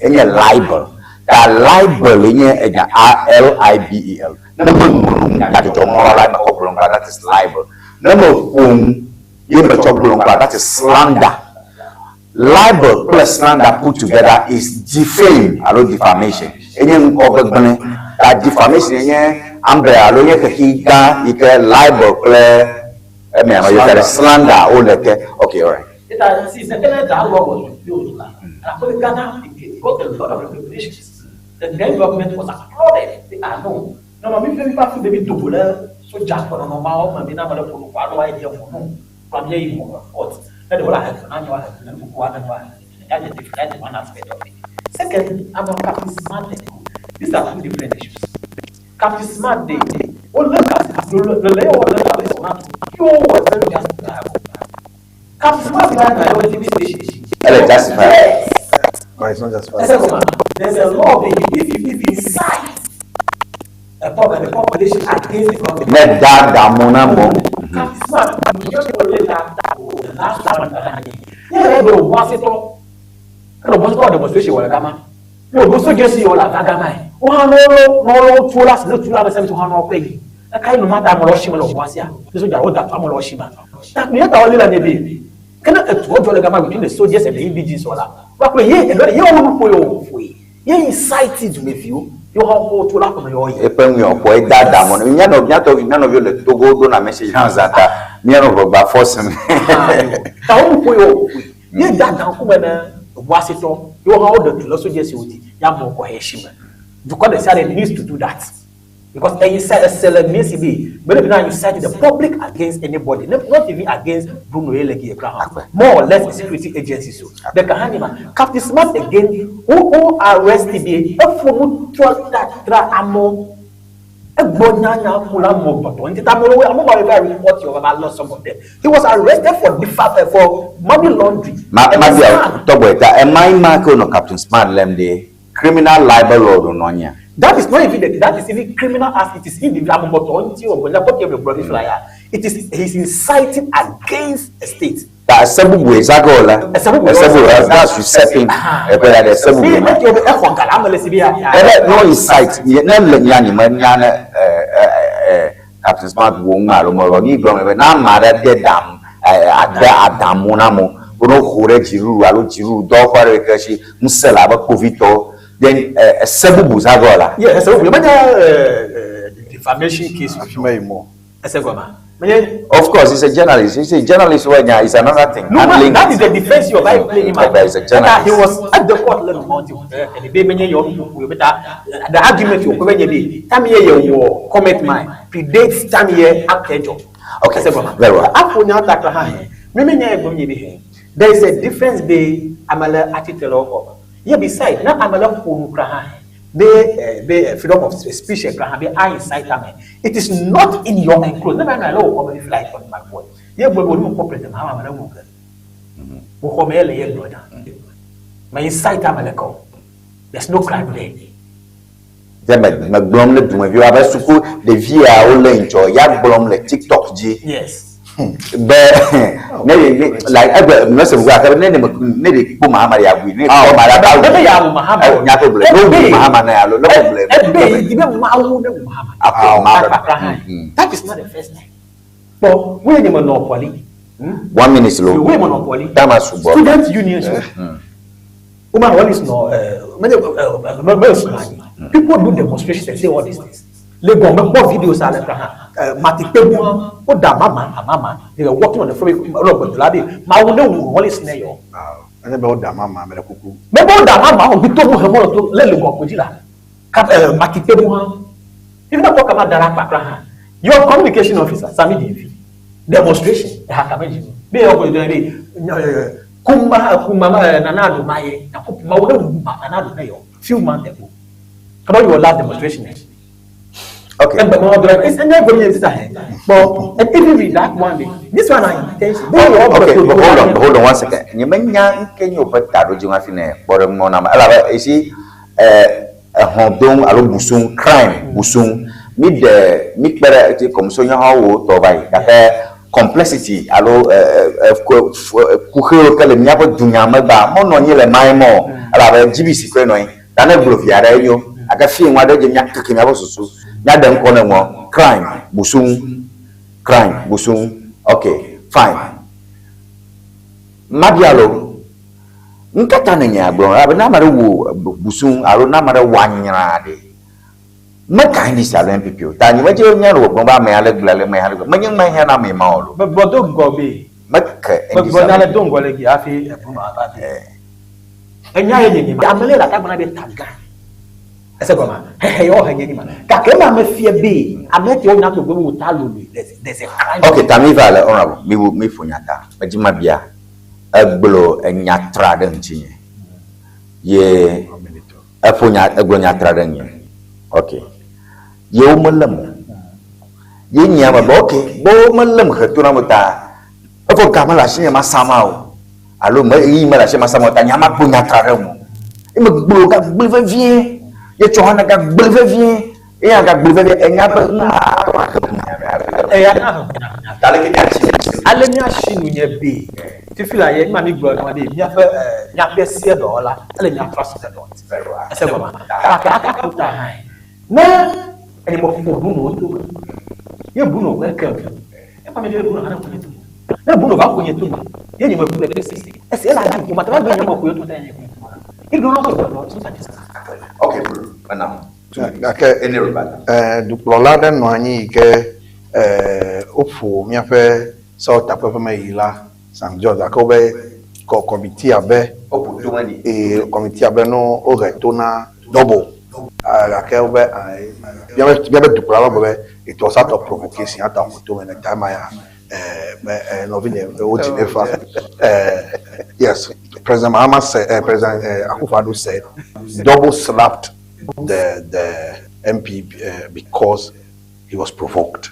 enye libel ta libel nye enya a l i b e l ne meŋlɔ nu nyadzɔdzɔ ŋlɔ la mekɔ gblɔ ŋkɔa that is libel ne meƒo nu ye metsɔ gblɔ ŋkɔa that is slander. Libel kple slander put together is defame alo defamation. Enye ŋkɔ gbegblẽ. Ta defamation enye umbrella alo nye xexi gã yi ke libel kple emea me yɔ ɖe slander wole te. Okay, alright. It has, see, secondly, that law was repealed. And actually, Ghana it got a lot of recognitions. The then government was applauded. They are no. No, no, mi fi mi fi baby dobole so jack for no ma o ma mi na ma le fo no kwa lo idea mo no. Kwa mi yi mo court. That the whole head na nyo na no kwa na no. That is different. That is one aspect of it. Secondly, about Captain Smart. These are two different issues. Captain Smart Day. Oh, look at the the layer of Captain Smart. You was very justifiable. Captain Smart died by your TV station. Ele justify. Yes. But it's not justified. Second one, there's a law that if you incite a the population against the government. Ne da damu na mo. Captain Smart, you just go later. The last one that I yeah, yeah, was it all? Ɛna ɔbɔ sɔ demonstration wɔ le gama. Ne o so jesi wɔ le ava gama yi. Wo hã n'olo n'olo tu la si ne tu la bɛ sɛbi tu hã n'o kpe yi. Eka yi nu ma da ame le wo si me le ʋua sia. Ne soja wo da tu ame le wo si me. Ta mi ta wo li la ne bi. Kene etu wo dzɔ le gama between the soldiers and the indigenes wɔ la. Wa kple ye elo ye wo nu ƒo ye wo ƒo ye. Ye incite dumeviwo. Ye wo hã wo tu la kɔme ye wo yi. Eƒe ŋu ɔkpɔ eda damu na mía nɔ míatɔ mía nɔviwo le Togo ɖona message hã zã ta mía nɔ ʋegba fɔsim. Ta wo nu ƒo ye wo ƒo ye. Ye da dan kume ne ʋua si tɔ. Ye wo hã wo ɖe tu le soldiers wo dzi. Ya amewo kɔ he si me. Dukɔ ɖe sia ɖe needs to do that. Because incite esele mi si be but if now incite the public against anybody, not even against Bruno Elegi Abraham, more or less the security agencies. So the Kahanima, Captain Smart again, who arrested be efonu tra tra amo egbɔ nyanya kula mo tɔtɔ nti ta mo lo amo ma be report your about lost some of them. He was arrested for for money laundering. Ma ma bia tɔgbɔ ta ema ima ke wonɔ Captain Smart lem de criminal libel law do nɔ nya. That is not even the, that is even criminal as it is individual. It is he's inciting against a state. Ta ese bubu ezagɔ o la. Ese bubu Ese bubu that's usurping. Eƒe ya ɖe ese bubu ma. Ebe no incite ne le nya nye me nya ne ɛ ɛ ɛ Captain Smart wo ŋu alo me wɔ mi gblɔ me be na ame aɖe de dam ɛ ade adamu na mo wo ne ƒo ɖe dziɖuɖu alo dziɖuɖu dɔwɔƒe aɖe yi ke si ŋusẽ le abe kpovitɔwo then ɛ ese bubu zagɔ la. Yeah, ese bubu. Menye defamation case. Ese gɔma. Menye. Of course, he's a journalist. He's a journalist when is another thing. No, man, that is the defense you are playing him. Okay, he's a journalist. He was at the court level mountain. And the menye your the argument you come be time here your comment mine predates time here after job. Okay, very well. Apo nya ta ha he. Me me nya egbo nye bi he. There is a difference be amala atitelo of. Yeah, beside na amala fonu kra ha. Be freedom of speech kra ha be I incite am. It is not in your enclosure. Never know law come flight on my boy. Ye bo bo no president ha amala mu ke. Wo ko me le ye brother. Ma incite am le ko. There's no crime there. Te me me gblɔm ne dumeviwo abe suku ɖevi yawo le ŋdzɔ ya gblɔm le TikTok dzi. Yes. Be ne ne like egbe mese bu gake ne ne me ne de kpo Mahama ya bui ne kpɔ ma ɖe Ebe ya wu Mahama. Nya to gblɔe ne wu Mahama na ya lo ne ko gblɔe. Ebe ibe mawu ne wu Mahama. Apo ma That is not the first time. But we ni monopoly. One minute lo. We monopoly. Tama sugbɔ. Student unions. Woman, what is no? People do demonstrations and say all these things. Le gɔmɛ kpɔ videos ale kra hã matikpe mu o da mama amama they were working on the floor ɔlɔ gbɛdɔ la bi mawu ne wu wɔle sinɛ yɔ. Enye be woɖe amama, ame ɖe kuku. Mebe woɖe amama o, gbito mu hemɔ le to le le gɔkpo dzi la, ka eh, matikpe mu hã. Even though kama dara kpakpla hã. Your communication officer, Sami Gyamfi, demonstration, eha kame dzi. Be yɔ ko be kuma kuma Nana Addo ma ye, na ko ma wo ne wu ma Nana Addo ne yɔ few months ago. Come on, your last demonstration. Okay. And but it's never going to But and even with that one, this one I intention. Okay, but hold on, hold on one second. Nye menya nke nye woƒe taɖodzinu hafi ne kpɔ ɖe mɔ nam. Elabe esi ehɔn dom alo busum crime busum mi ɖe mi kpe ɖe eti kɔmso nye hã wo tɔ va yi gake complexity alo kuxiwo ke le míaƒe dunya megba menɔ anyi le mae mɔ o. Elabe GBC koe nɔ anyi. Ta ne gblɔ vi aɖe enyo gake fi ŋu aɖe dze míakeke míaƒe susu míaɖe ŋkɔ ne ŋua crime busum crime busum ok fine. Mabia lo nukata nenye agblɔ elabe ne ame aɖe wu busum alo ne ame aɖe wɔ anyra ɖe meka NDC alo NPP o ta nye medze be míanɔ gbɔgblɔm be ame ale gblẽ ale ame ale gblẽ menye ŋma hiã na ame ma o lo. Megblɔ do ŋgɔ be Meke NDC megblɔ nya alo le do ŋgɔ le gi hafi Bruno ava be enya ye nye nye ma ame le la tagbɔ na be tagã ese gɔma hehe yɔ he nye nye ma gake ema me fia be ame ti wo nya to gbe wo ta lolo there's a crime. Ok ta mi va le honorable mi wu mi ƒo nya ta medzi mabia egblɔ enya tra ɖe ŋutinye ye eƒo nya egblɔ nya tra ɖe ŋunye ok ye wo melém o ye nyea me be ok be wo melém he to na me ta evɔ ga mele asinye masa ma o alo me ɣeyiɣi mele asinye masa ma o ta nyea magblɔ nya tra ɖe ŋu ye megblɔ gagblẽ vevie ye tsɔ hã gagblẽ vevie ye hã gagblẽ vevie enya be Eya na ale míasi nu nye be fifi la ye ma mi gblɔ nua be míaƒe míaƒe sie dɔwɔla ele míatrɔ asi ɖe dɔ ŋuti ese gɔma gake aka ta hã ne enye me ƒo bunu to me ye bunu ƒe ke efa mi be bunu hã ne ƒo nye to me ne bunu va ƒo nye to me ye nye me ƒo le esi esi ele anyi ƒo mate va gbe nye me ƒo ye to ta nye ƒo ye gblɔ na ko gblɔ so sa Okay, mena Gake dukplɔla aɖe nɔ anyi yi ke woƒo míaƒe sewɔtakpeƒeme yi la St. George gake wobe kɔ kɔmitia be ee kɔmitia be no wohe to na double gake wobe míaƒe míaƒe dukplɔla va gblɔ be it was out of provocation ata ƒo to me ne ta ema ya me nɔvinye wodzi ne fa yes President Mahama said President Akufo-Addo said double slapped the MP because he was provoked.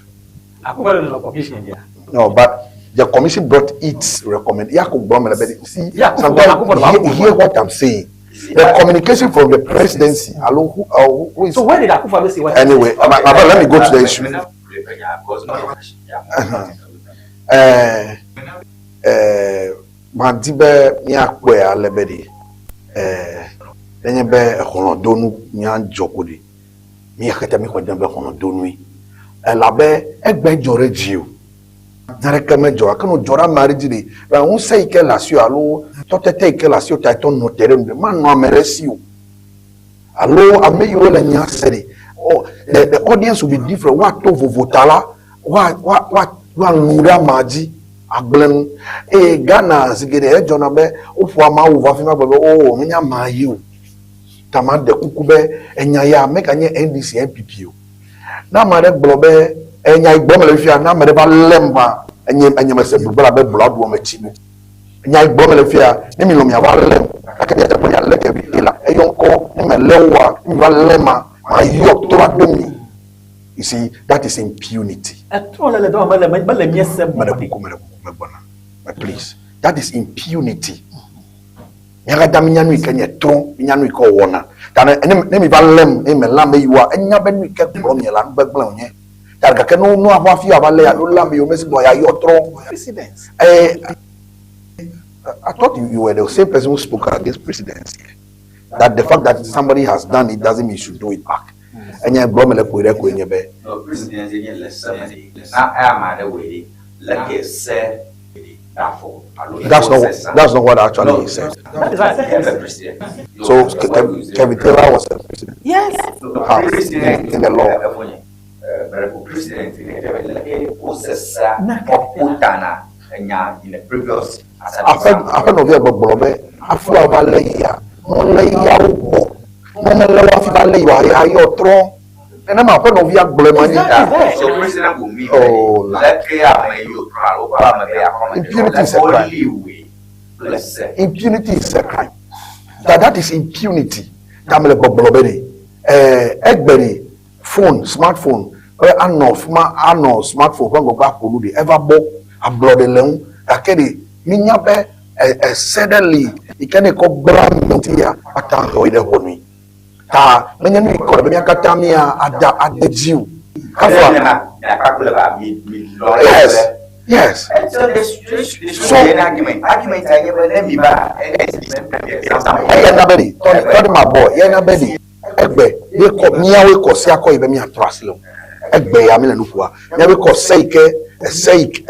No, but the commission brought its recommend. Yeah, but see, sometimes hear what I'm saying. The communication from the presidency. Hello, who is? So when did Akufo-Addo say what? Anyway, my, let me go to the issue. Madi be míakpɔe ale be ɖe nenye be exɔlɔ̃donu míadzɔ ko ɖi mía katã míxɔ dem be xɔlɔ̃donui elabe egbe dzɔ ɖe dzi o naneke medzɔ gake ne wòdzɔ ɖe ame aɖe dzi ɖe be ŋusẽ yi ke le asiwò alo tɔtete yi ke le asiwò ta etɔ nɔ te ɖe nu ɖe manɔ ame ɖe si o alo ame yiwo le nya se ɖe oh the audience will be different woato vovo ta la woa woa woa woalũ ɖe amea dzi agblẽ nu eye Ghana zi geɖe edzɔna be woƒo ameawo va fi ma gblɔ be o menye amea ye o ta ma ɖe kuku be enya ya meganye NDC NPP o ne ame aɖe gblɔ be enya yi gblɔm le fifia ne ame ɖe va lém va enye enye mese blugbe abe blɔ aɖu ame tsi nu enya yi gblɔm le fifia ne mi lɔ miava lém gake miate ŋu mialé ɖevi te la eyɔ ŋkɔ ne melé woa ne mi va lém ma mayɔ to aɖo mi you see that is impunity. Etrɔ le le dɔ mele mele mía sem. Mele kuku mele kuku megbɔna but please that is impunity. Mía katã mínya nu yi ke nye trɔ mínya nu yi ke wɔna ta ne ne mi va lém eye me lé ame yiwoa enya be nu yi ke gblɔm nye la nu gbegblẽ wònye ta gake ne nu ava fi ava lé alo lé ame yiwo mesi gblɔ ya yɔ trɔ. Presidents. I thought you were the same person who spoke against presidency. That the fact that somebody has done it doesn't mean you should do it back. Enye gblɔ me le koe ɖe koe nye be. No, presidency nye le se me ɖi. Na ame aɖe wɔe ɖi leke se dafɔ alo That's not what actually he said. That is why I said president. So Kevin Taylor was a president. Yes. How? In the law. President leke wosesa kɔputana. Enya in the previous Aƒe aƒenɔvia gbɔgblɔ be hafi woava lé yia, ne wolé yia wogbɔ. Ne melé wo hafi va lé yia, ya yɔ trɔ. Nenema aƒenɔvia gblɔe ma nyi. So president will mean Oh, la. leke ame yi wòtrɔ alo woƒe ame be akɔme Impunity is a crime. woliwui kple se. Impunity is a crime. That that is impunity. Ta mele gbɔgblɔ be ɖe ɛɛ egbe ɖe phone smartphone be anɔ fi ma anɔ smartphone ƒe ŋgɔgbe aƒo nu ɖe eva bɔ ablɔɖe le ŋu gake ɖe minya be ɛ ese ɖe li yi ke ne kɔ gblẽ ame ŋuti ya ate ŋu ahe yi ɖe ʋɔnui. Ta menye nu yi kɔ le be mía katã mía ada ade dzi o. Kafua. Yes yes. So argument a nye be ne mi va Eya na be ɖe tɔ tɔ ɖe ma bɔ eya na be ɖe egbe ye kɔ míawoe kɔ sia kɔ yi be míatrɔ asi le ŋu. Egbe ya mi le nu ƒoa míawoe kɔ se yi ke ese yi ke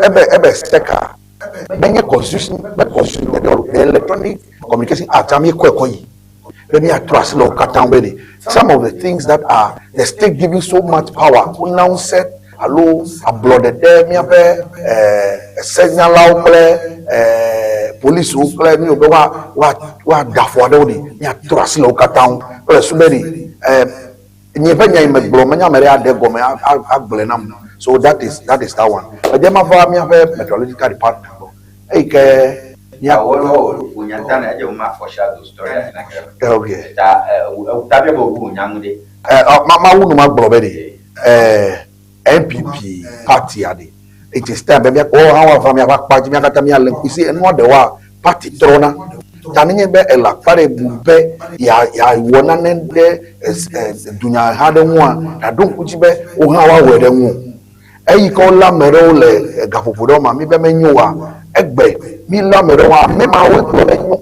ebe ebe se ka menye constitution be constitution ɖeɖe o the electronic communication act mi kɔe kɔ yi be míatrɔ asi le wo katã ŋu be ɖe some of the things that are the state giving so much power wona ŋusẽ alo ablɔɖe ɖe míaƒe ɛɛ senyalawo kple ɛɛ polisiwo kple nu yiwo be woa woa woada afɔ aɖewo ɖi míatrɔ asi le wo katã ŋu kple su be ɖi ɛɛ nye ƒe nya yi megblɔ menye ame ɖe aɖe gɔme agblɔe nam so that is that is that one medze mava míaƒe meteorological department gbɔ eyi ke mía. Okay. Ɛ ma mawu nu ma gblɔ be ɖe ɛɛ NPP party aɖe it is time be míakpɔ hã woava míaƒe akpa dzi mía katã míalé ŋku si enua ɖewoa party trɔna ta nenye be ele akpa ɖe bu be ya yeawɔ nane ɖe ɛ dunyaha ɖe ŋua ɖaɖo ŋku dzi be wo hã woawɔe ɖe ŋu eyi ke wolé ame ɖewo le gaƒoƒo ɖewo ma mi be menyo oa egbe mi lé ame ɖewo ame mawo gblɔ be nyo.